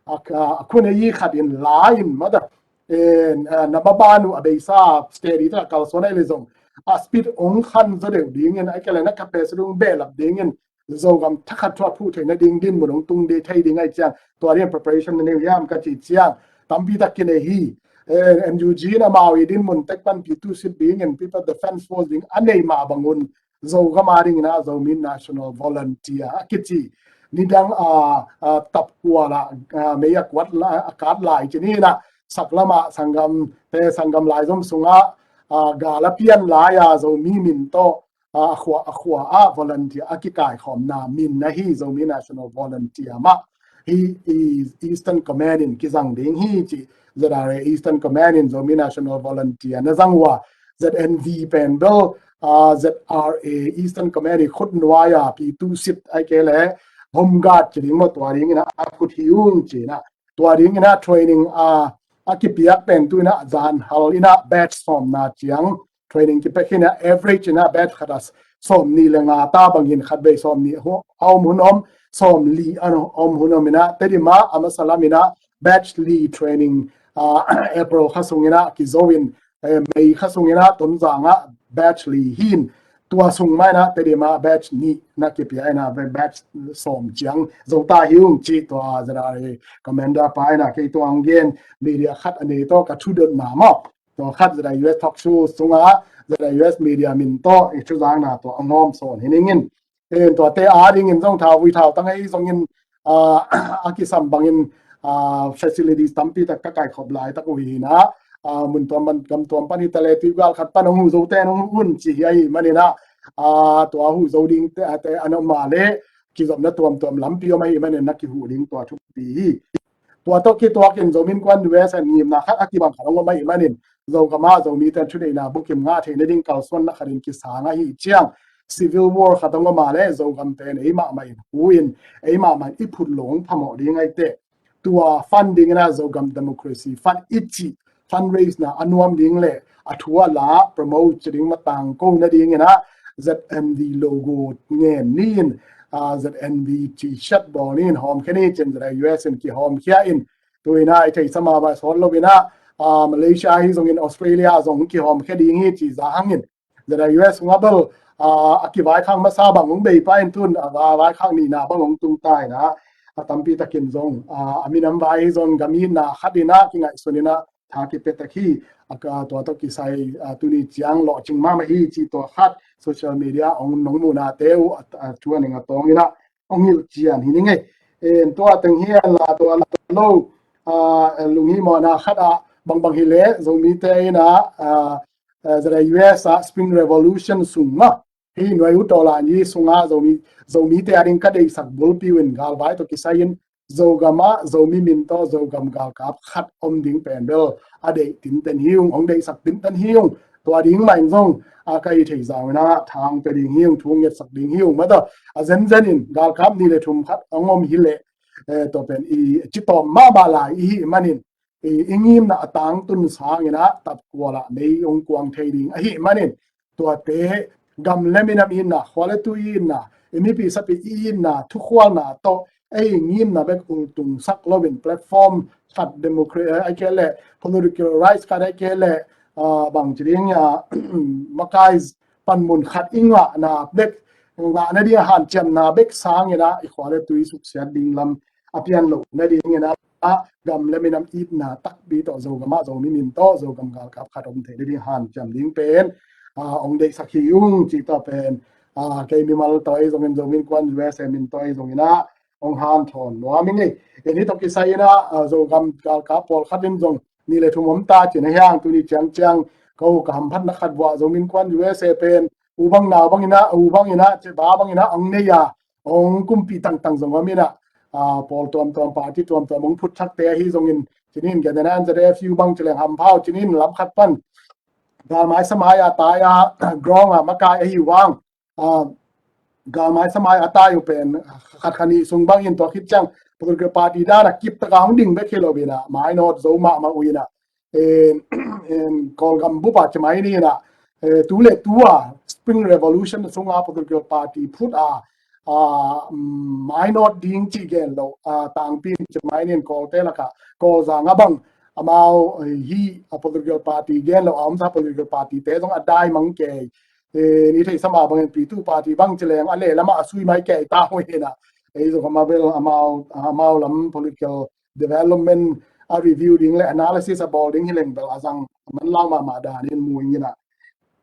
a, a, a khun a yi khat in la in mata, en, a, na maban uh a beisa steady ta kalsuan ai le zong a speed ong khan zo deuh dingin a kele na capacity ong behlap dingin Zogam thakhat thua phu theih nading dinmun ong tung ding thei ding ai ciang tua ding preparation na nei uh hiam ka ci ciang tampi tak kinei hi. Eh, N U G in amau i dinmun tek panpi tu sit dingin People Defence Force ding a nei mah bangun Zogam a dingin a Zomi National Volunteer a kici nidang a, a, tapkual a, a, mei a kuat la, a kat lai ci ni na saklama sanggam te sanggam lai zom sunga, a, gal a pian lai a Zomi min tawh, a, a khua, a khua a volunteer a kikaikhawmna min na hi Zomi National Volunteer mah hi i Eastern Command in kizang ding hi ci. Z R A Eastern Command in Zomi National Volunteer na zang uh a Z N V pen bel, a, Z R A Eastern Command i khut nuai a pi tu sit ai ke le Home Guard ci ding maw tua dingin a khut hi ung ci na. Tua dingin a training a, a kipiak pen tu in a zan hal in a batch sawmna ciang training kipek hi na average in a batch khat a sawmnih le nga ta bangin khat bei sawmnih hu-, a om hun om, sawmli a om hun om in a Tedim a, a masa lam in a batch li training, a, April kha sung in a kizo in, eh, May kha sung in a Tonzang a batch li hin tua sung mah in a Tedim a batch nih na kipia in a batch sawm ciang zo ta hi ung ci tua Z R A commander pa in a kei tua ang gen media khat a nei tawh ka thudotna maw. Tua khat Z R A U S talk show sunga Z R A U S media min tawh i thuzangna tua a ngawm sawn hi ning in. En tua te a dingin zong thau vui thau tang ei zongin, a, a kisam bangin, a, facilities tampi tak ka kaikhop laitak uh hi na, a, mun tuam pan, gam tuam pan hi ta le tuigal khat pan hong hu zo te hong hu un ci hi ahi manin a, a, tua hu zo ding te, a, te an om a le kizopna tuamtuam lampi om ahi manin na kihu ding tua thupi hi. Tua tawh kituakin Zomi Innkuan U S A ngimna khat a kibang khat hong om ahi manin Zogam a Zomite thuneihna bukim ngah theih nading kalsuanna khatin kisang ahi ciang civil war khat hong om a le Zogam pen ei mahmah in hu in ei mahmah in i phut lo hong phamawh ding ahi teh. Tua fund dingin a Zogam Democracy Fund i cih fundraise na a nuam ding le a thu a la promote ci ding matang ko nadingin a Z N V logo ngen ni in, a, Z N V T-shirt bawl ni in hawmkhia ni cin Z R A U S in kihawmkhia in tu in a i theihsa mah vai sawt lo in a, a, Malaysia hi zongin Australia zong kihawmkhia ding hi ci za hangin Z R A U S hong a bel, a, a kivaikhak masa bang hong bei pah in tun a va-, vaikhak nihna bang hong tung ta in a, a tampi takin zong, a, a minam vai hi zong gam itna khat in a kingaihsun in a tha kipia tak hi, a, ka tua tawh kisai, a, tuni ciang lawhcing mahmah hi ci tua khat social media hong nong muhna te uh, a, a, thu a ning a tawng in a hong hilh cian hi ning ei. En tua teng hi a la tua lo, a, lunghimawhna khat a bangbang hi le Zomite in a, a, a, Z R A U S a Spring Revolution sung mah hi nuai uh tawlan hi sunga Zomi, Zomite a ding ka deihsak bulpi uh in galvai tawh kisai in Zogam ah Zomi min tawh Zogam galkap khat om ding pen bel a deih tinten hi ung, hong deihsak tinten hi ung. Tua ding mah in zong a ka i thei zau in a thang pia ding hi ung, thu ngetsak ding hi ung. Mata a zenzen in galkap ni le thum khat hong om hi leh, eh, tua pen i citawm mahmah lai i hi manin i, i ngimna a tangtun sangin a tapkual ah mei hong kuang thei ding ahi manin tuate gam le minam itna, khua le tui itna, i mipi sapi itna, thukhualna tawh ei ngimna bek ultungsak loin platform khat democracy ai ke le political rights khat ai ke le, ah, bang ci ding a makai panmun khat i ngahna bek, ngahna ding a hanciamna bek sangin a i khua le tui suksiat ding lam a pian loh nadingin a gam le minam itna takpi tawh Zogam ah Zomi min tawh Zogam galkap khat om thei nading hanciam ding pen, a, hong deihsak hi ung ci tawh pen, a, kei mimal tawh ei zongin Zomi Innkuan U S A min tawh ei zongin a, hong hanthawn nuam ing ei. Hih tawh kisai in ah, ah, Zogam galkap pawlkhat in zong nih le thum om ta cih na hiang, tuni ciangciang ko ka hamphatna khat vuah Zomi Innkuan U S A pen u bang nau bangin ah, u bangin ah, ceba bangin ah hong nei a, hong kumpih tangtang zong om in ah, ah, pawl tuamtuam, party tuamtuam hong phut thakte ahi zongin, cinin gen dan a, Z F U bang ci leng hampha uh, cinin lam khat pan galmai samai a tai a, ground a makai ahi uh vang, ah, galmai samai a tai uh pen khat khat nih sung bangin, tua khit ciang political party dan a kip taka hong ding bek hi lo in ah, mainawt zo mahmah uh in ah, eh, eh, Kawlgam bup a ci mai ni in ah, eh, tu le tu a Spring Revolution sunga political party phut a, ah, mm, mainawt ding cih gen lo, ah, tangpi in ci mai ni in, Kawlte lakah Kawlzang a bang amau, eh, hih a political party gen lo a omsa political party te zong a dai mang kei. Eh, ni theihsa mah bangin P two party bang ci leng a lehlamah a sui mai kei ta uh hi in ah. Ei Zogam a bel amau, amau lam political development a review ding le analysis a bawl ding hi leng bel a zang manlang mahmah danin mu ing in ah.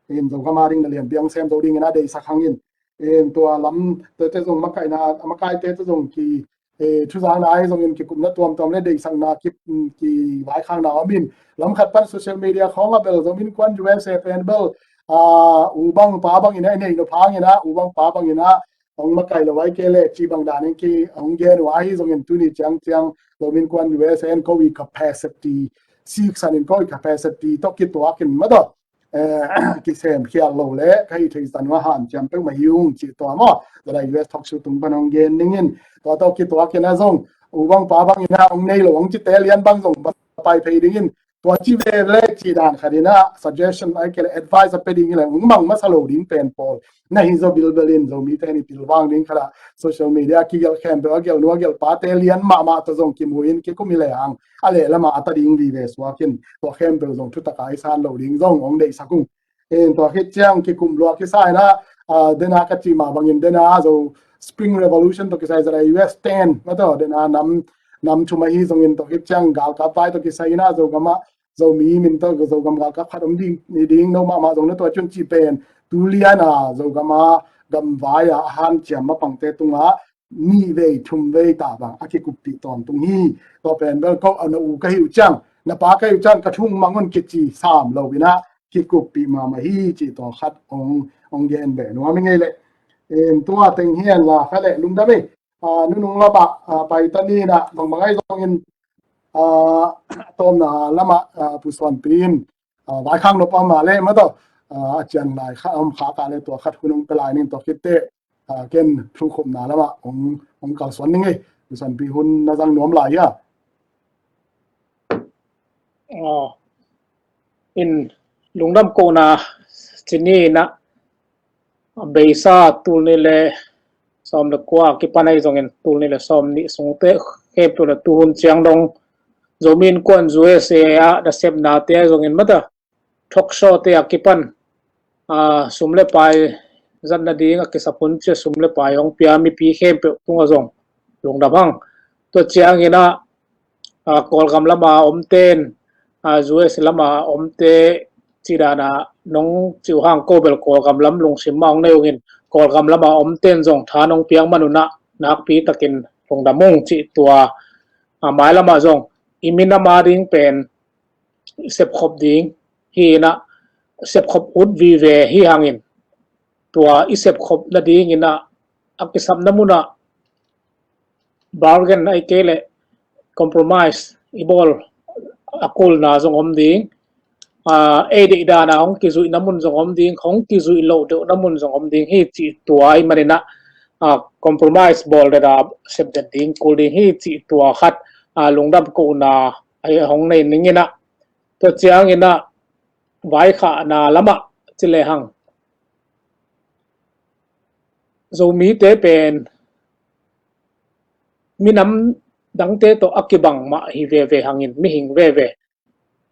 In Zogam a ding na lianpi hong sem zo dingin a deihsak hangin. In tua lam tete zong makaina, makaite te zong ki, eh, thuzakna ahi zongin kikupna tuamtuam le deihsakna ki, kivaikhanna om in, lam khat pan social media khawng a bel Zomi Innkuan U S A pen bel, ah, u bang pa bangin ah i neih nop hangin ah, u bang pa bangin ah hong makai lo ai kei leh cih bang danin ki hong gen uh ahi zongin, tuni ciangciang Zomi Innkuan U S A in ko i capacity, siksan in ko i capacity tawh kituakin mah tawh, eh, kisem khial lo le ka hih theih san uh a hanciam peuhmah hi ung cih tua maw, tua la U S talk show tung pan hong gen ning in, tua tawh kituakin ah zong u bang pa bangin ah hong nei lo hong cite lian bang zong va pai phei dingin, tua ci ve le cih dan khat in ah suggestion ai kei le advice a pia ding hi leh hong mang masa lo ding pen pawl na hi zaw bilbel in, Zomite in i pilvang ding khat ah social media kigelh khempeuh a gelh nu a gelh pate lian mahmah tawh zong kimu in kikum hi lehang a lehlamah a ta ding vive suak in, tua khempeuh zong thutak a i san lo ding zong hong deihsak ung. In tua khit ciang kikum lua kisa in ah, ah, dena ka cih mah bangin dena Zo Spring Revolution tawh kisai zat a U S ten mah tawh dena nam, nam thum ahi zongin tua khit ciang galkap vai tawh kisai in ah Zogam ah Zomi min tawh Zogam galkap khat om ding, ni ding no mahmah zong na tua cun cih pen tu lian a Zogam a gamvai a hanciam mapangte tungah nih vei thum vei ta bang a kikuppih tawntung hi. Tua pen bel ko a na u ka hi uh ciang, na pa ka hi uh ciang ka thung mang un kici sam lo in ah kikuppih mahmah hi cih tua khat hong, hong gen beh nuam i ngei leh. In tua teng hi an la kha leh lungdam ei. Ah, nunung lamah, ah, pai ta ni in ah bangbang ahi zongin, ah, tawmna lamah, ah, Pu Suanpi in, ah, vaikhak nop a om a leh mah tawh, ah, a cian lai kha om kha ka leh tua khat hun hong pia lai ning, tua khit teh, ah, ken thukhupna lamah hong, hong kalsuan ning ei. Pu Suanpi, hun na zang nuam lai hia? Aw, in lungdam kohna ci ni in ah, a beisa tul nih le sawm le kua a kipan ahi zongin tul nih le sawm nih sungte khempeuh le tuhun ciang dong Zomi Innkuan U S A ah nasepnate ahi zongin mah tawh talk show te a kipan, ah, sum le pai zat nading a kisap hun ciang sum le pai hong pia mipi khempeuh tungah zong lungdam hang. Tua ciangin ah, ah, Kawlgam lama omten, ah, U S lama omte cih dan a nong cih uh hang ko bel Kawlgam lam lungsim mah hong nei ungin, Kawlgam lama omten zong tha nong piak man un ah nakpi takin lungdam ung cih tua, ah, mailamah zong i minam a ding pen sepkhop ding hi in ah, sepkhop ut vive hi hangin, tua i sepkhop nadingin ah a kisapna munah bargain ahi kei leh compromise i bawl a kulna zong om ding. Ah, ei deih dan a hong kizuihna mun zong om ding, hong kizuih loh deuhna mun zong om ding hi cih tua ahih manin ah, ah, compromise bawl det a sep det ding kul ding hi cih tua khat, ah, lungdam kohna ahi hong nei ning in ah. Tua ciangin ah vaikhakna lamah ci lehang, Zomite pen minam dangte tawh a kibang mah hi veve hangin, mihing veve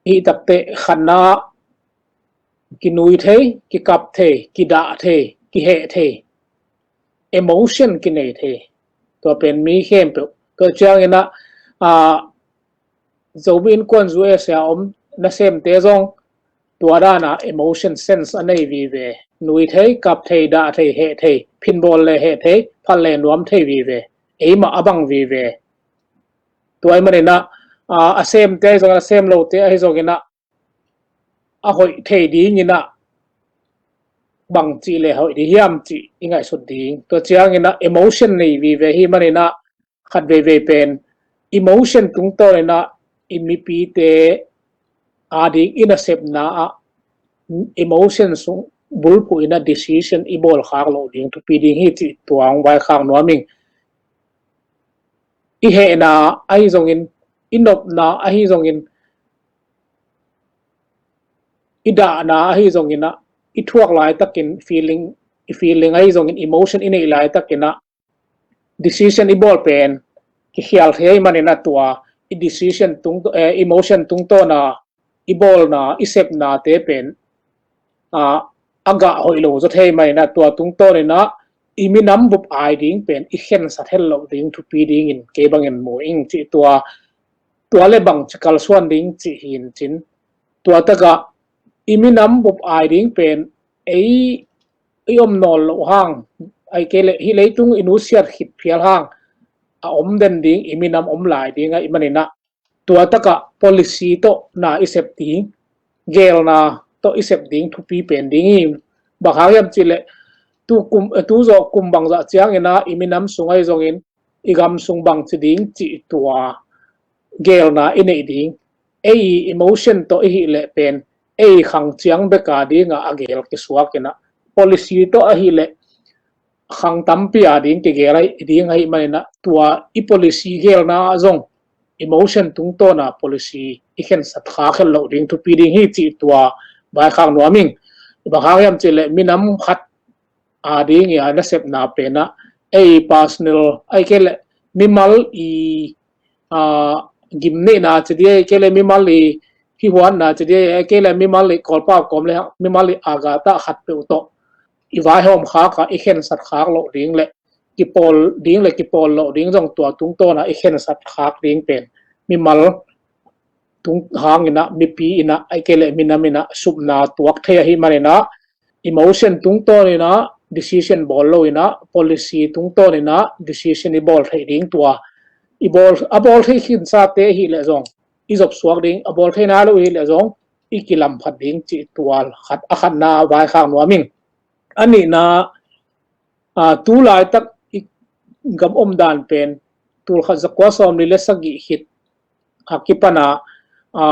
hi takteh khatna kinui thei, kikap thei, kidah thei, kiheh thei, emotion kinei thei. Tua pen mi khempeuh. Tua ciangin ah, ah, Zomi Innkuan U S A om nasemte zong tua dan a emotion sense a nei vive. Nui thei, kap thei, dah thei, heh thei, phinbawl le heh thei, phal le nuam thei vive. eimah a bang vive. Tua ahih maninah a semte ahi zongin, a sem lote ahi zonginah a hoih thei dinginah bang cih le hoih ding hiam cih i ngaihsut ding. Tua cianginah emotion nei vive hi maninah khat veivei pen emotion tungtawninah i mipite ading i nasepna ah emotion sung bulphuh inah decision i bawl khak loh ding thupi ding hi cih tua hong vaikhak nuam ing. I hehna ahi zongin, i nopna ahi zongin, i dahna ahi zonginah i thuak laitakin feeling, i feeling ahi zongin emotion i neih laitakinah decision i bawl pen kikhial thei ahi maninah tua i decision tung, eh, emotion tungtawna i bawlna i sepnate pen a gah hoih lo zaw thei maninah tua tungtawninah i minam bup ai ding pen i khensat het loh ding thupi dingin kei bangin mu ing cih tua, tua le bang ci kalsuan ding cih hi in cin. Tua takah i minam bup ai ding pen ei i om nawn loh hang, ai kei le hih leitung i nusiat khit phial hang a om den ding i minam om lai ding ahih maninah tua takah policy tawh na i sep ding, gelna tawh i sep ding thupi pen ding hi. Bang hang hiam cih leh tu kum, eh, tu zawh kum bangzah cianginah i minam sung ahi zongin i gam sung bang ci ding cih tua gelna i neih ding. Ei emotion tawh i hih leh pen ei khang ciang beka dingah a gel kisuakinah policy tawh ahih leh khang tampi a ding kigel ahi ding ahih maninah tua i policy gelna ah zong emotion tungtawna policy i khensat khak het loh ding thupi ding hi cih tua vaikhak nuam ing. Bang hang hiam cih leh minam khat a ding i a nasepna penah ei personal ai kei leh mimal i a gimneihna ci ding ai kei leh mimal i hihuanna ci ding ai kei leh mimal i kawlpau kawm le mimal i a gata khat peuh tawh i vaihawm khak a i khensat khak loh ding le kipawl ding le kipawl loh ding zong tua tungtawna i khensat khak ding pen mimal tung hanginah mipi inah ai kei leh minam inah supna tuak thei ahih maninah emotion tungtawninah decision bawl loinah policy tungtawninah decision i bawl thei ding tua i bawl, a bawl thei khinsate ahih leh zong i zopsuak ding, a bawl thei nai lo ahih leh zong i kilamphat ding cih tua khat a khatna vaikhak nuam ing. A nihna a, tu laitak i gam omdan pen tulkhat zakua sawmli le sagih khit a kipana a,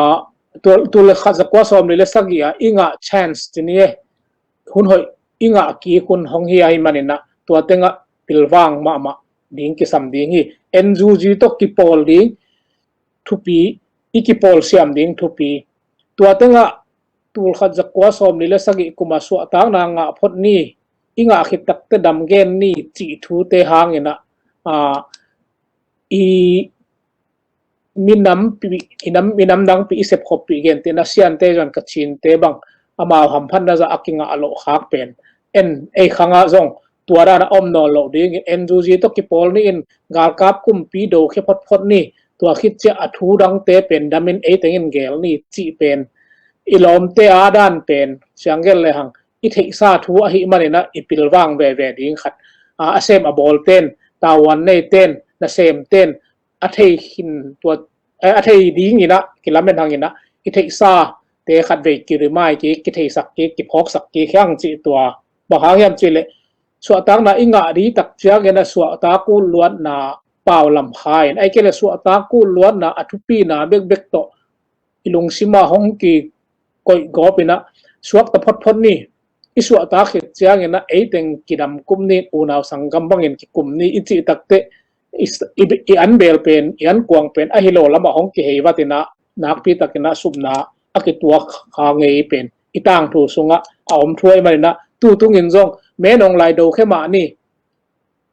tul, tulkhat zakua sawmli le sagih a i ngah chance ci ni e, hun hoih i ngah kik hun hong hi ahih maninah tua tengah pilvang mahmah ding kisam ding hi. N U G tawh kipawl ding thupi, i kipawl siam ding thupi. Tua tengah tulkhat zakua sawmli le sagih kuma suahtakna ngah phot ni, i ngah khit takte dam gen ni cih thute hanginah a, i minampi, i nam, i namdangpi i sepkhoppih gentehna Siante zon Kachinte bang amau hamphatna zah a kingah loh khak pen en ei khangah zong tua dana om nawn loh dingin N U G tawh kipawl ni in galkap kumpi dokhia photphot ni, tua khit ciah a thu dangte pen damin eitengin gel ni cih pen i lawmte a dan pen sianggel lehang i theihsa thu ahih maninah i pilvang veve ding khat a, a sem a bawlten, tauan neiten, nasemten a thei khin tua, eh, a thei dinginah kilamen hanginah i theihsate khatvei kirimai kik, kitheisak kik, kiphawksak kik hiang cih tua bang hang hiam cih leh suahtakna i ngah dih tak ciangin a suahtak utluatna pau lam kha in ai kei leh suahtak utluatna a thupina bekbek tawh i lungsima hong kikoih gawpinah suakta photphot ni. I suahtak khit cianginah eiteng kidam kum ni, unau sanggam bangin kikum ni i cih takte i, i, i an bel pen, i an kuang pen ahi lo lamah hong kihei vatinah nakpi takinah supna a kituak kha ngei pen i tangthu sungah a om thu ahih maninah tutungin zong menong lai dokhia mah ni,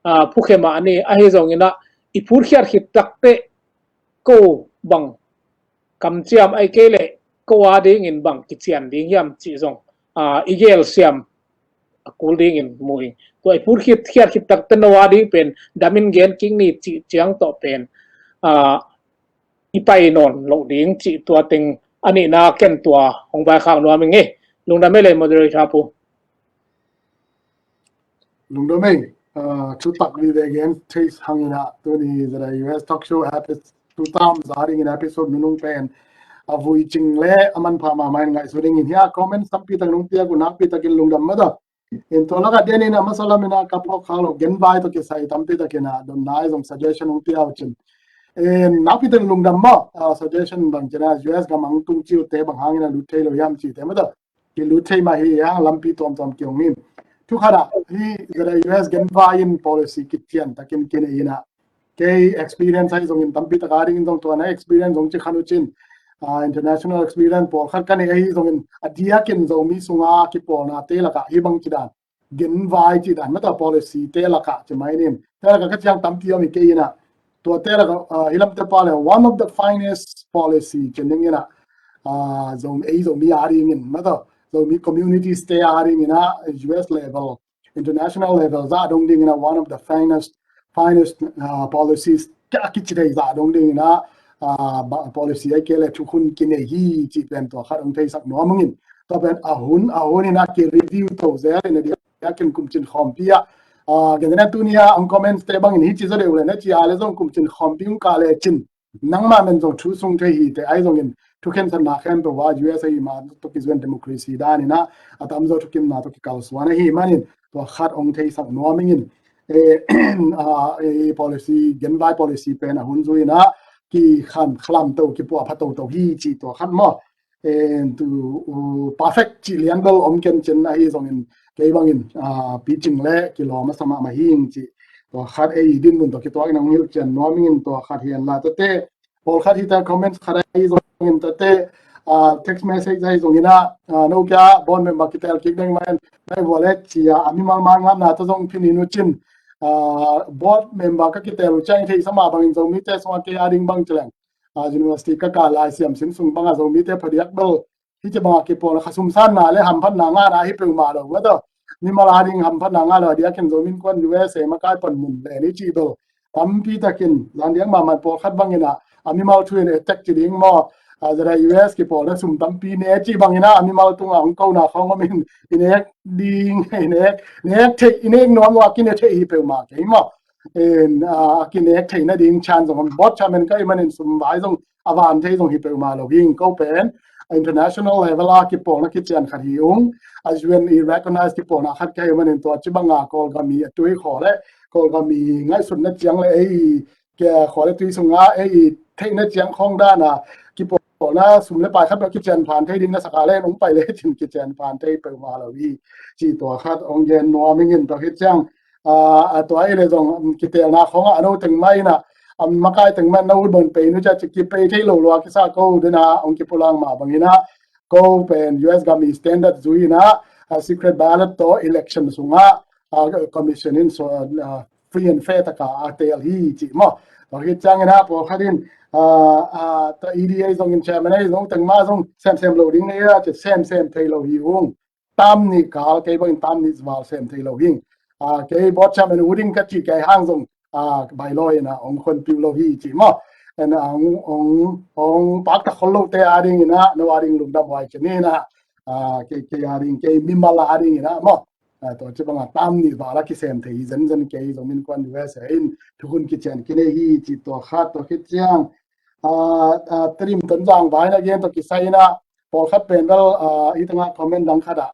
a, phukhia mah ni, ahi zonginah i phutkhiat khit takte ko bang kamciam ai kei leh ko a dingin bang kician ding hiam cih zong a, i gelsiam a kul dingin mu ing. Tua i phutkhiat khit takte no a ding pen damin gen kik ni cih ciang tawh pen a, i pai nawn loh ding cih tua teng a nihna ken tua hong vaikhak nuam ing e. Lungdam e le moderator pu. Lungdam e. uh, thutak vive gen thei hangin ah tuni ZIUS talk show episode two tam za dingin episode nunung pen a vui cing le a manpha mahmah in ngaihsun dingin hia comment tampi tak nung piak uh nakpi takin lungdam mah ta. In tua lakah dianin a masa lamin ah ka phawk khak lo genvai tawh kisai tampi takin ah donna ahi zong suggestion hong pia uh cin. In nakpi takin lungdam mah, uh, suggestion bang cin ah US gam ang tung ciute bang hangin a lut thei lo hiam cite mah ta. Kilut thei mah hi hang lampi tuamtuam kihong in. Thukhat ah hih ZIUS genvai in policy kician takin kinei in ah kei experience ahi zongin tampi tak a dingin zong tua na experience zong ci khan uh cin. Ah, international experience pawlkhat ka nei ahi zongin a diakin Zomi sunga kipawlnate lakah hih bang ci dan genvai ci dan mah ta policy te lakah ci mai nin. Te lakah ka ciang tampi om hi kei in ah. Tua te lakah, ah, hih lamte pa le one of the finest policy ci ning in ah. Ah, Zomi, ei Zomi a dingin mah ta Zomi communities te a dingin ah US level, international level zah dong dingin ah one of the finest, finest, uh, policies ka kici thei zah dong dingin ah, uh, ba-, policy ahi kei le thukhun kinei hi ci pen tua khat hong theisak nuam ung in. Tua pen a hun, a hun in a ki review to zel in a diakin kumcin khawmpi ah. Uh, gen na tuni a hong comments te bangin hi ci zaw deuh le na ci a le zong kumcin khawmpi hong ka le cin nangmah men zong thu sung thei hi te ahi zongin thukhensatna khempeuh a US ahi ma tawh kizuan democracy dan in ah a tamzaw thukimna tawh kikalsuan ahi manin tua khat hong theisak nuam ing in. Eh, ah, eh, policy, genvai policy pen a hun zui in ah kikhan khalam to kipuah pha toto hi ci tua khat maw. En tu, uh, perfect ci lian bel om ken cin ahi zongin kei bangin, uh, picing le kilawm a sa mahmah hi ing ci. Tua khat ei dinmun tawh kituak in hong hilh cian nuam ing in tua khat hi en la tate. Pawlkhat hi ta comments khat ahi zongin tate, uh, text message ahi zongin ah, uh, no kia board member kitel kik deng ma en nai vua le ci a, a mimal man ngamna ta zong phin in uh cin. Uh, board member ka kitel uh ciang thei sa mah bangin Zomite sungah kei a ding bang ci leng. Uh, university ka kah lai siam sin sung bangah Zomite phadiak bel hih ci bangah kipawl a khasum sanna le hamphatna ngahna hi peuhmah lo mah ta. Mimal a ding hamphatna ngah lo a diakin Zomi Innkuan USA makai panmun le ni cih bel tampi takin zan diak mahmah pawlkhat bangin ah a mimal thu in attack ci ding maw. A ZIUS kipawlna sum tampi ne cih bangin ah a mimal tungah hong kona khawng om in i nek ding, i nek, nek theih, i nek nuam uh a kine theih hi peuhmah kei maw. In, ah, a kinek theih nading chance zong om. Board chairman ka hih manin sum vai zong a van thei zong hi peuhmah lo hi ing ko pen. International level a kipawlna kician khat hi ung. A UN i recognize kipawlna khat ka hih manin tua ci banga Kawlgam i a tui khaw le Kawlgam i ngaihsutna ciang le ei kia khaw le tui sunga ei theihna ciang khawng dana kipawlna sum le pai khat bek kician phan thei ding na saka le nong pai le cin kician phan thei peuhmah lo hi. Ci tua khat hong gen nuam ing in tua khit ciang a, a tua i le zong, um, kitelna khawngah a no teng mah in ah, um, makai teng mah no ut bang pei nu cia ci kipei thei lo lua kisa ko dena hong kipulang mah bangin ah ko pen US gam i standard zui in ah, a secret ballot tawh election sungah, a, commission in so, a, free and fair taka a tel hi ci maw. Tua khit ciangin ah pawlkhat in, a, a, ta EDA zongin chairman ei zong teng mah zong semsem lo ding nei a ci semsem thei lo hi ung. Tam nih kal kei bangin tam nih val sem thei lo hi ing. A, kei board chairman u ding ka cih kei hang zong, a, bylaw in ah hong khonpiu lo hi ci maw. En, a, hong, hong, hong pakta khol lote a dingin ah no a ding lungdam huai ci ni in ah, a, kei, kei a ding kei mimal a dingin ah maw. A, tua ci banga tam nih val a kisem thei hi zenzen kei Zomi Innkuan USA in thukhun kician kinei hi ci tua khat tua khit ciang. A, a, Tedim Tonzang vai na gen tua kisai in ah pawlkhat pen bel, a, i tangah comment dang khat ah,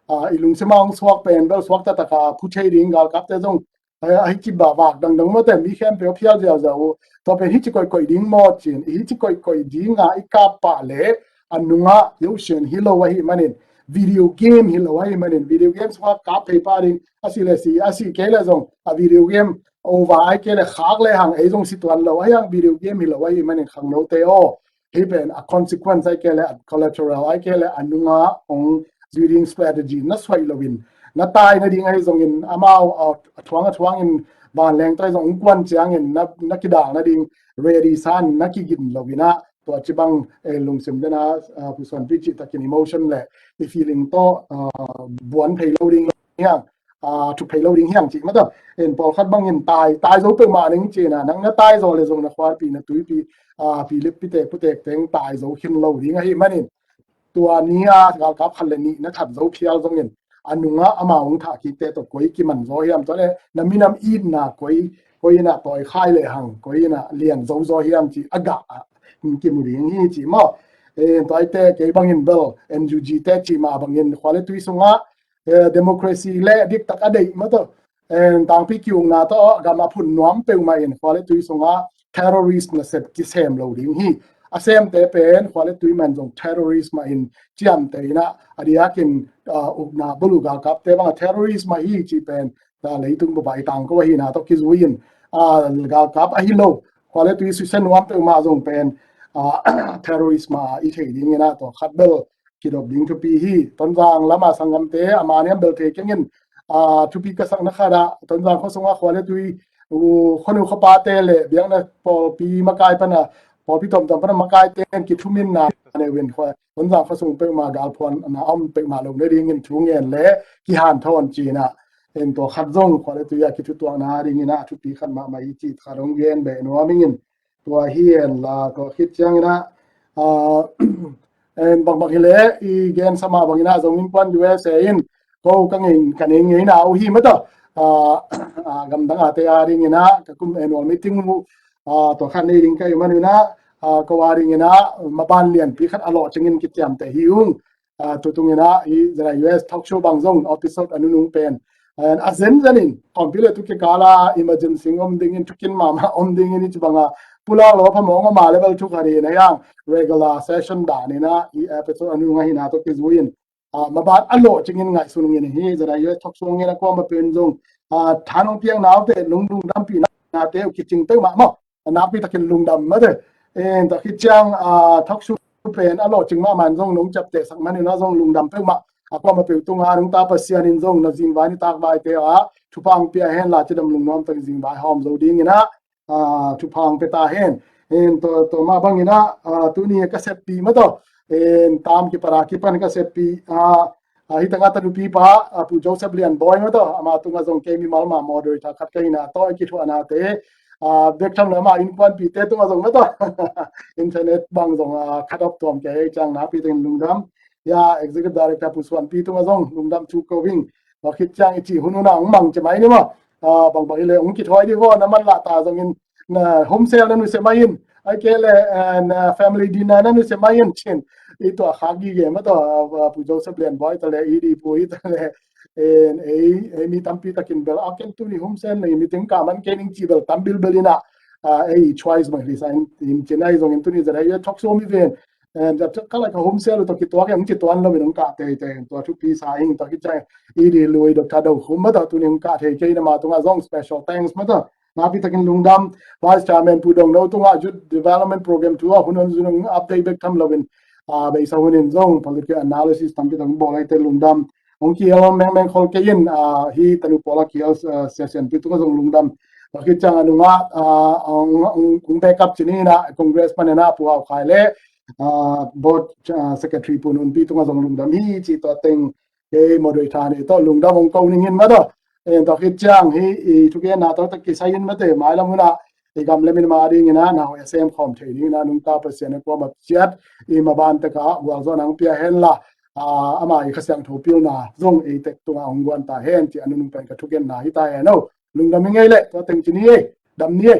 a, i lungsim a hong suak pen bel suak taktak a phu thei ding galkapte zong, a, a hi ci ba vak dangdang mawte mi khempeuh a phial ziauziau uh. Tua pen hi ci koihkoih ding maw cin, i hi ci koihkoih ding a i kap pah le a nungah yohsian hi lo ahi manin, video game hi lo ahi manin, video game sungah kap phei pah ding a si le si, a si kei le zong a video game over ai kei le khak le hang ei zong si tuan lo ahi hang video game hi lo ahi manin khangnote aw. Hih pen a consequence ai kei le a collateral ai kei le a nunga hong zui ding strategy na suaih loin na tai nading ahi zongin amau a, a thuang a thuangin vanleng tai zong hong kuan ciangin na, na kidal nading ready san na kigin loin ah tua ci bang, eh, lungsim dena, ah, pusuanpi cih takin emotion le i feeling tawh, ah, buan phei lo ding hiang, ah, thuk phei lo ding hiang cih mata. En pawlkhat bangin tai, tai zo peuhmah ning cina, nang na tai zaw le zong na khuarpi, na tuipi, ah, pi lip pi tek pu tek teng tai zo khin lo ding ahi manin. Tua ni a galkap khat le nih na that zo phial zongin, a nungah amau hong thah kikte tawh koi kiman zaw hiam, tua le na minam itna koi, koi inah tawi khai le hang, koi inah lian zo zaw hiam ci a gah ah kimu ding hi ci maw. Tua ite kei bangin bel N U G te ci mah bangin khua le tui sungah democracy le diktak a deih mah tawh, tangpi kiukna tawh gam a phun nuam peuhmah in khua le tui sungah terrorist nasep kisem lo ding hi. A semte pen khua le tui man zong terrorist mah in ciamteh inah a diakin ukna bulu galkapte bangah terrorist mah hi ci pen leitung bubah i tangko ahina tawh kizui in galkap ahi lo khua le tui susia nuam peuhmah zong pen terrorist mah i thei ding inah tua khat bel kidop ding thupi hi. Tonzang lama sanggamte a maniam bel thei kengin thupi ka sakna khatah Tonzang khuasungah khua le tui khuanu khuapate le biakna pawlpi makai pana pawlpi tomtom pana makaite in kithuminna neuin khua Tonzang khuasung peuhmah galphuanna om peuhmah lo nadingin thu ngen le kihanthawn cinah en tua khat zong khua le tui a kithutuakna dinginah thupi khat mahmah i cih khat hong gen beh nuam ingin tua hi en la tua khit cianginah en bangbang hileh i gen sama banginah zong innkuan U S A in ko ka ngei ka nei ngeina uh hi mah tawh gamdang ate a dinginah ka kum annual meeting uh tua khat nei ding ka i maninah ko a dinginah maban lianpi khat a lawhcingin kiciamteh hi ung. Tutunginah i Z I U S talk show bang zong episode a nunung pen a zenzenin kawmpi le tu kikala emergency om dingin thukin mahmah om dingin i ci banga pulak lo phamawng om a level thu khat hi na hiang regular session daninah i episode a nunung ahina tawh kizui in maban a lawhcingin ngaihsun ngin hi. Z I U S talk show ngin a kuama pen zong thanong piakna te lungdampihnate uh kicing peuhmah maw nakpi takin lungdam mate. En ta khit ciang talk show pen a lawhcing mahmah in zong nong ciaptehsak maninah zong lungdam peuhmah a kuama peuh tunga nungta Pasian in zong na zingvai nitak vaite ah thupha hong pia hen la cidam lungnuam takin zingvai hawm zo dinginah thupha hong pia ta hen. En tua mah banginah tuni ka seppi mah tawh en tam kipara kipan ka seppi a hi tangah tanupi pa a Pu Joseph Lian Bawi mah tawh ama tungah zong kei mimal mah moderator khat ka hina tawh i kithuahnate bek tham le ama innkuanpite tungah zong mah tawh internet bang zong khat op tuam kei ciang nakpi takin lungdam. Ya executive director Pu Suanpi tungah zong lungdam thu ko ving. Tua khit ciang i cih hun hunah hong mang ci mai ni maw. Bangbang hileh hong kithawi dih vaw na manlah ta zongin na home cell na nusia mai in ai kei le na family dinner na nusia mai in cin i tua khak gige mah tawh Pu Joseph Lian Bawi ta le i di pu i ta le ei ei mi tampi takin bel a ken tuni home cell na i mi ting ka man kei ning ci bel tam bilbel inah ei choice mah hi sa in cin ai zongin tuni zat ai talk show mi ven ka lai ka home cell tawh kituak in kituan lo in hong kah teitei tua thupi sa ing tua kichai i di lui Doctor Do Khum mah tawh tuni hong kah thei kei na ma tungah zong special thanks mah tawh nakpi takin lungdam. Vice Chairman Pu Dong No tungah Youth Development Program thu a hun hong zun hong update bek tham lo in beisa hun in zong political analysis tampi tak hong bawl aite lungdam. Hong kihel mengmeng khol kei in hi tanu pawla kihel sesian pi tungah zong lungdam. Tua khit ciang a nungah hong backup ci ni inah Congress paninah Pu Hau Khai le board secretary Pu Nun Pi tungah zong lungdam hi ci tua teng kei moderator nih tawh lungdam hong ko ning in mah tawh. En tua khit ciang hi i thugenna tawh tak kisai in mate mailam hunah i gam le min ma dinginah nau a sem khawm thei dinginah nungta Pasian a kuama ciat i maban tekah gualzawhna hong pia henla ama i Kha Siangtho pilna zong ei tek tungah hong guan ta hen ci a nunung pen ka thugenna hi ta hen o. Lungdam i ngei leh tua teng ci ni ei. Dam ni ei.